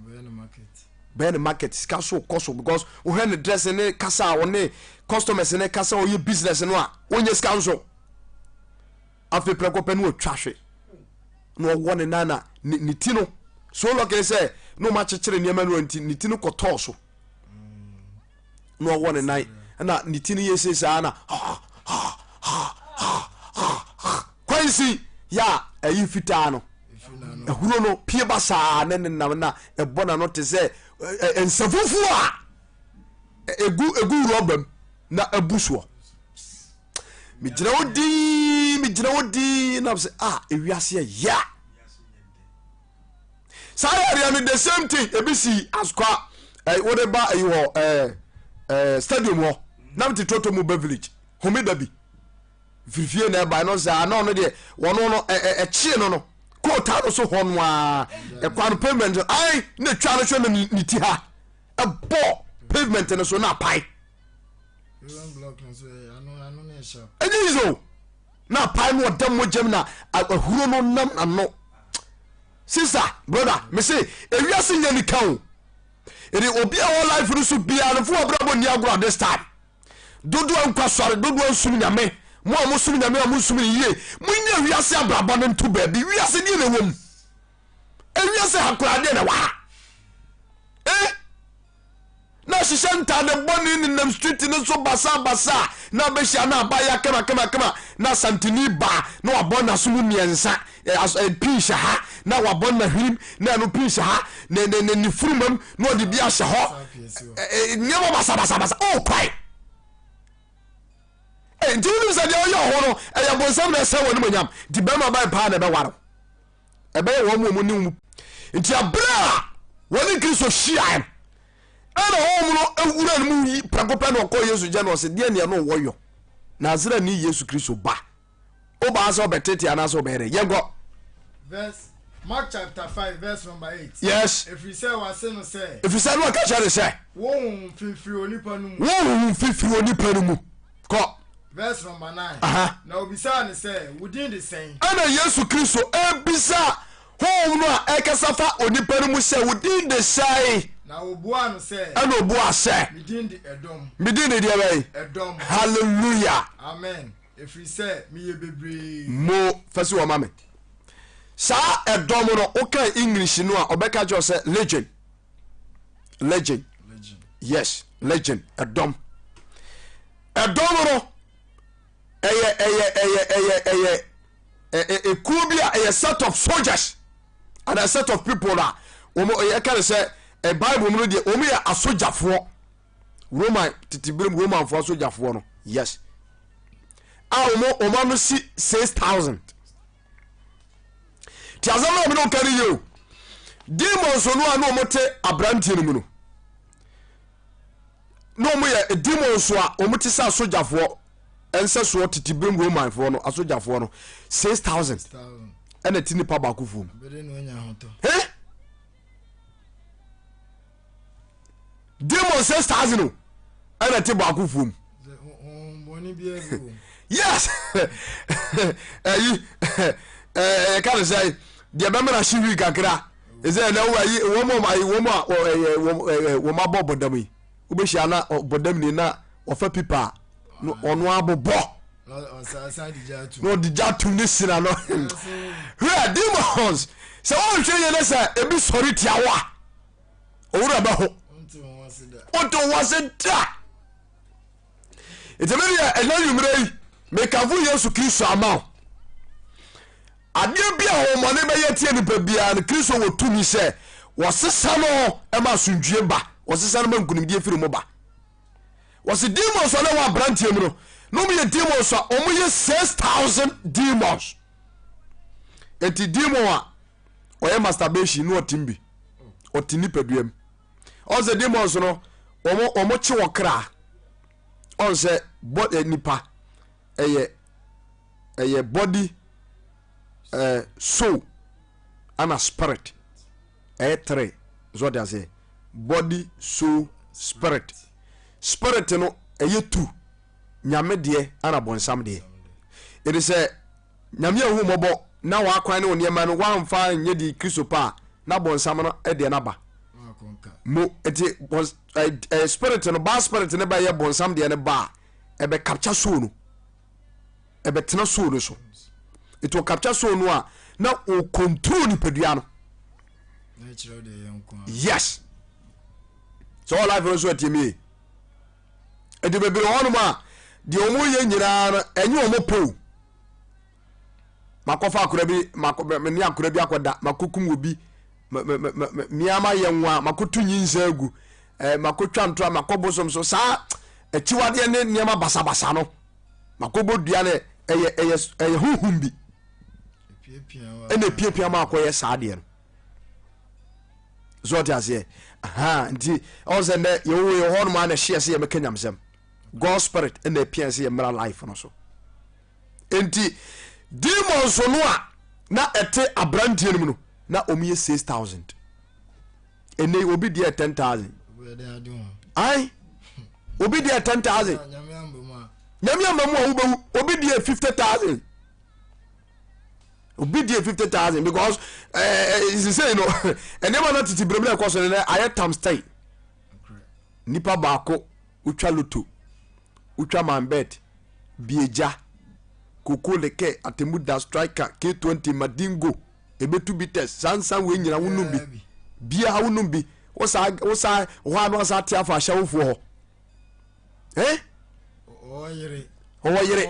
bɛyɛ ne market sika so kɔ so because wohwɛ ne dress ne kasa a ɔne customers ne kasa ɔyɛ business no a ɔnyɛ sika nso afei prɛko pɛ no ɔtwa hwe na ɔwɔ ne nan na ne ti no so lɔke sɛ na ɔma akyekyere nneɛma no nti ne ti no kɔtɔɔ so na ɔwɔ ne nan na ne ti no yɛ sei saa na kwansi yɛ a ɛyi fitaa no ahuro no pie ba saa ne ne nam na ɛbɔ n'ano te sɛ nsa fufuo a egu egu rɔba mu na abu soɔ megyina hɔ dii megyina hɔ dii na sɛ a ewiase yɛ ya saa yareɛ no the same thing ebi si asokwa ɛɛ wode ba ɛyi hɔ ɛɛ ɛɛ stadium hɔ nam te toto mu ba village homeda bi firifie na ɛba ɛno sɛ ana ɔno deɛ wɔn no ɛ ɛ ɛkyee no no kootaa no so hɔ no ara ɛkwan no pavement no ayi na etwa no so na ne ti ha ɛbɔ pavement no so na apae ɛnyɛ yi so na apae no ɔda mogyam na ahuro no nam n'ano sister brother mese ewiase nyɛ nika o ɛde obi a wɔ life no so biara no fo abrabɔ nni agorɔ at this time dodoɔ nkwa sɔre dodoɔ nsum nyame mo a mosom nyame a monsum no yie monyɛ wiase abrabɔ no nto baabi wiase deɛ na ɛwɔ mu ewiase ha koraa deɛ na ɛwɔ ha eh na hyehyɛ ntaade bɔne nenam street no so basabasa na abɛhyia na abaayewa kamakamakama na asanteni baa na wabɔ n'aso mu mmiɛnsa pii hyɛ ha na wabɔ n'ahwenem na ɛno pii hyɛ ha ne ne ne ne furumam na ɔde bi ahyɛ hɔ nneɛma basabasabasa oh kwae nti wonim sɛ deɛ ɔyɛ ɔho no ɛyɛ bonsam na ɛsɛ wɔ ne monyam nti bɛrima bɛn paa na ɛbɛware ɛbɛyɛ wɔn mu wɔn ne wɔn nti abere a wɔne Kristo hyiae no ɛna wɔn no ewura no mu yi prɛko pɛ na ɔkɔ Yesu nkyɛn na ɔsɛ deɛ nea no wɔyɔ Nasareni Yesu Kristo ba wobaa sɛ ɔbɛtete anaasɛ ɔbɛyɛ dɛ yɛnkɔ. Verse Mark chapter 5 verse number 8. Yes. Ɛfiri sɛ wase no sɛ. Ɛfiri sɛ no ɔka kyerɛ ne sɛ. Wo honhom fi firi onipa no mu. Wo honhom fi firi onipa no mu. Kɔ. Verse number 9. Aha. Na obisaa no sɛ, Wo din de sɛn? Ɛna Yesu Kristo ebisa honhom no a ɛkasa fa onipa no mu sɛ, Wo din de sɛn? Na obuaa no sɛ. Ɛna obuaa sɛ. Me din de Ɛdɔm. Me din de deɛ bɛn? Ɛdɔm. Hallelujah. Amen. Ɛfiri sɛ meyɛ bebree. Mo fa si hɔ ma me. Saa ɛdɔm no, wokan English no a, ɔbɛka kyerɛ sɛ legion. Legion. Yes, legion. Ɛdɔm. Ɛdɔm no, ɛyɛ ɛyɛ ɛyɛ ɛyɛ ɛyɛ ekuo bi a ɛyɛ set of soldiers and a set of people a wɔn yɛka ne sɛ Bible mu no deɛ wɔn yɛ asogyafoɔ. Roman tete bere mu Romanfoɔ asogyafoɔ no yes a wɔn wɔn ano si 6,000 ti asɛm na wɔn ka no yie o demons no a na wɔn te aberanteɛ no mu no na wɔn yɛ demons a wɔn te sɛ asogyafoɔ nsɛsoɔ tete bere mu Romanfoɔ no asogyafoɔ no 6,000 ɛna ti nipa baako fam. Eh? Demon 6,000 o ɛna te baako fuom. Yes ɛyi ɛka ne sɛ deɛ bɛmɛ na hye wi kakra ɛsɛ ɛnɛ wo ayi wɔn a ayi wɔn a ɛyɛ wɔn wɔn abɔ bɔdam yi wobɛhyia na bɔdam ni na ɔfa pipa na ɔno abobɔ na ɔde gya atum ne sina no hwɛ demons sɛ wɔnhwɛ yie ne sɛ ebi sɔre tia wo a owura bɛho wonte wo ase da nti me deɛ ɛnɛ nwummerɛ yi mekamfo Yesu Kristo ama wo adeɛ bi a wɔmɔne bɛyɛ tie nipa biara no Kristo wɔ tumi sɛ wɔsesa no ma asomdwie ba wɔsesa no ma nkonimdie firi mu ba Wɔsi demons a na ɛwɔ aberanteɛ mu no, na wɔn yɛ demons a wɔn yɛ 6,000 demons. Eti demon a ɔyɛ masturbation na ɔte bi, ɔte nipadua mu. Ɔsɛ demons no, wɔn wɔn kye wɔ kra. Ɔn sɛ bɔ eh, nipa ɛyɛ ɛyɛ body eh, soul ana spirit ɛyɛ tere so ɔte aseɛ body soul spirit spirit no ɛyɛ tu nyame deɛ ana bɔnsam deɛ ɛde sɛ nyame ahu mmɔbɔ na wakwan ne nneɛma no wamfa nyɛ di kristo pa a na bɔnsam no deɛ no aba mo nti bɔns spirit no baa spirit no bɛyɛ bɔnsam deɛ no ba a ɛbɛ capture soul no ɛbɛtena soul no so nti o capture soul no a na o control nipadua no yes sɛ ɔwɔ life no so atie mi ye ɛdi bebree hɔnom a deɛ wɔn yɛ nyinaa no ɛnyɛ wɔn pɛ o makɔfa akora bi makɔ me ne akora bi akɔda makɔkum obi mmea ma yɛ nwa makɔtu nyinsa agu ɛɛ makɔtwa ntora makɔ bosom so saa akyiwadeɛ ne nneɛma basabasa no makɔbɔ dua no ɛyɛ ɛyɛ ɛyɛ huhum bi ɛna epiapia ma akɔyɛ saa deɛ no so ɔte aseɛ aha nti ɔn sɛ nnɛ yɛwɔ yɛ hɔ nom a na ɛhyeɛ sɛ yɛmɛka nyamsɛm God spirit ɛna epia sɛ yɛmmra life no so nti demons no a na ɛte aberanteɛ no mu no na wɔn yɛ 6000 ɛnɛ obi deɛ 10000 ai obi deɛ 10000 nyame ama mu a wobɛwu obi deɛ 50000 obi deɛ 50000 because sisei no nneɛma na tete berɛ mu na ɛkɔ so no ayɛ times 10 nipa baako wotwa loto wotwa man bet biagya koko lekɛ atemmuda striker k20 madingo ebetu bitters saa nsa wei nyina wonom bi biaa wonom bi wosaa wosaa hɔ ano asa ate afa ahyɛwofoɔ hɔ eh ɔwɔ yere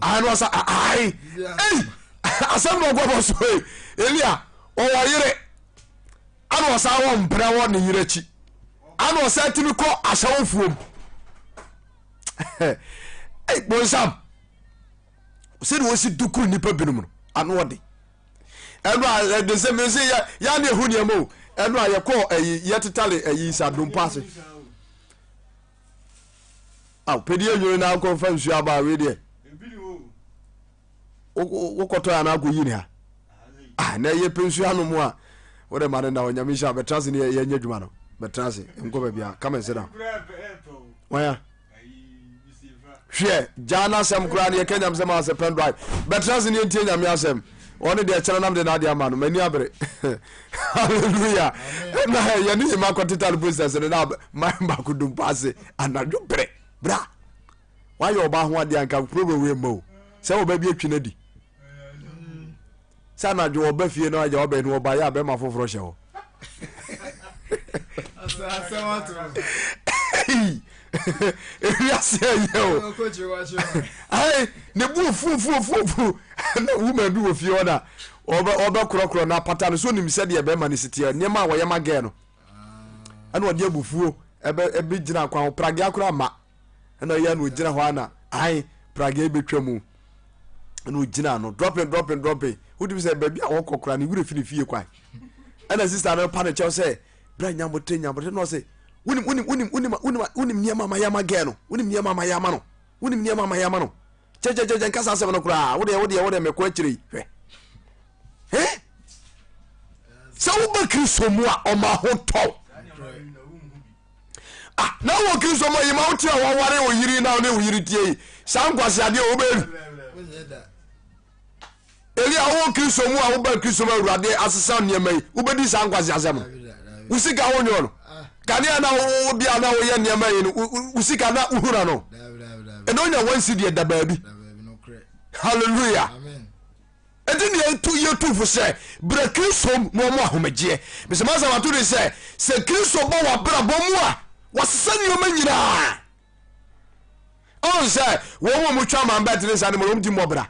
ano asa ai ei asɛm na ɔkɔbɔ so ei elia ɔwɔ yere ana ɔsan wɔ mpena wɔ ne yere akyi ana ɔsan tumi kɔ ahyɛwofoɔ mu ei bonsam sɛdeɛ wɔsi dukuru nnipa binom no ano ɔde ɛno a ɛde sɛ mese yɛ yɛ ne ɛho nneɛma o ɛno a yɛkɔ ɛyi yɛtetale ɛyi sa dompo ase aw pɛdi enwere na akɔfa nsuo aba wei deɛ wokɔtɔ yɛ anaa akɔyi ne ha ah na ɛyɛ pɛ nsuo anom a wode ma no na onyame nhyira bɛtena ase ne yɛnyɛ adwuma no bɛtena ase nkɔ baabi a come and sit down waya hwɛ gyaa no asɛm koraa ne yɛka nyame sɛm asɛ pen drive bɛtena ase ne yɛntie nyame asɛm ɔne deɛ kyerɛ nam de n'adeɛ ama no m'ani abere hallelujah na yɛne yima kɔteta no posters no na man baako dompo ase anadwo berɛ bra wayɛ ɔbaa ho adeɛ anka problem wei mma o sɛ ɔbaa bi atwi no adi sɛ anadwo ɔba fie no agya ɔbɛn no ɔba yɛ a bɛrima foforɔ hyɛ hɔ ewiase ɛyɛ o ayi ne bu fufufufufu na woman bi wɔ fie hɔ na ɔbɛ ɔbɛkorɔkorɔ na apata no so nim sɛdeɛ bɛrima no si teɛ nneɛma a wɔyɛ ma gɛɛ no ɛna ɔde abufuo ɛbɛ ɛbɛ gyina kwan pragea koraa ma. Ɛna ɔyɛ na ogyina hɔ ana ae pragea bɛtwa mu ɛna ogyina no dropping dropping dropping wotumi sɛ baabi a wɔkɔ koraa ne werɛ fi ne fie kwan ɛna sista no pa ne kyɛw sɛ bra nyabotere nyabotere na ɔsɛ wonim wonim wonim wonim wonim wonim nneɛma ama yɛ ama gɛɛ no wonim nneɛma ama yɛ ama no wonim nneɛma ama yɛ ama no kyɛkyɛkyɛkyɛ nkasa asɛm no koraa wodeɛ wodeɛ wodeɛ mɛkɔ akyire yi hwɛ eh sɛ woba kristo mu a ɔma ho tɔw Ah, na wɔ Kristo mu yi ma wote a wɔware wo yere na wo ne wo yere tie yi saa nkwasi adeɛ wobɛyɛ bi Elia wowɔ Kristo mu a woba Kristo mu awurade asesa nneɛma yi wobɛdi saa nkwasi asɛm no wo sika wo nyɛ no kanea na wo bia na woyɛ nneɛma yi no wo sika na wohura no ɛna onya wansi deɛ da baabi hallelujah Enti nea etu yɛ tu fo sɛ, Bra Kristo mu na wɔma ahomegyeɛ. Mesɛ m'asɛm ato de sɛ, sɛ Kristo ba w'abrabɔ mu a, wasesa nneɛma nyinaa. Ɔn sɛ wɔn a wɔtwa aman bɛt ne nsa no mu no, wɔn ti mmɔ bra.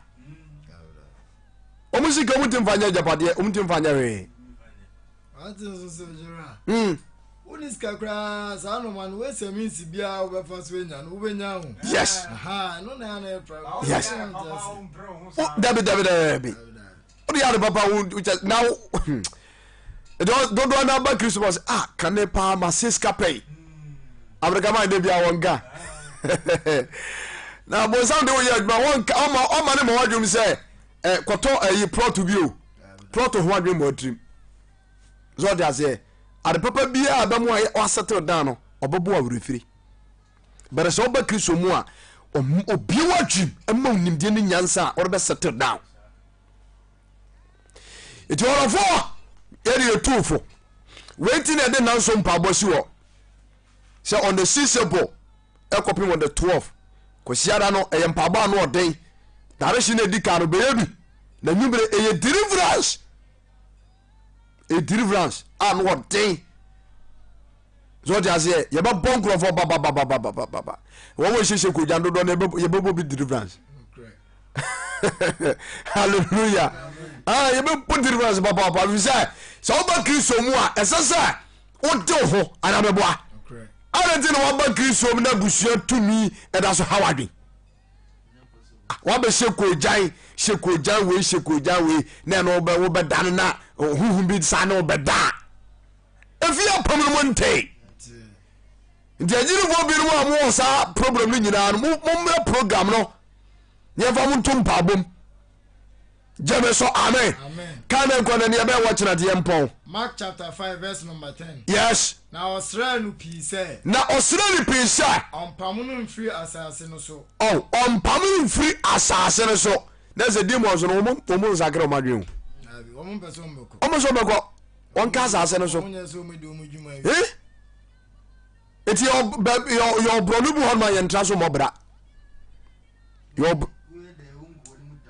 Wɔn sika wɔn ti mfa nyɛ agyapadeɛ, wɔn ti mfa nyɛ hwee. Wate nso sɛ Gerard. Wonni sika koraa saa nneɛma no wei sɛ minsi biara wobɛfa so anya no wobɛnya ho. Yes. Aha ɛno na ɛna ɛpra. Yes. Dabi dabi dabi. Wode yɛ ade papa wo kyɛ na wo dodoɔ no aba Christmas ah kane paa ma se sika pɛi. Afrika man de bia wɔn ga. Na bonsam de woyɛ adwuma wɔnka ɔma ɔma ne ma wadwom sɛ ɛ kɔtɔ ɛyi plɔt bi o plɔt ho adwene ma ɔtirim sɛ ɔde aseɛ ade papa biara bɛmo a wasettle down no ɔbɛbɔ awerɛfiri bɛrɛ sɛ ɔba kristo mu a obie wadwim ɛma onimdeɛ ne nyansa a ɔde bɛ settle down nti ɔrɔfoɔ yɛde yɛtu fo wei nti na ɛde nanso mpaabɔ si hɔ sɛ on the 6 April ɛkɔpem on the 12 kwasiada no ɛyɛ mpaabɔ ano ɔden darehye no ɛdi ka no bɛyɛ bi na nwummere ɛyɛ deliverance ɛyɛ deliverance a no ɔden sɛ ɔte aseɛ yɛbɛbɔ nkurɔfoɔ bababababababa wɔn wɔ hyehyɛ kogya dodoɔ no yɛbɛbɔ bi deliverance hallelujah ah yɛbɛbɔ deliverance papaapa fi sɛ sɛ woba kristo mu a ɛsɛ sɛ wode wo ho anaa bɛboa adɛn nti na woaba kristo mu na abusua tumi ɛda so ha wadwen wabɛhyɛ koogyan hyɛ koogyan wei hyɛ koogyan wei na ɛno wobɛda no na huhu bi saa ne wobɛda a ɛfi apam no mu ntee nti agyinifoɔ binom a mowɔ saa problem no nyinaa no mommrɛ program no yɛmfa mo nto mpaabom gyeme so amen ka ne nkɔ na neɛ bɛyɛ wɔkyena deɛ mpɔn. Mark chapter 5 verse number 10. Yes. Na ɔsrɛɛ no pii sɛ. Na ɔsrɛɛ no pii sɛ. Ɔmpamo no mfiri asase no so. Oh, ɔmpamo no mfiri asase no so. Na sɛ demons no wɔn wɔn nsakra wɔn adwene o. Dabi, wɔn mpɛ sɛ wɔn bɛkɔ. Wɔn sɛ wɔn bɛkɔ. Wɔn ka asase no so. Wɔn nyɛ sɛ wɔn di wɔn dwuma yi. Eh? Eti yɛ yɛ ɔbrɔ no bi hɔ nom a yɛn ntra so mɔ bra.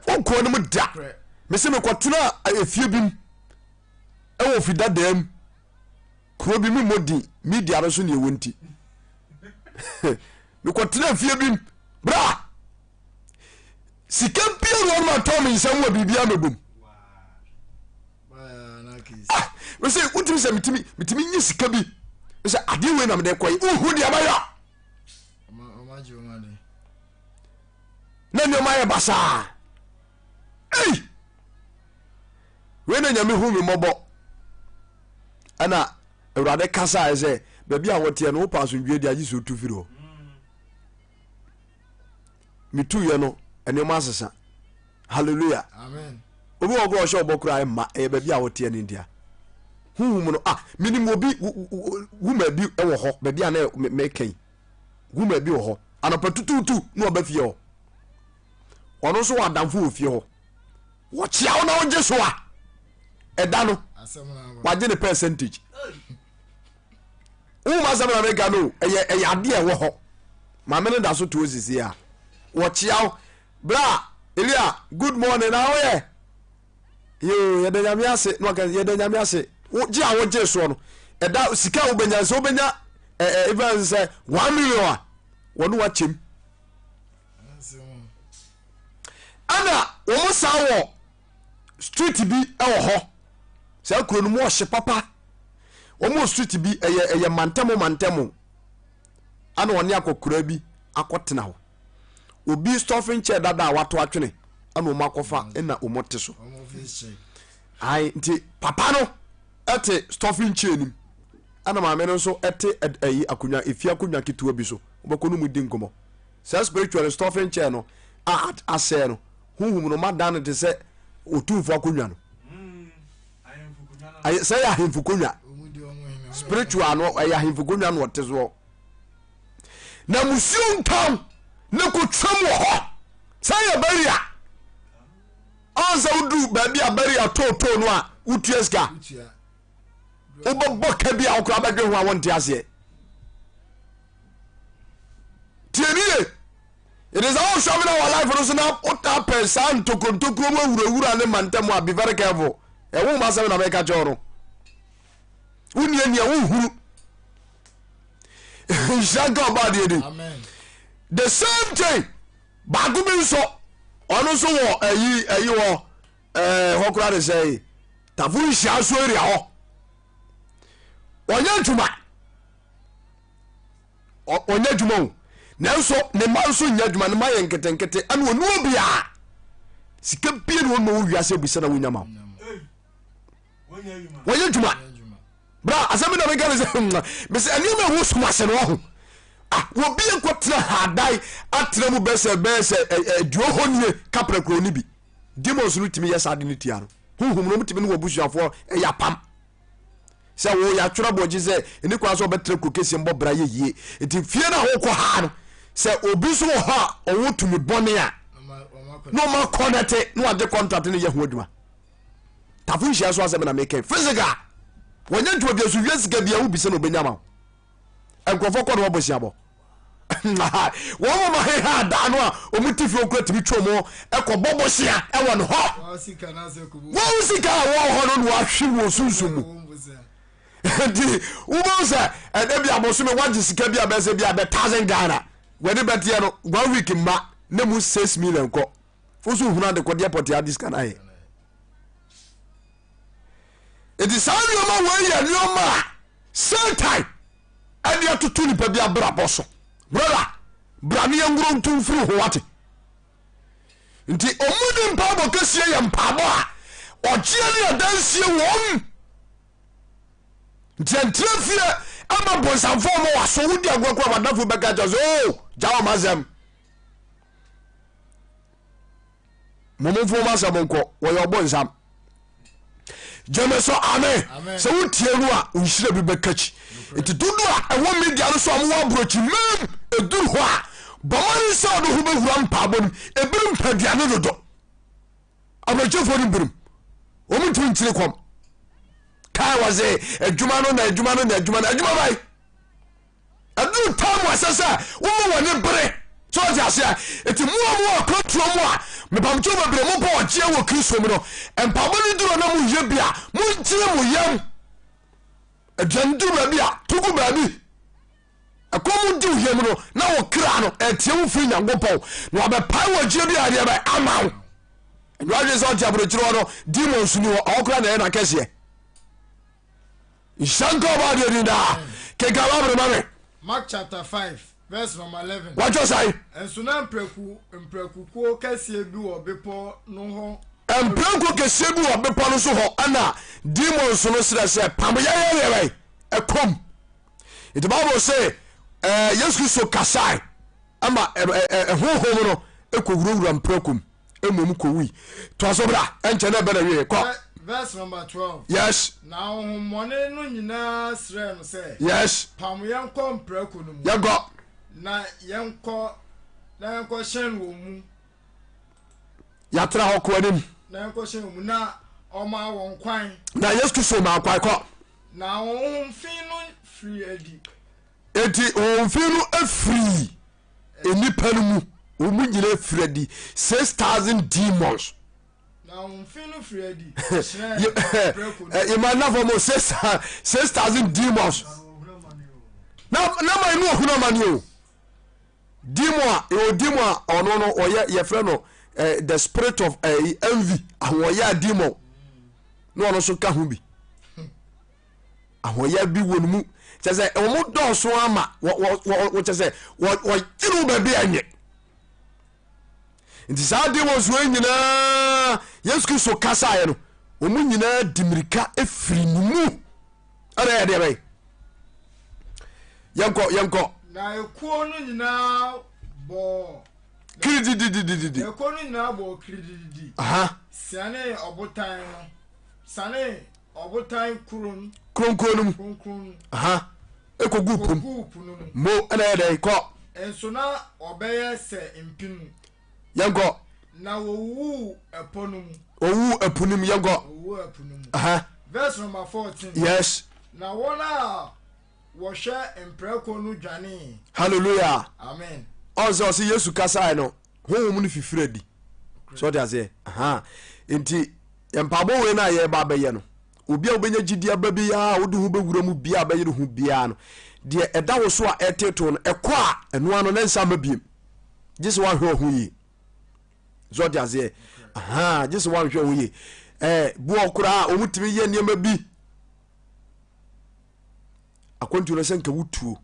Wonkɔɔ no mu da. Mese mekɔtena efie bi mu ɛwɔ fi dadaa mu kuro bi memmɔ din media no so ne ɛwɔ nti mekɔtena fie bi mu bra sika bia ne wɔnom atɔ me nsɛm wɔ biribia mɛbom ah, mesɛ wotumi sɛ metumi metumi nye sika bi sɛ adeɛ wei na mede kɔyɛ wohu deɛ bɛyɛ na nneɛma yɛ basaa ei wei na nyame hu me mmɔbɔ ɛna awurade kasaɛ sɛ baabi a wɔteɛ no wopɛ asomdwoe de agye sɛ wotu firi hɔ metuyɛ no nneɛma asesa hallelujah obi wɔ kora ɔhyɛ ɔbɔ kora ɛma ɛyɛ baabi a wɔteɛ no ntia huhum no ah menim obi wuma bi wɔ hɔ baabi a na meka yi wuma bi wɔ hɔ anɔpa tututu na ɔba fie hɔ ɔno nso wɔ adamfo wɔ fie hɔ wɔkyea wo na wogye so a ɛda no wagye ne percentage woma asɛm na meka no ɛyɛ ɛyɛ adeɛ ɛwɔ hɔ maame no da so to osisi a wɔkyea wo bra elia good morning na woyɛ yoo yɛda nyame ase na waka yɛda nyame ase gye a wogye soɔ no ɛda sika a wobɛnya sɛ wobɛnya ɛɛ even sɛ 1 million a wɔne wakyɛm ɛna wɔn san wɔ street bi wɔ hɔ saa kuro no mu ɔhye papa wɔn wɔ street bi ɛyɛ ɛyɛ mantɛmo mantɛmo ɛna wɔne akɔkora bi akɔtena hɔ obi stuffing chair dada a wato atwene ɛna wɔn akɔfa ɛna wɔn te so ayi nti papa no ɛte stuffing chair nim ɛna maame no nso ɛte ɛyi akonnwa efie akonnwa ketewa bi so wɔbɛkɔ no mu di nkɔmɔ saa spiritual stuffing chair no a asɛe no honhom no madan no te sɛ otumfo akonnwa no sɛ yɛ ahemfo konwa spiritual no ɛyɛ ahemfo konwa no ɔte soɔ na musuo ntam ne kotwam wɔ hɔ sɛ yɛ barrier ɔn sɛ woduru baabi a barrier tootoo no a wotua sika wobɛbɔ ka bi a wokora bɛdwe ho a wonte aseɛ tie ne ye it is how wohwɛ me na wɔ life no so na wotaa pɛ saa ntokontokuro mu awurawura ne mantam a be very careful ɛwo ma asɛm na mɛka kyɛw no wonie nea wohuru nhyira nka ɔba adeɛ di the same thing baako bi nso ɔno nso wɔ ayi ayi hɔ ɛɛ hɔ koraa de sɛ tafo nhyia so area hɔ ɔnyɛ adwuma ɔnyɛ adwuma o nanso ne mma nso nyɛ adwuma ne mma yɛ nketenkete ɛna ɔnu obiara sika bie na ɔnɔ wɔ wiase abisa na wonya ma wɔyɛ adwuma bra asɛm bi na meka ne sɛ mesɛ nneɛma ɛwɔ sum ase no ɔho. Ah, obi nkɔtena hadan atena mu bɛsɛ bɛyɛ sɛ aduo hɔ nie kaprɛ kuro no bi. Demons no tumi yɛ saa de no tia no. Honhom no tumi ne wɔ abusuafoɔ ɛyɛ apam. Sɛ wo yɛatwerɛ bɔ gye sɛ ɛni kwan sɛ ɔbɛtena kuro kɛseɛ mbɔ bra yɛ yie. Nti fie no a wokɔ haa no sɛ obi nso wɔ hɔ a ɔwɔ tumi bɔne a na ɔma kɔnɛte na wagye contract no yɛ ho adwuma. Tafo nhyia so asɛm na meka physical. Wɔnyɛ adwuma bi so wia sika bi a wobisa na ɔbɛnya ma wo. Nkurɔfoɔ kɔ na wɔbɔ siabɔ. Wɔn moma heha adaa no a wɔn ti fi okura tumi twɛ wɔn ɛkɔ bɔ bosia ɛwɔ no hɔ. Wɔn sika a wɔwɔ hɔ no na wɔahwe wɔn sunsun mu. Nti wobɛhu sɛ ɛdɛ bi abosome wagye sika bi a bɛsɛ bi a bɛ thousand Ghana wɔde bɛteɛ no one week mma ne mu 6 million kɔ. Woso hunu ade kɔdeɛ pɔte ade sika no ayɛ. Nti saa nneɛma wei yɛ nneɛma a Satan ɛde atoto nipa bi abrabɔ so. Brother, bra ne yɛnwuro nto mfiri ho wate. Nti ɔmu ne mpaebɔ kɛseɛ yɛ mpaebɔ a ɔgyeɛ ne adansie wɔm. Nti ɛntena fie ama bonsamfoɔ ma waso wodi agorɔ kora wadafo bɛka kyɛ sɛ o oh, gya wɔn asɛm. Momomfo wɔn asɛm nkɔ wɔyɛ ɔbonsam. Gyeme so ame sɛ wotie no a nhyira bi bɛka kyi. Nti dodo a ɛwɔ media no so a mowɔ aburokyi mam ɛduru hɔ a bɔmmɔden sɛ ɔde ho bɛwura mpaabɔ no ebinom pɛ aduane dodo. Aburokyifoɔ no binom wɔn ntumi nkyiri kɔm. Kaa wɔ se adwuma no na adwuma no na adwuma no adwuma bae. Ɛduru time a ɛsɛ sɛ woma w'ani bere. So ɔte aseɛ? Eti mo a mowɔ akwantuo mu a mepamkyɛw bebree mobɔ ɔgyeɛ wɔ Kristo mu no, mpaebɔ no duru na moyɛ bi a, monkyere mo yam. Aduane duru baabi a, to gu baabi. Ɛkɔm di wo yam no, na wo kra no ɛteɛ wo firi Nyankopɔn na wabɛpae wɔ gyeɛ bi a ɛdeɛ bɛ ama wo. Ɛnyɛ adwene sɛ ɔte aburokyire hɔ no, demons ni hɔ, ɔhɔ koraa na ɛyɛ n'akɛseɛ. Nhyira nka ɔba adeɛ din daa. Kenkan Bible ma me. Mark chapter 5 verse number 11. Wɔatwerɛ sɛn? Nso na mprako mprakokuo kɛseɛ bi wɔ bepɔ no hɔ. Mprako kɛseɛ bi wɔ bepɔ no so hɔ ɛna demons no srɛ sɛ pam yɛn yɛn yɛn bɛn ɛkɔm. Nti Bible se ɛɛ Yesu Kristo kasae ɛma ɛhonhom no ɛkɔwurawura mprako mu. Mmom kowui. Toa so bra, ɛnkyɛ na ɛbɛ na wie. Kɔ. Verse number 12. Yes. Na ahonhommɔne no nyinaa srɛɛ no sɛ. Yes. Pam yɛn kɔ mprako no mu. Yɛnkɔ. Na yɛnkɔ na yɛnkɔ hyɛn wɔn mu. Yɛatra hɔ kɔ anim. Na yɛnkɔ hyɛn wɔn mu na ɔmaa wɔn kwan. Na Yesu Kristo maa kwan kɔ. Na honhom fi no firii adi. Enti honhom fi no firii nnipa no mu wɔn nyinaa firi adi 6,000 demons. Yɛma mo 6,000 demons. Na ma ɛnu ɔhunu amane o. Demon a ɛwɔ demon a ɔno no ɔyɛ yɛfrɛ no eh, the spirit of eh, envy ahoɔyɛ a demon na ɔno nso ka ho bi. Ahoɔyaa bi wɔ ne mu kyɛ sɛ wɔn dɔɔso ama wɔ kyɛ sɛ wɔgyere wo baabi a ɛnyɛ nti saa demons wei nyinaa Yesu Kristo kasaeɛ no wɔn nyinaa di mirika firi ne mu ɛna ɛyɛ deɛ bɛyɛ yɛnkɔ yɛnkɔ. Na ekuo no nyinaa bɔɔ. Kiridididididi. Ekuo no nyinaa bɔɔ kiridididi. Sianee ɔbotan no sianee. Ɔbotan kron. Kronkron no mu. Kronkron no. Aha. Ekogu po mu. Koguu po no mu. Mo ɛna yɛ dɛn kɔ. Nso na wɔbɛyɛ sɛ mpenu. Yɛnkɔ. Na wɔwuwuu ɛpɔ no mu. Wɔwuwuu ɛpo no mu yɛnkɔ. Wɔwuwuu ɛpo no mu. Aha. Verse number 14. Yes. Na wɔn a wɔhwɛ mprako no dwanee. Hallelujah. Amen. Ɔn sɛ ɔsɛ Yesu kasae no honhom no fifiri adi. So ɔte aseɛ. Aha. Nti mpaabɔ wei no a yɛreba abɛyɛ no obi a wobɛnya gyidi aba biara a wode ho bɛwura mu biara bɛyere ho biara no deɛ ɛda wo so a ɛtetew no ɛkɔ a ɛno ano ne nsa ma biem gye sɛ woahwɛ wo ho yie. So ɔte aseɛ. Aha. Gye sɛ woanhwɛ wo ho yie. Ɛɛ boɔ koraa wɔn tumi yɛ nneɛma bi. Akwantuo no sɛ nka wotuo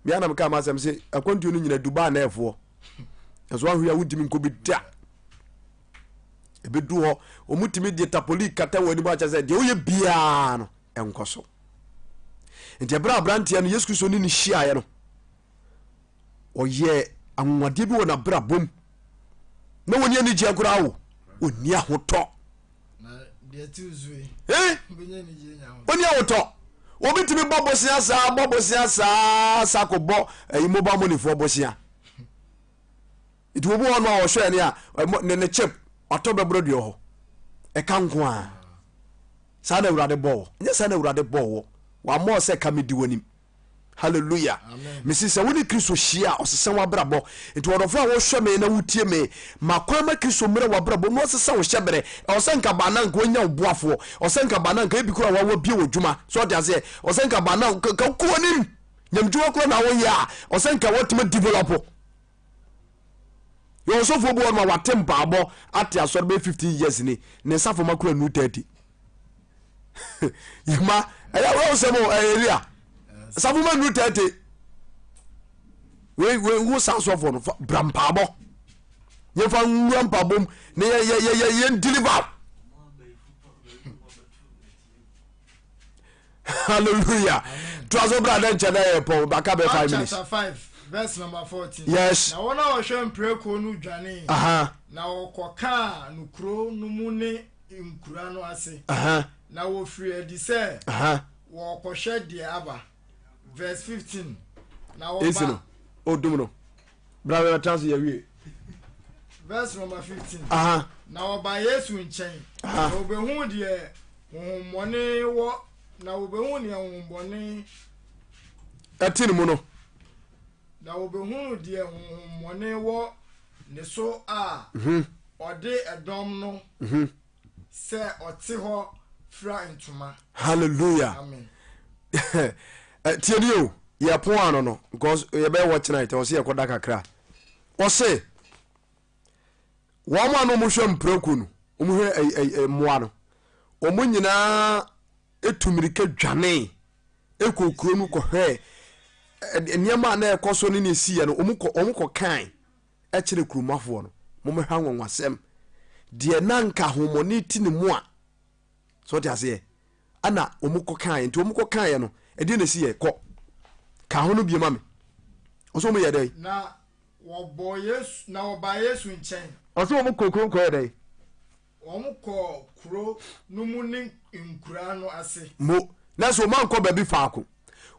mea na meka m'asɛm sɛ akwantuo no nyina Dubai na ɛfoɔ ɛso ahwe a wontumi nkɔ bi da ɛbɛdu hɔ wɔmutumi deɛ tapoli kata wɔ anim akyɛ sɛ deɛ woyɛ biara no ɛnkɔ so. Nti ɛberɛ a aberanteɛ no Yesu Kristo ne ne hyiaeɛ no. Ɔyɛɛ anwanwadeɛ bi wɔ n'abrabɔ mu na wɔni anigyeɛ koraa o, ɔnni ahotɔ. Ɔnni ahotɔ. Obi tumi bɔ bosea saa bɔ bosea saa sa kɔbɔ ɛyi mobile money foɔ bosea. Nti obi wɔ hɔ no a ɔhwɛ ne a ne ne chip watɔ bɛborɔ deɛ hɔ ɛka nko a saa na awurade bɔɔ wɔ nyɛ saa na awurade bɔɔ wɔ wammɔɔ sɛ ka medi w'anim. Hallelujah. Mesi sɛ wo ne Kristo hyia a, ɔsesa w'abrabɔ. Nti ɔdɔfo a wohwɛ me na wotie me, ma kwan ma Kristo mmerɛ w'abrabɔ mu na ɔsesa wo hyɛberɛ. Ɛwɔ sɛ nka baa na nka wanya wo boafoɔ. Ɛwɔ sɛ nka baa na nka ebi koraa wawa bie wɔ dwuma. So ɔte aseɛ? Ɛwɔ sɛ nka baa na nka wokɔ w'anim. Nyamdwuma koraa na woyɛ a, ɛwɔ sɛ nka watumi develop. Yɛ ɔsɔfoɔ bi wɔ no ma wate mpaabɔ ate asɔre bɛyɛ 15 years ni, ne nsa fam akora nu 30. Yɛma ɛyɛ awura sɛm o ɛyɛ elia safo ma nu 30. Wei wei wo saa asɔfoɔ no bra mpaabɔ. Yɛmfa nwura mpaabɔ mu na yɛ yɛ yɛ yɛn deliver. Hallelujah. Toa so bra dɛ nkyɛn na yɛ pɔn baka bɛ 5 minutes. Chapter 5 verse number 14. Yes. Na wɔn a wɔhwɛ mprako no dwanee. Na wɔkɔkaa no kuro no mu ne nkura no ase. Na wɔfiri adi sɛ wɔrekɔhwɛ deɛ aba. Verse 15. Na wɔba. Esi no, odum no. Bra bɛ bɛtena ase yɛwie. Verse number 15. Na wɔba Yesu nkyɛn. Na wɔbɛhuu deɛ honhommɔne wɔ na wɔbɛhuu deɛ honhommɔne ɛte ne mu no. Na wɔbɛhunu deɛ honhommɔne wɔ ne so a ɔde ɛdɔm no sɛ ɔte hɔ fira ntoma. Hallelujah. Amen. Tie ni o, yɛpon ano no because yɛbɛyɛ watch night, ɔse yɛkɔda kakra. Ɔse wɔn a na wɔhwɛ mprako no, wɔhwɛ mmoa no, wɔn nyinaa etu mmirika dwanee ekɔ kuro no kɔhwɛɛ nneɛma a na ɛkɔ so ne ne esiiɛ no, wɔn kɔ wɔn kɔ kan kyerɛ kuromafoɔ no, mommɛhwɛ anwanwasɛm deɛ na nka ahomɔne ti ne mu a so ɔte aseɛ ɛna wɔn kɔ kaeɛ nti wɔn kɔ kaeɛ no ɛdeɛ na esi yɛ kɔ ka ho no bie ma me ɔsɛ wɔn yɛ dɛ. Na wɔbɔ Yesu na wɔbaa Yesu nkyɛn. Ɔsɛ wɔn kɔ kurom kɔyɛ dɛ. Wɔkɔɔ kuro no mu ne nkuraa no ase. Mo, nanso wɔn ankɔ baabi faako.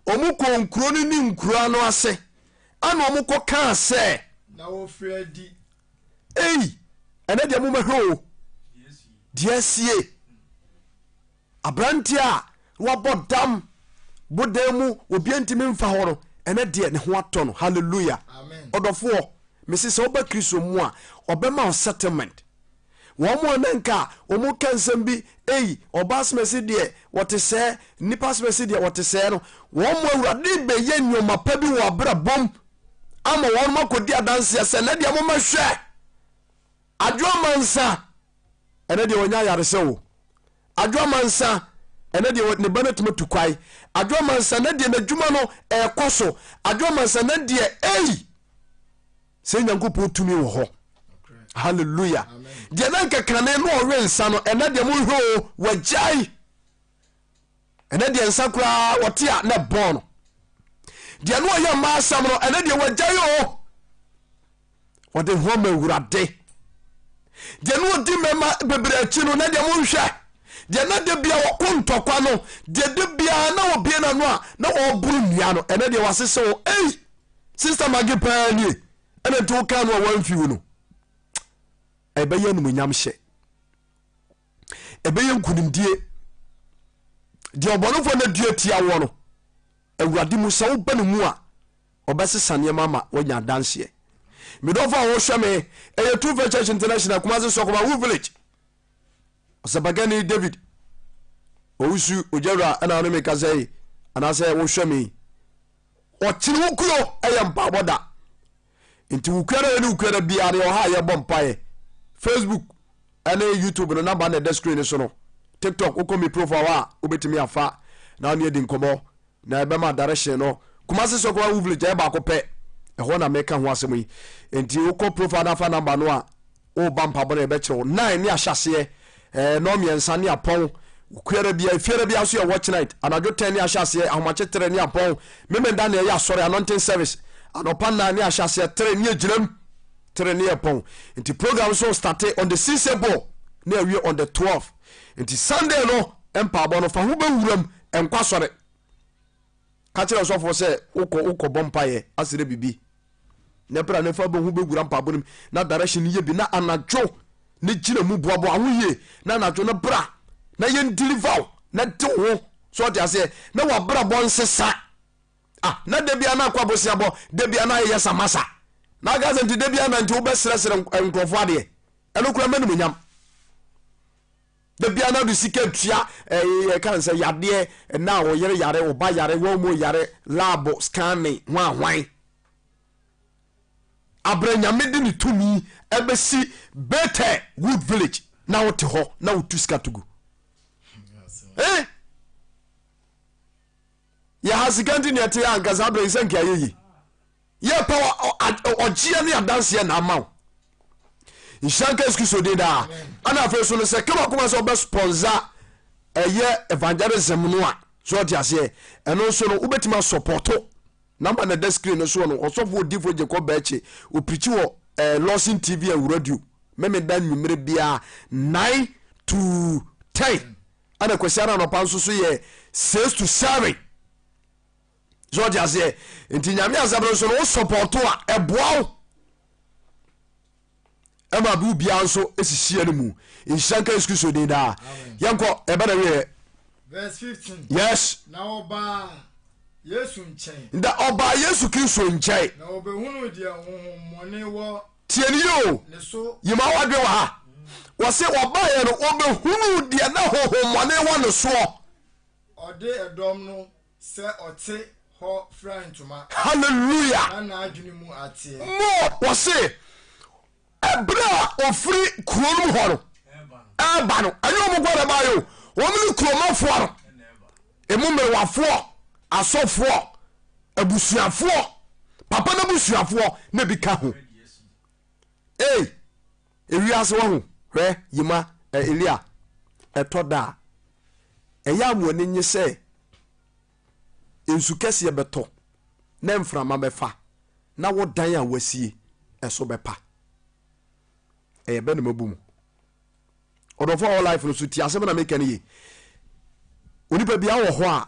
Wɔn kɔɔ nkuro no ne nkuraa no ase, ɛna wɔn kɔ kaa sɛ. Na wɔfirii adi. Ei, ɛnɛ deɛ mommɛhwɛ o, deɛ asie. Aberanteɛ a wabɔ dam bodan mu obiara ntumi mfa hɔ no, ɛnɛ deɛ ne ho atɔ no. Hallelujah. Ɔdɔfoɔ, mese sɛ woba Kristo mu a, ɔbɛma wo settlement. Wɔn a na nka wɔn ka nsɛm bi, ei, ɔbaa asomasi deɛ wɔte sɛɛ, nnipa asomasi deɛ wɔte sɛɛ no, wɔn mu Awurade bɛyɛ nneɛma pa bi wɔ abrabom ama wɔn akɔdi adanseɛ sɛ, nɛ deɛ mommɛhwɛ Adwo Amansa, ɛnɛ deɛ wɔnya ayaresɛ o. Adwo Amansa, ɛnɛ deɛ ne ba no atumi atu kwae. Adwo Amansa, ɛnɛ deɛ n'adwuma no ɛrekɔ so. Adwo Amansa, ɛnɛ deɛ ei, sɛ Nyankopɔn tumi wɔ hɔ. Hallelujah. Deɛ na nka kane na ɔwe nsa no, ɛnɛ deɛ monhwɛ o, wagyae. Ɛnɛ deɛ nsa koraa wɔte a na ɛbɔn no. Deɛ na ɔyɛ mmaa asɛm no, ɛnɛ deɛ wagyae o. Ɔde ho ma Awurade. Deɛ na ɔdi mmarima bebree akyi no, na deɛ monhwɛ. Deɛ na da bia wɔko ntɔkwa no, deɛ da biara na wɔbie n'ano a na ɔreboro nnua no, ɛnɛ deɛ wasese o. Ei, Sister Maggie paa nie. Ɛna nti wokaa no a wamfi wo no. Ɛbɛyɛ animuonyam hyɛ. Ɛbɛyɛ nkunimdie. Deɛ ɔbɔnefoɔ no adua tia woɔ no, Awurade mu sɛ woba ne mu a, ɔbɛsesa nneɛma ama woanya adanseɛ. Me dɔfo a wohwɛ me, ɛyɛ True Faith Church International, Kumasi Sɔkɔba, Wu Village. Ɔsɛmpakani David Owusu Ogyawura ɛna ɔne me kasa yi, anaasɛ wohwɛ me yi. Ɔkyene wo kuo ɛyɛ mpaabɔ da. Nti wo kuo no ne wo kuo no biara no ɔha a yɛbɔ mpaeɛ. Facebook ɛne YouTube no namba na ɛda screen no so no. TikTok wokɔ me profile a wobɛtumi afa na ɔne adi nkɔmmɔ na ɛbɛma direction no. Kumasi Sɔkɔwa Wu Village ɛyɛ baako pɛ. Ɛhɔ na meka ho asɛm yi. Nti wokɔ profile no afa namba no a Woba mpaabɔ no yɛbɛkyerɛ wo. Nine ne ahyɛaseɛ, ɛɛ nnɔn mmiɛnsa ne apɔn. Okuara bia, efiara bia nso yɛ watch night. Anadwo ten ne ahyɛaseɛ, ahomakye tere ne apɔn. Memenda na ɛyɛ asɔre, anointing service. Anɔpa 9 ne ahyɛ aseɛ 3 ne agyinam 3 ne yɛpɔn. Nti program nso starte on the 6 April ne awie on the 12. Nti Sunday no mpaabɔ no fa ho bɛwuram nkɔ asɔre. Ka kyerɛ ɔsɔfoɔ sɛ wokɔ wokɔ bɔ mpaeɛ asrɛ biribi. Na bra ne fa bɛ ho bɛwura mpaabɔ no mu na direction no yɛ bi na anadwo ne gyina mu boaboa ho yie na anadwo no bra na yɛn deliver wo na de wo ho so ɔte aseɛ na wabrabɔ nsesa. Ah, na da bia na akɔ aboseabɔ, da bia na ayɛyɛ samasa. Na aka sɛ nti da bia na nti wobɛsrɛsrɛ nkurɔfoɔ adeɛ. Ɛno kora mma nimonyam. Da bia na de sika tua ɛyɛ kan sɛ yadeɛ na wo yere yare, wo ba yare, wɔn mu yare, lab scanning, hwan hwan. Abrɛ nyame de ne tumi ɛbɛsi Bethel Wood Village na wote hɔ na wotu sika tugu. Eh? Yɛha sika nti nea ɛte anka saa berɛ yi sɛ nka ayɛ yie. Yɛpɛ ɔgyeɛ ne adanseɛ na ama wo. Nhyira nka Yesu Kristo din daa. Ɛna afei so no sɛ kama koma sɛ ɔbɛ sponsor ɛyɛ evangelism no a so ɔte aseɛ ɛno nso no wobɛtumi asɔpɔto namba na ɛda screen no soɔ no ɔsɔfo odifo Jacob Bɛkye opirikyi wɔ eh, Lawson TV and radio memeda nnwumere biara 9 to 10 ɛna kwasiara anɔpa nso so yɛ 6 to 7 so ɔte aseɛ nti nyame asɛm no nso no wo sɔpɔto a ɛboa wo ɛma bi obiara nso esisi no mu nhyira nka yesu kristo din daa yɛnkɔ ɛbɛ na wieɛ Verse 15. Yes. Na ɔbaa Yesu nkyɛn. Na ɔbaa Yesu Kristo nkyɛn. Na ɔbɛhunuu deɛ honhommɔne wɔ Tie no yie o. ne so. Yima wadwen wɔ ha. Wɔse ɔbaeɛ no ɔbɛhunuu deɛ na honhommɔne wɔ ne soɔ. Ɔde ɛdɔm no sɛ ɔte hɔ fira ntoma. Hallelujah. Na n'adwene mu ateɛ. More wɔse ɛberɛ a ɔfiri kuro no mu hɔ no ɛreba no ɛnyɛ wɔn nko na ɛbaeɛ o wɔn ne kuromafoɔ no emu mmerewafoɔ asɔfoɔ abusuafoɔ papa no abusuafoɔ na bi ka ho ei ewiase wɔ ho hwɛ yima elia ɛtɔ da a ɛyɛ a mo ani nye sɛ nsu kɛseɛ bɛtɔ na mframa bɛfa na wo dan a wasie ɛso bɛpa ɛyɛ bɛ na mabu mu ɔdɔfo a ɔwɔ life no so ti asɛm na meka no ye onipa bia wɔ hɔ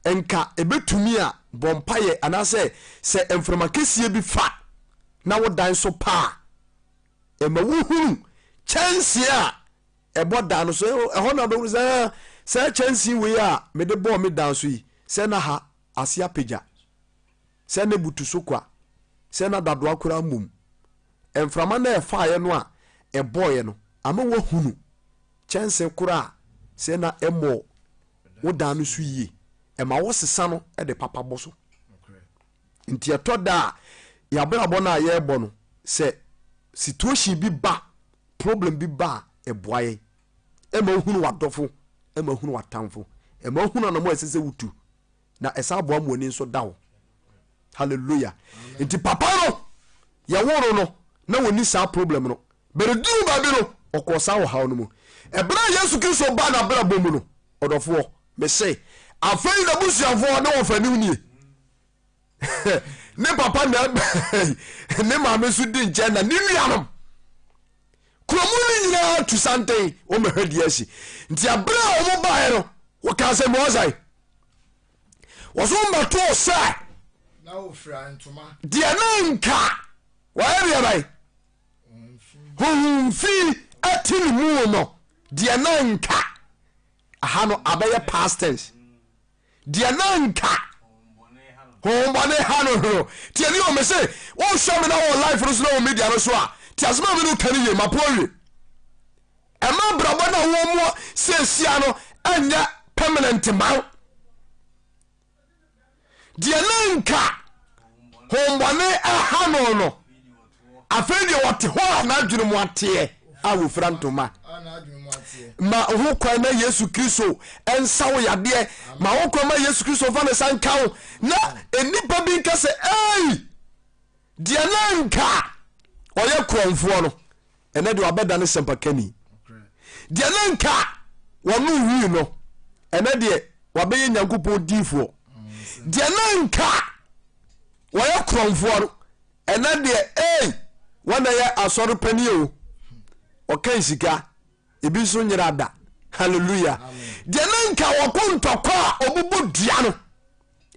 a nka ɛbɛtumi a bɔ mpayɛ anaasɛ sɛ mframa kɛseɛ bi fa na wo dan so pa a ɛma wohunu kyɛnsee a ɛbɔ dan no so ɛhɔ na wobɛhunu sɛ ah, saa kyɛnsee wei a mede bɔɔ me dan so yi sɛ na ha ase apagya sɛ na ebutu so kwa, sɛ na dadoa koraa mmom. Mframa no a ɛfaeɛ no a ɛbɔeɛ no ama woahunu kyɛnsee korɔ a sɛ na ɛmmɔɔ wo dan no so yie. Ɛma wosesa no de papa bɔ so. Nti ɛtɔ da a yɛabrabɔ no a yɛrebɔ no sɛ situation bi ba, problem bi ba a ɛboa yɛn. Ɛma wohunu w'adɔfo, ɛma wohunu w'atamfo, ɛma wohunu anamɔ a ɛsɛ sɛ wotu. na ɛsan boa mo ani nso da hɔ hallelujah nti papa no yɛwo no no na wɔni saa problem no bɛrɛ duru baabi no ɔkɔɔ saa ɔhaw no mu ɛberɛ a yesu kristo ba n'abrabɔ mu no ɔdɔfoɔ mese afei n'abusuafoɔ ne wɔfa anim nie ne papa na ne maame nso di nkyɛn na ne nuanom kuromu no nyinaa tu santen wɔmɛhwɛ deɛ asi nti ɛberɛ a wɔn baeɛ no wɔkaa sɛ mmoasae wɔso mbɛtoo sɛ deɛ na nka wɔyɛ deɛ bɛn honhom fi ati ne mu no deɛ na nka aha no abɛyɛ past tense deɛ na nka honhommɔne ha no no tie ne o me se wohwɛ me na wɔ life no so na wɔ media no so a te asɛm a me no ka no yie mapo awie ɛma abrabɔ no a wɔ mu seesia no ɛnyɛ permanent ma wo deɛ na nka honhommɔne ha no no afei deɛ ɔte hɔ a n'adwene mu ateɛ a wɔfira ntoma ma ho kwan na yesu kristo nsa wo yadeɛ ma ho kwan ma yesu kristo mfa ne nsa nka wo na nnipa bi nka sɛ ei deɛ na nka ɔyɛ korɔmfoɔ no ɛnɛ deɛ wabɛda ne sɛmpakani deɛ na nka wɔno wii no ɛnɛ deɛ wabɛyɛ nyankopɔn diifoɔ deɛ na nka. wɔyɛ korɔmfoɔ no, ɛnɛ deɛ ei, wɔn na yɛ asɔre panin o, ɔkan sika, ebi nso nyera da. Hallelujah. Deɛ ne nka wɔko ntɔkwa a ɔbobɔ dua no,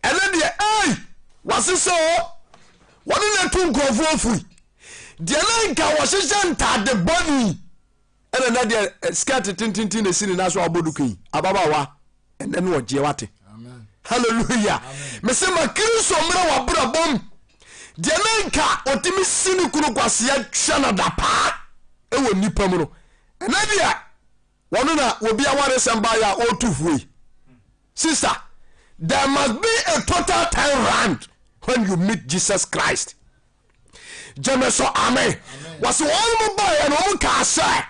ɛnɛ deɛ ei, wasesa o, wɔne na tu nkurɔfoɔ firi. Deɛ ne nka wɔhyehyɛ ntaade bɔne, ɛna nɛ deɛ eh, skirt tententen na esi ne nan so a ɔbɔ duku yi, ababaawa, ɛnɛ no ɔgyeɛ wate. Hallelujah. Mese ma Kristo mmerɛ w'abrabɔ mu. Deɛ ne nka ɔtumi si ne kunu kwaseɛ twɛ no dapaa ɛwɔ nnipa mu no, ɛnɛ deɛ wɔno na obi awaresɛm baeɛ a ɔretu hue. Sister, there must be a total turn round when you meet Jesus Christ. Gyeme so amen. Wɔse wɔn mo baeɛ no wɔn kaa sɛ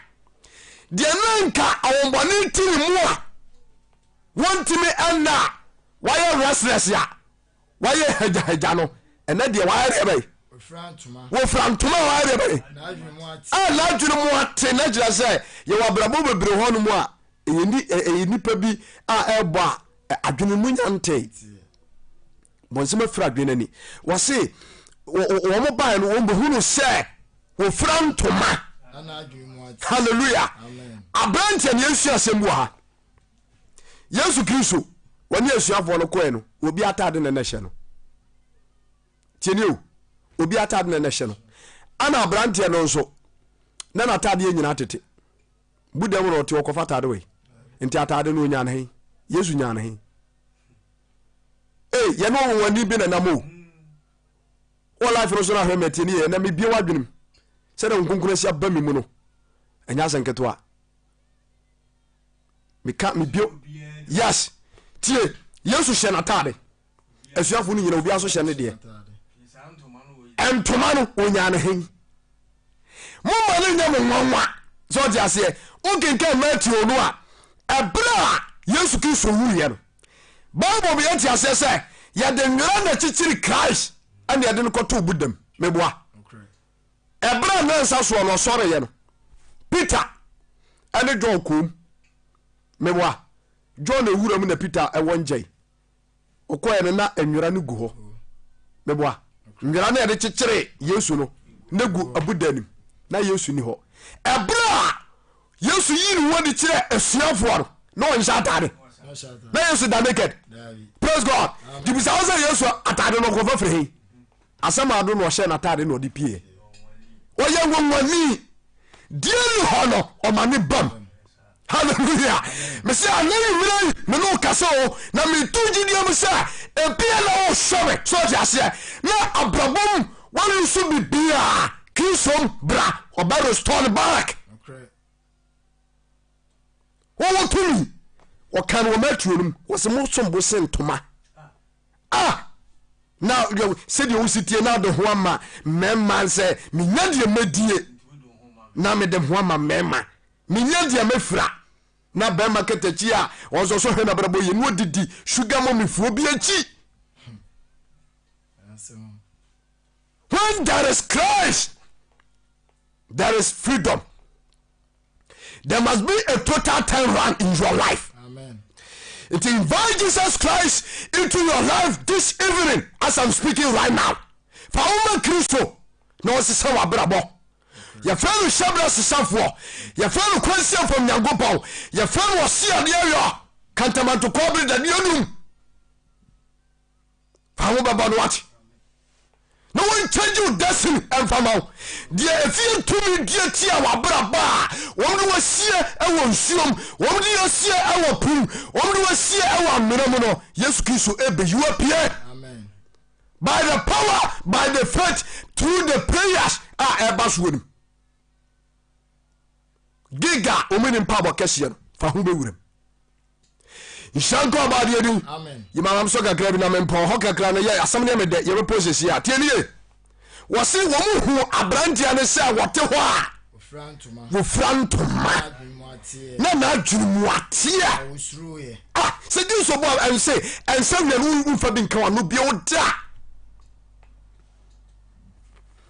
deɛ na nka ahombɔne ti ne mu a wɔntumi ɛnna a wɔayɛ restless a wɔayɛ hagyahagya no, ɛnɛ deɛ wɔayɛ deɛ bɛyɛ wɔfira ntoma a wɔayɛ deɛ bɛyɛ a n'adwene mu ate. Na kyerɛ sɛ yɛwɔ abrabɔ bebree hɔ nom a ɛyɛ nipa bi a ɛbɔ a adwene mu nya ntee. Bɔnsɛm afira adwene ani. Wɔse wɔn baeɛ no wɔn bɛhunu sɛ wɔfira ntoma. Hallelujah. Aberanteɛ ne yɛnsua asɛm bi wɔ ha. Yesu Kristo wɔne asuafoɔ no kɔɛ no, obi ataade na na ɛhyɛ no. Tiɛni o, obi ataade na na ɛhyɛ no. Ana aberanteɛ no nso na n'ataadeɛ nyinaa tete. Bu dɛm na ɔte ɔkɔfa ataade wei. Nti ataade no onya no he? Yesu nyaa no he? Ee, yɛne ɔnwonwani bi na nam o. Wɔ life no so no ahwɛ mɛtie ne yɛ na mebie w'adwenem sɛdeɛ wo nkonkron asi aba me mu no, ɛnyɛ asɛ nketewa. Meka mebio, yes, tie. Yesu hyɛ n'ataade, asuafo no nyina obiara nso hyɛ ne deɛ. Ntoma no onyaa ne hen? Momma no nyɛ mo nwanwa sɛ ɔte aseɛ. Wokenkan Matthew no a, ɛberɛ a Yesu Kristo wuiɛ no, Bible ma yɛte aseɛ sɛ yɛde nwera na kyekyere Christ ɛne yɛde no kɔtoo budam. Meboa. Ɛberɛ a nansa soɔ no ɔsɔreeɛ no, Peter ɛne John koom. Meboa. John ewura mu na Peter ɛwɔ ngyɛn. Ɔkɔɛ no na nwera no gu hɔ. Meboa. Nwera no yɛde kyekyere Yesu no na gu abuda nim. Na Yesu ni hɔ. Ɛberɛ a Yesu yii ne ho adi kyerɛ asuafoɔ no, na ɔnhyɛ ataade. Na Yesu da naked. Praise God. Nti bisa wo sɛ Yesu ataade no ɔkɔfa firi he? Asɛm ado na ɔhyɛ n'ataade na ɔde pie. Ɔyɛ nwonwani. Deɛ ni hɔ no ɔma ne bam. Hallelujah. Mese ana nwummerɛ yi me ne wo kasa o, na metu gyidie mu sɛ ebia na wohwɛ me so ɔte aseɛ na abrabɔ mu walusu biribiaa, Kristo bra ɔbɛ restore no back. Wɔwɔ tumi. Wɔka no wɔ Matthew no mu, wɔsɛ mosom bo se ntoma. Ah! Na sɛdeɛ wosi tie na ade ho ama mmarima sɛ menya deɛ mɛdie na mede ho ama mmarima, menya deɛ mɛfira, na bɛrima katakyi a ɔnso so hwɛ nabrabɔ yie na ɔdidi sugar mummy foɔ bi akyi. When there is Christ, there is freedom. There must be a total turn round in your life. Amen. It invite Jesus Christ into your life this evening as I'm speaking right now. Fa wo ma Kristo na ɔsesa w'abrabɔ. Yɛfrɛ no hyɛbrɛ sesafoɔ, yɛfrɛ no kwansia fam Nyankopɔn, yɛfrɛ no ɔse adeɛ yɔ kantamanto kɔbere dadeɛ num. Fa ho bɛbɔ no wate na wɔnkyɛngye wo destiny ɛmfa ma wo. Deɛ efie tumi die tia w'abrabɔ a wɔn de wasie wɔ nsuom, wɔn de wasie wɔ pum, wɔn de wasie wɔ amena mu no, Yesu Kristo ebeyi wo apue. Amen. By the power, by the faith, through the prayers a ɛba soɔ nim. Giga wɔn ni mpaabɔ kɛseɛ no fa ho bɛwuram. Nhyira nka ɔba adeɛ din. Yimamam so kakra bi na mempɔn hɔ kakra no yɛ asɛm ne medɛ yɛbɛpɔ sɛsi a tie nie. Wɔse wɔn hu aberanteɛ no sɛ wɔte hɔ a wɔfira ntoma na n'adwene mu ateɛ. Ah, sɛ Jesu bɔ ɛnse ɛnsɛ wia no womfa bi nka wano bio da.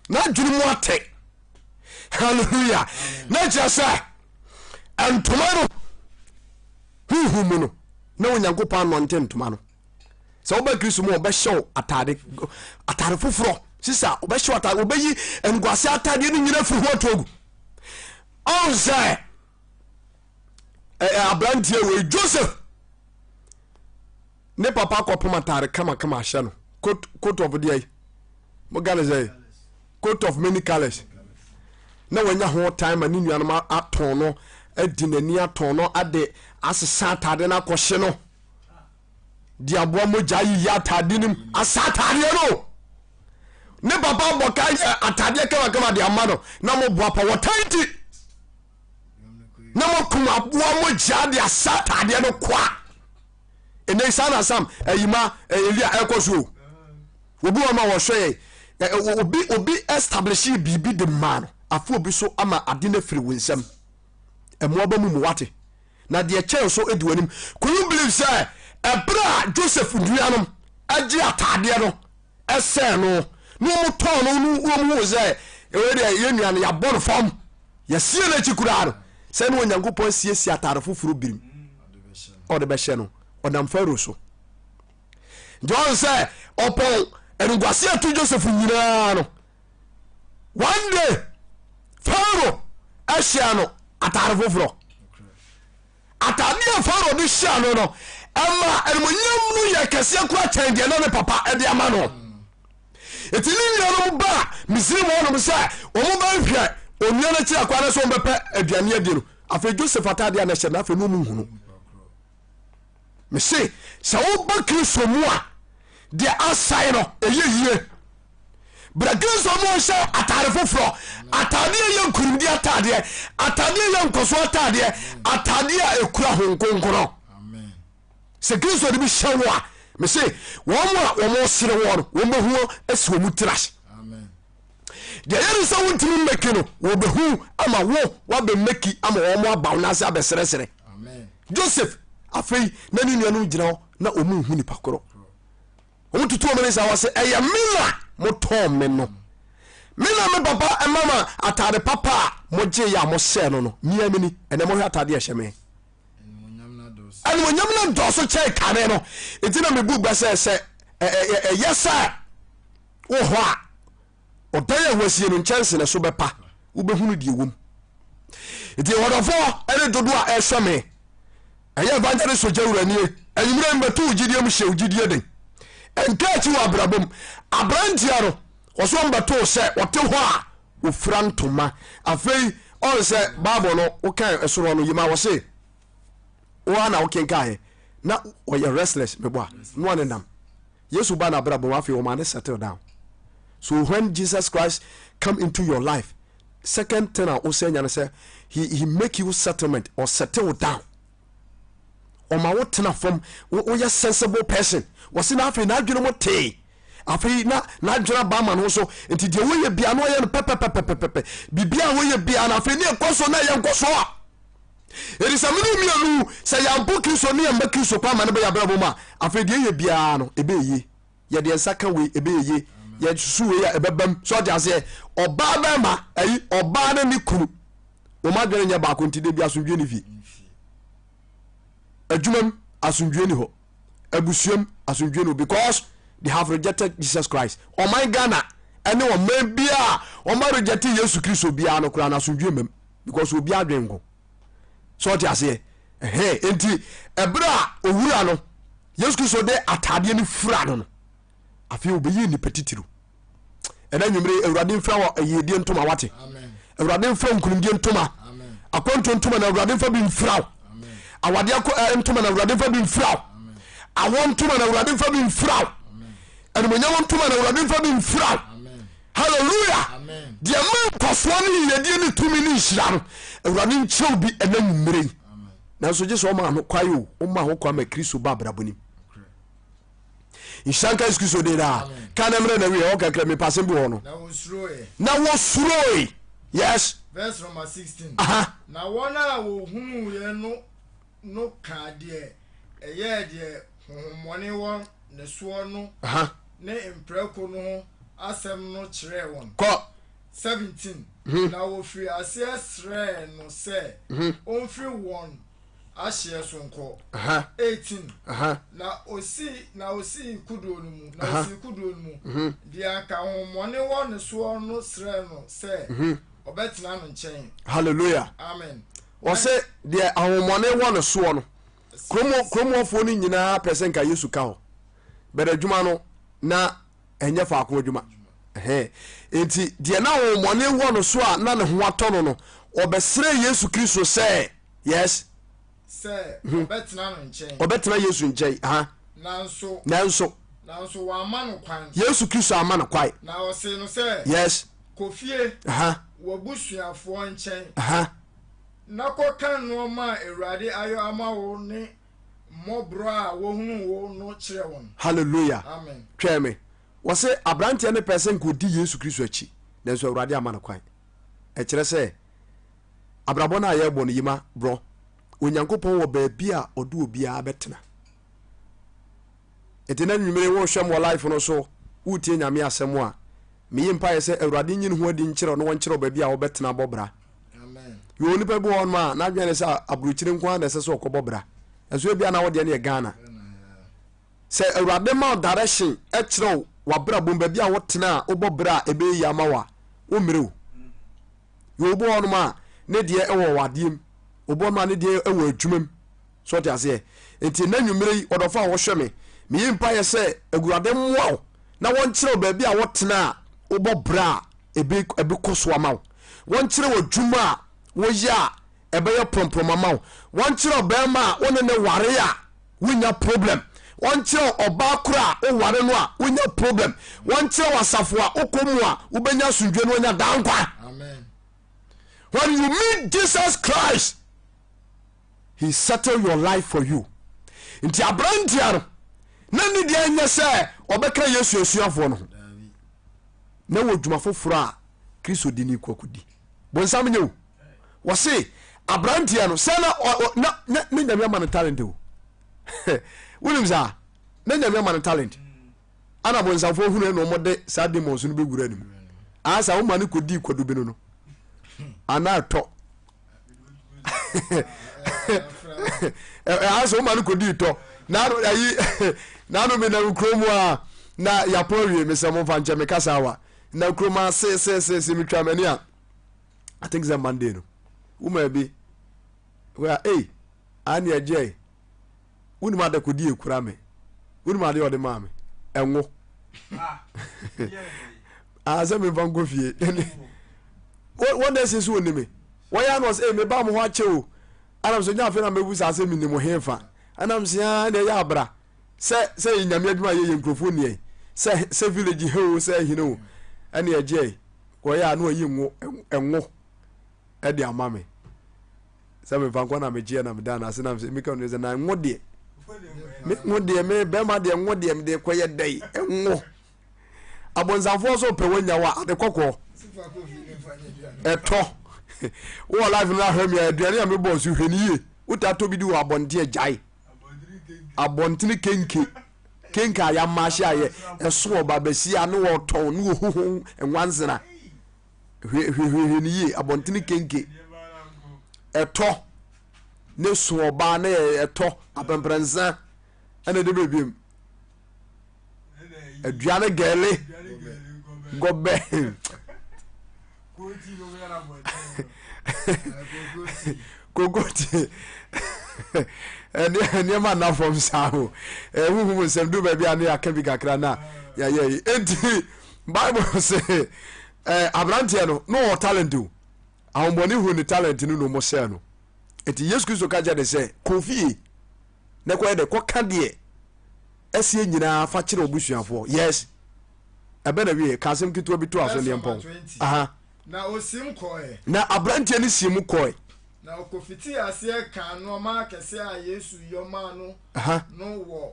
N'adwene mu ate. Hallelujah. Na kyerɛ sɛ ntoma no huhu mu no na Onyankopɔn anɔnte ntoma no. Sɛ woba Kristo mu a, ɔbɛhyɛ wo atade atade foforɔ. Sisa, ɔbɛhyɛ wo atade, ɔbɛyi animguase atadeɛ no nyina firi ho ato agu. Ɔn sɛ aberanteɛ wei Joseph ne papa kɔpem atade kamakama ahyɛ no coat coat of deɛ yi mo ga ne sɛ coat of many colours na wanya ho time ma ne nuanom atɔn no adi n'ani atɔn no ade asesa atade no akɔhye no de aboa mogya ayiyi atade no mu asa atadeɛ no ne papa abɔ ka yɛ atadeɛ kamakama de ama no na moboa pa wɔtan nti na mokum aboa mogya de asa atadeɛ no kwa ɛnɛ saa na sam ayima elia ɛkɔ so o obi wɔn a wɔhwɛ yɛ obi obi establish biribi de maa no afo obi so ama ade no afiri wo nsam ɛmoa ba mu mu wate na deɛ kyɛn so di w'anim. Could you believe sɛ ɛberɛ a Joseph nuanom gye ataadeɛ no sɛɛ no na wɔn tɔn no no wɔn hu sɛ ɛwɔ deɛ yɛn nua no yɛabɔ no fam yɛsie n'akyi koraa no sɛ ne Onyankopɔn asiesie ataade foforɔ birim ɔde bɛhyɛ no ɔnam Farao so nti ɔn sɛ ɔpɔn animguase ato Joseph nyinaa no One day Pharaoh hyɛɛ no atare foforɔ. Atadeɛ a Pharaoh de hyɛɛ no no, ɛma animonyam no yɛ kɛseɛ kora kyɛn deɛ na ne papa de ama no. Eti ne nuanom baa Misraim hɔnom sɛ wɔn bɛhwɛ onua no akyiri akwan na sɛ wɔn bɛpɛ aduane adi no. Afei Joseph atadeɛ a na ɛhyɛ no afei na wɔn nhunu. Mese sɛ woba Kristo mu a deɛ asae no ɛyɛ yie. Berɛ Kristo mu ɔhyɛ atade foforɔ, atadeɛ yɛ nkunimdi atadeɛ, atadeɛ yɛ nkɔso atadeɛ, atadeɛ a ɛkura ho nkonkono. Sɛ Kristo de bi hyɛ wo a, mese wɔn a wɔn sere wɔ no wɔn bɛhu asi wɔn tiri ase. Deɛ yɛne sɛ wontumi mmɛki no wɔbɛhu ama wo woabɛmmɛki ama wɔn aba wo n'ase abɛseresere. Joseph afei na ne nuanom gyina hɔ na wɔn nhu nipa korɔ. Wɔn tutu wɔn ani saa wɔ sɛ ɛyɛ me na motɔn me no. Me na me papa ɛma ma ataade papa a mogye yɛ a mohyɛɛ no no mia me ni ɛnɛ mohwɛ ataade a ɛhyɛ me. Animuonyam no dɔɔso kyɛn kane no. Nti na mebu bɛ sɛ sɛ ɛyɛ sɛ wɔ hɔ a Ɔdan a wɔasie no nkyɛnse na ɛso bɛpa, wobɛhunu deɛ ɛwom. Nti ɔdɔfoɔ ɛne dodoɔ a ɛhwɛ me, ɛyɛ evangelist sogya wura nie, anwummerɛ mbɛto wo gyidie mu hyɛ wo gyidie den. Ɛnka akyi wɔ abrabɔ mu. Aberanteɛ no, ɔso ɔmbɛtoo sɛ ɔte hɔ a ofira ntoma. Afei ɔn sɛ Bible no wokan ɛsoro hɔ no yima wɔ se wo a na wokenkaeɛ na ɔyɛ restless mebɔ a no anenam. Yesu ba n'abrabɔ mu afei ɔma ne settle down. So when Jesus Christ come into your life, second thing a wosɛ nya no sɛ he he make you settlement or settle down. Ɔma wo tena fam, woyɛ sensible person. Wɔsi na afei n'adwene mu tee. Afei na n'adwene aba ama no so. Nti deɛ woyɛ bia no ɔyɛ no pɛpɛpɛpɛpɛpɛ. Biribi a woyɛ bia no afei ne ɛkɔ so na ɛyɛ nkɔso a. Enti sɛ mene mmienu sɛ yɛampo Kristo ne yɛmma Kristo kwan ma no bɛyɛ abrabɔ mu a, afei deɛ ɛyɛ biara no ɛbɛyɛ yie. Yɛde yɛn nsa ka wei ɛbɛyɛ yie. Yɛsusu wei a ɛbɛbam. So ɔte aseɛ? Ɔbaa bɛrima ayi ɔbaa ne ne kunu wɔn adwene nyɛ baako nti de bi asomdwe ne fie. Adwumam asomdwe ni hɔ. Abusuam asomdwe ni hɔ because they have rejected Jesus Christ. Ɔman Ghana ɛne ɔman biara wɔn reject Yesu Kristo biara no koraa no asomdwe mmam. Because obi adwen nko sɛ ɔte aseɛ ɛhɛn nti ɛberɛ a owura no Yesu Kristo de ataadeɛ no fira no no afei obɛyɛ nipa titiriw ɛna nwummere awurade mfira wɔ ayiedie ntoma wate awurade mfira nkunimdie ntoma akwantuo ntoma na awurade mfa bi mfira wo awadeɛ eh, ntoma na awurade mfa bi mfira wo awɔ ntoma na awurade mfa bi mfira wo animonyam ntoma na awurade mfa bi mfira wo Hallelujah! Deɛ ɛma nkɔsoɔ ne yiyedie ne tumi ne nhyira no, Awurade nkyerɛ wo bi ɛna nwummerɛ yi. Nanso gye sɛ ɔma ano kwae o, ɔma ho kwan ma Kristo ba abrabɔ nim. Nhyira nka Yesu Kristo din daa. Ka na mmerɛ na wie hɔ kakra mi pasɛm bi wɔ hɔ no. Na wɔsuroe. Yes. Verse number 16. Aha. Na wɔn a wɔhunuiɛ no no kaa deɛ ɛyɛɛ deɛ honhommɔne wɔ ne soɔ no ne mprako no ho asɛm no kyerɛɛ wɔn. Kɔ. 17 mhm. Na wɔfirii aseɛ srɛɛ no sɛ mhm. ɔmfiri wɔn Ahyeɛ so nkɔ. 18 na ɔsii na ɔsii kodoɔ no mu na ɔsii kodoɔ no mu mhm. Deɛ anka honhommɔne wɔ ne soɔ no srɛɛ no sɛ mhm. ɔbɛtena no nkyɛn. Hallelujah, amen. Wɔse deɛ ahohommɔne wɔ ne soɔ no, kuromuafoɔ no nyinaa pɛ sɛ nka Yesu ka hɔ, bɛrɛ adwuma no na ɛnyɛ faako adwuma. Nti deɛ na ahohommɔne wɔ no so a na ne ho atɔ no no, ɔbɛsrɛ Yesu Kristo sɛ, yes, Sɛ ɔbɛtena no nkyɛn. Ɔbɛtena Yesu nkyɛn. Aha. Nanso. Nanso. Nanso wamma no kwan. Yesu Kristo amma no kwan. Na ɔsee no sɛ. Yes. Kɔ fie. Aha. W'abusuafoɔ nkyɛn. Aha. Na kɔka nnoɔma a Awurade ayɔ ama wo ne mmɔborɔ a wahunu wo no kyerɛ wɔn. Hallelujah. Amen. Twɛn me. Wɔse aberanteɛ no pɛɛ sɛ nka ɔdi Yesu Kristo akyi, nanso Awurade amma no kwan. Ɛkyerɛ sɛ abrabɔ no a yɛrebɔ no yima borɔ. Onyankopɔn wɔ baabi a ɔde obiara bɛtena. Nti na nwummere wohwɛ m wɔ life no so, woretie Nyame asɛm a, meyi mpaeɛ sɛ Awurade nyi ne ho adi nkyerɛ wo na wɔnkyerɛ wo baabi a wobɛtena abɔ bra. Yɛ onipa bi wɔ hɔnom a n'adwene ne sɛ aburokyire nko ara na ɛsɛ sɛ ɔkɔbɔ bra. Nso ebia na wodeɛ no yɛ Ghana. Sɛ Awurade ma wo direction kyerɛ wo w'abrabɔ mu baabi a wotena a wobɔ bra a ɛbɛyɛ yie ama wo a, wommrɛ o. Yɛ obi wɔ hɔnom a ne deɛ wɔ awadeɛ mu, obi wɔ hɔnom a ne deɛ wɔ adwuma mu. So ɔte aseɛ? Nti na nwummerɛ yi ɔdɔfo a wɔhwɛ me, meyi mpaeɛ sɛ Awurade mmoa wo na wɔnkyerɛ wo baabi a wotena a wobɔ bra a ebi ɛbɛkɔ so ama wo. Wɔnkyerɛ wo adwuma a woyɛ a ɛbɛyɛ prɔmprɔm ama wo. Wɔnkyerɛ wo bɛrima a wo ne ne ware a wonya problem. Wɔnkyerɛ wo ɔbaa koro a woware no a wonya problem. Wɔnkyerɛ wo asafo a wokɔ mu a wobɛnya asomdwoe na woanya daa nkwa. When you meet Jesus Christ, he settle your life for you. Nti aberanteɛ no na ne deɛ nyɛ sɛ ɔbɛka Yesu asuafoɔ no ho. Na wɔ dwuma foforɔ a Kristo di ne kɔ akɔdi. Bonsam nyɛ o. Wɔse aberanteɛ no sɛ na na ne nyame ama no talent o. Wonim saa? Na nyame ama no talent. Ana bonsamfoɔ hunu ɛna wɔde saa demons no bɛwura ne mu. Asa woma no kɔdii kwadu bi no no. Ana ɛtɔ. Asa woma no kɔdii tɔ. Na ayi na ano mi nam kurom a na yɛapɔn awie mesɛ momfa nkyɛ me kasa awa. Na kurom a se se se se metwa m'ani a I think sɛ Monday no womaa bi wɛ ei ani agye wonim ade kɔdi ekura me wonim ade ɔde maa me ɛnwo ah sɛ memfa nkɔ fie wɔn dɛ sɛ so wɔni me wɔyɛ ano ɔsɛ meba mo hɔ akyɛ o anam sɛ nya afei na mɛbu saa sɛ menim hefa anam sɛ aa na ɛyɛ abra sɛ sɛ yɛ nyame adwuma yɛyɛ nkurɔfoɔ nniɛ sɛ sɛ village he o sɛ hene o ɛne ɛgyeɛ wɔyɛ a na wɔyi ngo ɛngo ɛde ama me sɛ memfa nkɔ na megyeɛ na meda no ase na mesɛ meka no sɛ na ngo deɛ me ngo deɛ me bɛrima deɛ ngo deɛ mede kɔyɛ dɛn ngo abonsamfoɔ so pɛ wanya wa ade kɔkɔɔ ɛtɔ wowɔ life no ahwɛ me a aduane a mebɔ so hwɛ ne yie wotaa tɔ bi di wɔ abɔnten agyae abɔntene kenke kenke a yɛamaahye ayɛ ɛso ɔba basia ne wɔtɔn ne wɔhuhu nwansena hwehwehwɛ ne yie abɔntene kenke ɛtɔ ne so ɔbaa ne ɛtɔ apɛmprɛnsa ɛna ɛde bɛbiem aduane gɛle gɔbɛ kokoti nneɛma nna fam saa o ɛhuhum nsɛm du baabi a ne yɛaka bi kakra na yɛayɛ yi enti Bible sɛ aberanteɛ no na ɔwɔ talent o ahombɔne hu ne talent no na ɔmo sɛɛ no enti Yesu Kristo ka kyerɛ ne sɛ kɔ fie na kɔyɛ dɛ kɔka deɛ ɛseɛ nyinaa fa kyerɛ ɔbusuafoɔ. Yes. Ɛbɛ na wie ka asɛm ketewa bi to aso Verse neɛ number mpɔn. 20. Aha. Na osiim kɔɔɛ. Na aberanteɛ no sii mu kɔɔe. Na ɔkɔfitii aseɛ kaa nnoɔma akɛseɛ a Yesu yɔ maa no Aha. no wɔ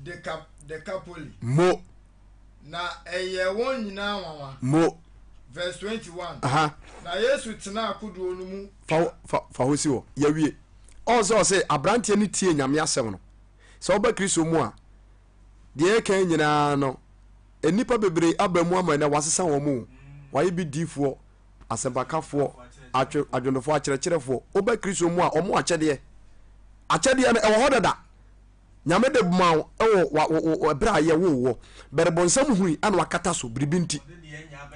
Deka, Dekapoli. Mo. Na ɛyɛɛ wɔn nyinaa nwanwa. Mo. Verse 21. Aha. Na Yesu tenaa kodoɔ no mu. Fa, fa, fa hɔ si hɔ. Yɛawie. Ɔn sɛ ɔse aberanteɛ no tie Nyame asɛm no. Sɛ woba Kristo mu a, deɛ yɛka yi nyinaa no, nnipa bebree aba mu ama ɛnɛ wɔasesa wɔn o. Wɔayɛ bi diifoɔ, asɛmpakafoɔ, atwe, adwontofoɔ, akyerɛkyerɛfoɔ. Woba Kristo mu a, wɔn akyɛdeɛ. Akyɛdeɛ no ɛwɔ hɔ dada. Nyame de ma wo wɔ wɔ ɛberɛ a yɛwoo wɔ. But bonsam hui ana wakata so biribi nti.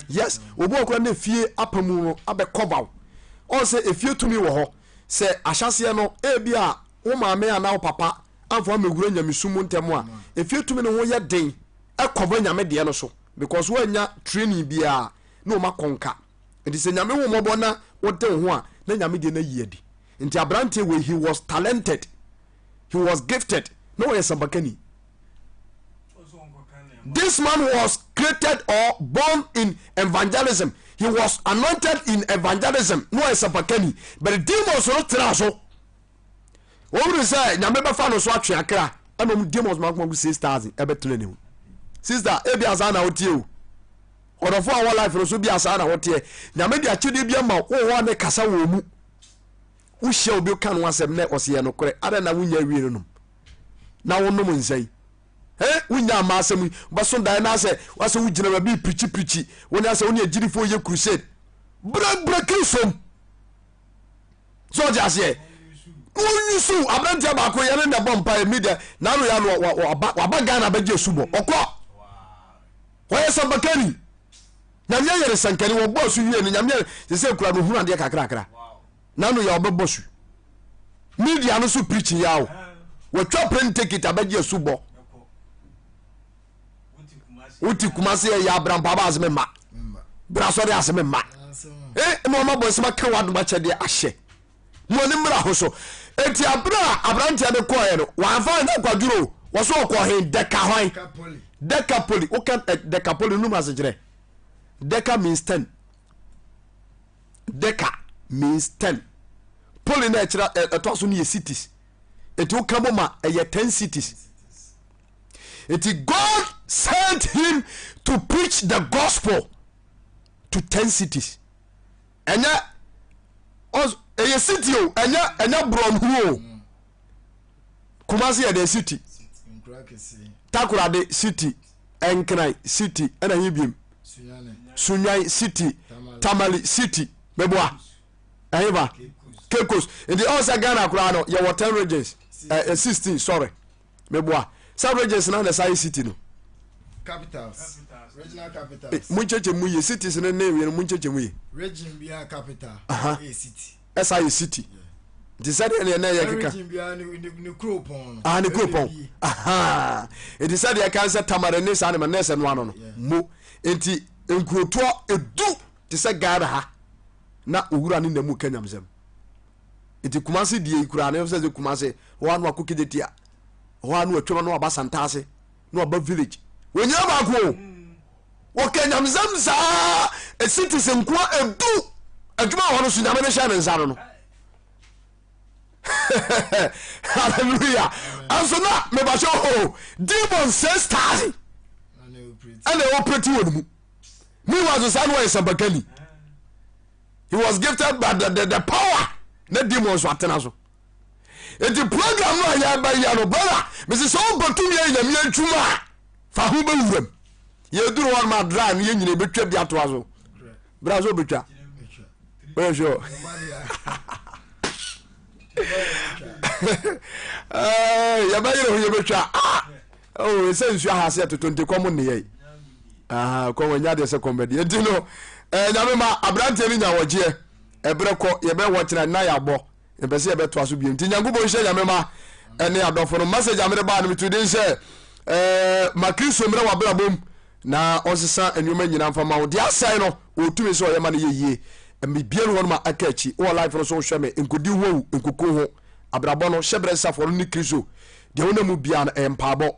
Yes, obi wɔ koraa na efie apamu no abɛ cover wo. Ɔn sɛ efie tumi wɔ hɔ. Sɛ ahyɛaseɛ no ebi a wo maame anaa wo papa amfa wo ammɛwura nyamesu mu ntɛm a, efie tumi no ho yɛ den ɛcover Nyame deɛ no so because woannya training biara na wɔn akɔnka. Nti sɛ Nyame hu mmɔbɔ na wode wo ho a na Nyame deɛ no ayi adi. Nti aberanteɛ wei he was talented, he was gifted, na ɔyɛ sambakani. This man was created or born in evangelism. He was anointed in evangelism. No ɔyɛ sambakani. But demons no tena so. Wɔn sɛ Nyame bɛfa no so atwe akra ɛna wɔn demons mako mako 6,000 ɛbɛtena ne mu. Sister, ebi asa na wotie o. Ɔdɔfo a wɔ life no so bi asa na woteɛ. Nyame de akyɛdeɛ bi ama wo wɔ hɔ a ne kasa wɔ mu. Wohyia obi ka no asɛm na ɔsɛ yɛ nokorɛ adɛn na wonya awie no nom na wonom nsa yi eh wonya ama asɛm yi wobɛso daeɛ na asɛ wasɛ wogyina baabi pirikyi pirikyi wo ne asɛ wo ne agyidifoɔ yɛ crusade brɛbrɛ krisom sɛ ɔte aseɛ wonyusu aberanteɛ baako yɛne na ɛbɔ mpa ɛmi deɛ n'ano yɛ ano waba Ghana bɛgye asubɔ ɔkɔ wɔyɛ sɛmpakani Nyame ayɛ no sɛnkani wɔbɔ asu wie no Nyame sɛ sɛ kura no hunu adeɛ kakrakra n'ano yɛ ɔbɛbɔ su media no so preaching yaw wɔtwa plane ticket abɛgye asu bɔ wote Kumase yɛ abrampa ba ase me ma brasɔre ase me ma eh na ɔma bɔ nsɛm aka w'adom akyɛdeɛ ahyɛ mo ani mmra ho so eti abere a aberanteɛ no kɔɛ no wɔamfa anyɛ akwadwuro wɔso ɔkɔ he dɛka hwan Decapoli woka eh, Decapoli no mu asekyerɛ Deca means ten Deca means ten poli na ɛkyerɛ ɛtɔ so no yɛ cities eti woka bɔ ma ɛyɛ ten cities eti God sent him to preach the gospel to ten cities ɛnyɛ ɛyɛ city o ɛnyɛ ɛnyɛ borɔnhuru o Kumasi yɛ dɛ city Takoradi city Nkran city ɛna hin biem Sunyan city Tamale city meboa ɛhin ba Cape Coast nti ɔn sɛ Ghana koraa no yɛwɔ 10 regions ɛ 16 sorry meboa sɛ regions na na ɛsa yɛ city no capitals regional capitals eh, mo nkyɛkyɛ mu yie cities ne ne wie no mo nkyɛkyɛ mu yie region biara capital ɛyɛ city ɛsa yɛ city nti sɛdeɛ neɛ na ɛyɛ keka ah ne kuropɔn nti sɛdeɛ ɛka sɛ tamare ne saa ne ma nɛsɛ no ano no mo nti nkurotoɔ edu te sɛ Ghana ha na owura ne namu ka nyamsɛm nti Kumase die yi koraa ne sɛ sɛ Kumase hɔ ano akɔ kejetia hɔ ano atwam no aba Santase na ɔba village wɔnyina baako o wɔka nyamesɛm saa cities nkoa edu adwuma wɔ no so nyame no hyɛ ne nsa no no hallelujah ɛnso na mebahyɛ o demon 6,000 ɛna ɛwɔ preti wɔ ne mu meanwhile so saa no wɔyɛ sɛmpakani he was gifted by the, the, the power na demon so atena so nti program no a yɛbɛyɛ no brother mese sɛ wobɛtumi ayɛ nyame adwuma a fa ho bɛwuram yɛduru hɔ noma dra no yɛnyina yɛbɛtwa bi atoa so bra sɛ wobɛtwa woyɛ sure yɛbɛyere ho yɛbɛtwa ah! oh, sɛ nsuo aha sɛ yɛtoto nti kɔm nneyɛi kɔm anya deɛ sɛ kɔm bɛdeɛ nti no eh, nyame ma aberanteɛ no nya wɔgyeɛ ɛberɛ kɔ yɛbɛwɔ kyena na yɛabɔ Yɛmpɛ sɛ yɛbɛtoa so bio. Nti Nyankopɔn nhyira Nyame ma ɛne adɔfo no. Message a mede baa no metu din sɛ eh, ma Kristo mmerɛ w'abrabɔ mu na ɔnsesa nneɛma nyinaa mfa ma wo. Deɛ asɛe no, ɔtumi sɛ ɔyɛ ma no yɛ yie. Biribiara ni hɔ no ma aka akyi. Wowɔ life no so wohwɛ me, nkɔdi ho awu, nkɔku ho. Abrabɔ no, hyɛ berɛ nsafoɔ no ne Kristo. Deɛ wonam mu biara no, ɛyɛ mpaabɔ.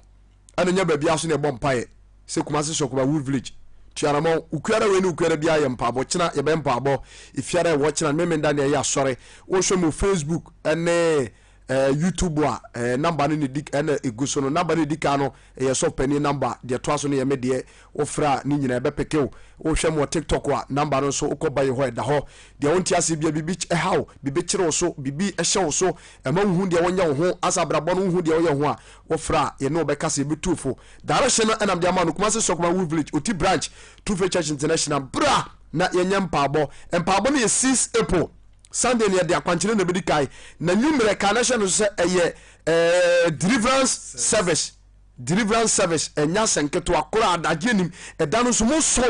Ɛna nyɛ baabiara so na ɛbɔ mpaeɛ sɛ Kumasi Sɔkoba Wood Village Tuaramɔn Ukuara wei ne Ukuara biara yɛ mpaabɔ kyena yɛbɛyɛ mpaabɔ Efiara ɛwɔ kyena ne Memenda ne ɛyɛ asɔre wohwɛ mu Facebook ɛne eh, YouTube a eh, namba no ne di ɛna egu so no namba no di kan no ɛyɛ sɔfo panin namba deɛ ɛtoa so no yɛ me deɛ wofrɛ a ne nyinaa ɛbɛpeke wo wohwɛ mu wɔ TikTok a namba no nso wokɔ ba yɛ hɔ ɛda hɔ deɛ wonte ase bia biribi ɛhaw biribi kyerɛ wo so biribi ɛhyɛ wo so ɛma wohu deɛ wonyɛ wo ho asa abrabɔ no wohu deɛ woyɛ ho a Wofrɛ a, yɛne wo bɛkasa, yɛbɛtu wo fo. Direction no ɛna mede ama no, Kumasi Sɔkoma Wood Village, Oti Branch, True Faith Church International. Bra na yɛnyɛ mpaabɔ. Mpaabɔ no yɛ 6 April. Sunday no yɛde akwankyerɛ na ɛbɛdi kan na nwummerɛ ka na hyɛ no sɛ ɛyɛ eh, deliverance service deliverance service ɛnya sɛ nketewa koraa adagye nim ɛda no nso mo so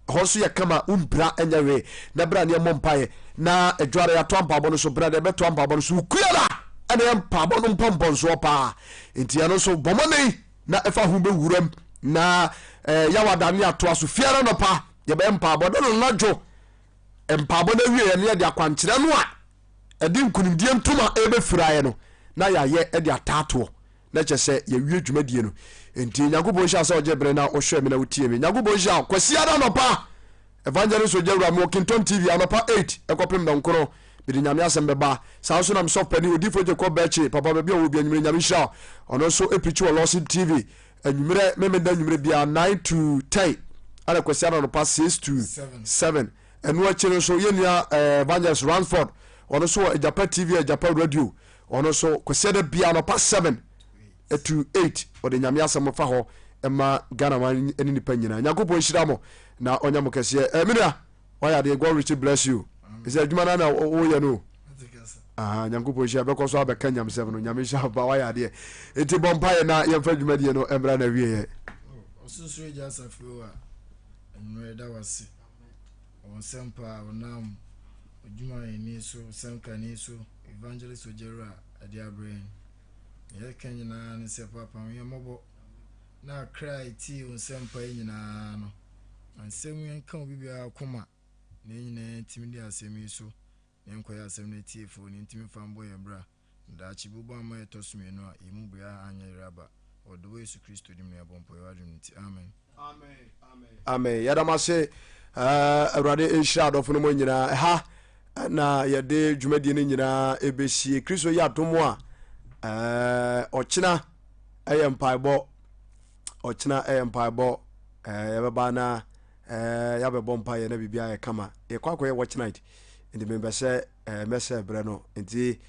ɛhɔ nso yɛ kama wompira ɛnyɛ hwee na bra ne ɛmmɔ mpaeɛ na adware yɛato ampaabɔ no so bra deɛ ɛbɛto ampaabɔ no so wokuara ɛna yɛ mpaabɔ no mpɔmpɔnsoɔ paa nti ɛno nso bɔ mmɔden na ɛfa ho bɛwuram na eh, yɛwada ne atoa so fiara nɔpa yɛbɛyɛ mpaabɔ da no anadwo mpaabɔ no awieɛ no yɛde akwankyerɛ no a ɛde nkonimdie ntoma ɛbɛfiraeɛ no na yɛayɛ de ataatoɔ na kyɛ sɛ yɛwie dwumadie no. Nti Nyankopɔn nhyira sɛ ɔgye bere na wohwɛ me na wotie me. Nyankopɔn nhyira wo. Kwasiada anɔpa Evangelist Ogyawura mewɔ Kingtom TV anɔpa 8 ɛkɔpem dɔnkono mede Nyame asɛm bɛba. Saa nso na me sɔfo panin Odifo Jacob Bɛkye papa baabi a ɔwɔ bi anwummerɛ Nyame nhyira wo. Ɔno nso ɛpirikyi wɔ Lawson TV anwummerɛ Memenda anwummerɛ biara 9 to 10 ɛna Kwasiada anɔpa 6 to 7. Ɛno akyi no nso yɛn nua eh, Evangelist Ransford ɔno nso wɔ Agyapa TV Agyapa Radio ɔno nso Kwasiada biara anɔpa 7 to 8 ɔde Nyame asɛm fa hɔ ma Ghana man ne nipa nyinaa. Nyankopɔn nhyira mo na ɔnyɛ mo kɛseɛ. Eh, me nua wayɛ adeɛ God richly bless you. Ɛsɛ adwuma no na woyɛ no. Aha, Nyankopɔn nhyira bɛkɔ so abɛka nyamsɛm no. Nyame nhyira ba wayɛ adeɛ. Enti bɔ mpaeɛ na yɛmfa dwumadie no mmra na wieɛ. Ɔsorosoro Agya Asafo Yehowa, anwummerɛ yɛda wo ase wɔ nsɛmpa a wonam odwumayɛni so, sɛnkani so, Evangelist Ogyawura de abrɛ yɛn. Nea yɛka nyinaa ne sɛ, Paapa, hu yɛn mmɔbɔ na akra a ɛtie wo nsɛmpa yi nyinaa no, ma nsɛm yi nka obi biara koma na yɛn nyinaa ntumi di asɛm yi so na yɛnkɔyɛ asɛm no atiefoɔ na yɛntumi mfa mbɔ yɛn bra na daakye bi wobɔ ama yɛtɔ so mmienu a, yɛn mu biara anyɛ yere aba. Wɔ dɔ wɔ Yesu Kristo din mu na yɛbɔ mpaeɛ wɔ adwene no nti, amen. Amen. Yɛda mo ase. Eh, Awurade nhyira adɔfo no mu nyinaa. Ɛha na yɛde dwumadie no nyinaa ɛbɛsie. Kristo yɛ adom a eh, ɔkyena ɛyɛ mpaebɔ. Ɔkyena ɛyɛ mpaebɔ. Eh, yɛbɛba na eh, yɛabɛbɔ mpaeɛ na biribiara yɛ kama. Yɛkɔ akɔyɛ watch night. Nti mempɛ sɛ eh, mɛsɛ berɛ no. Nti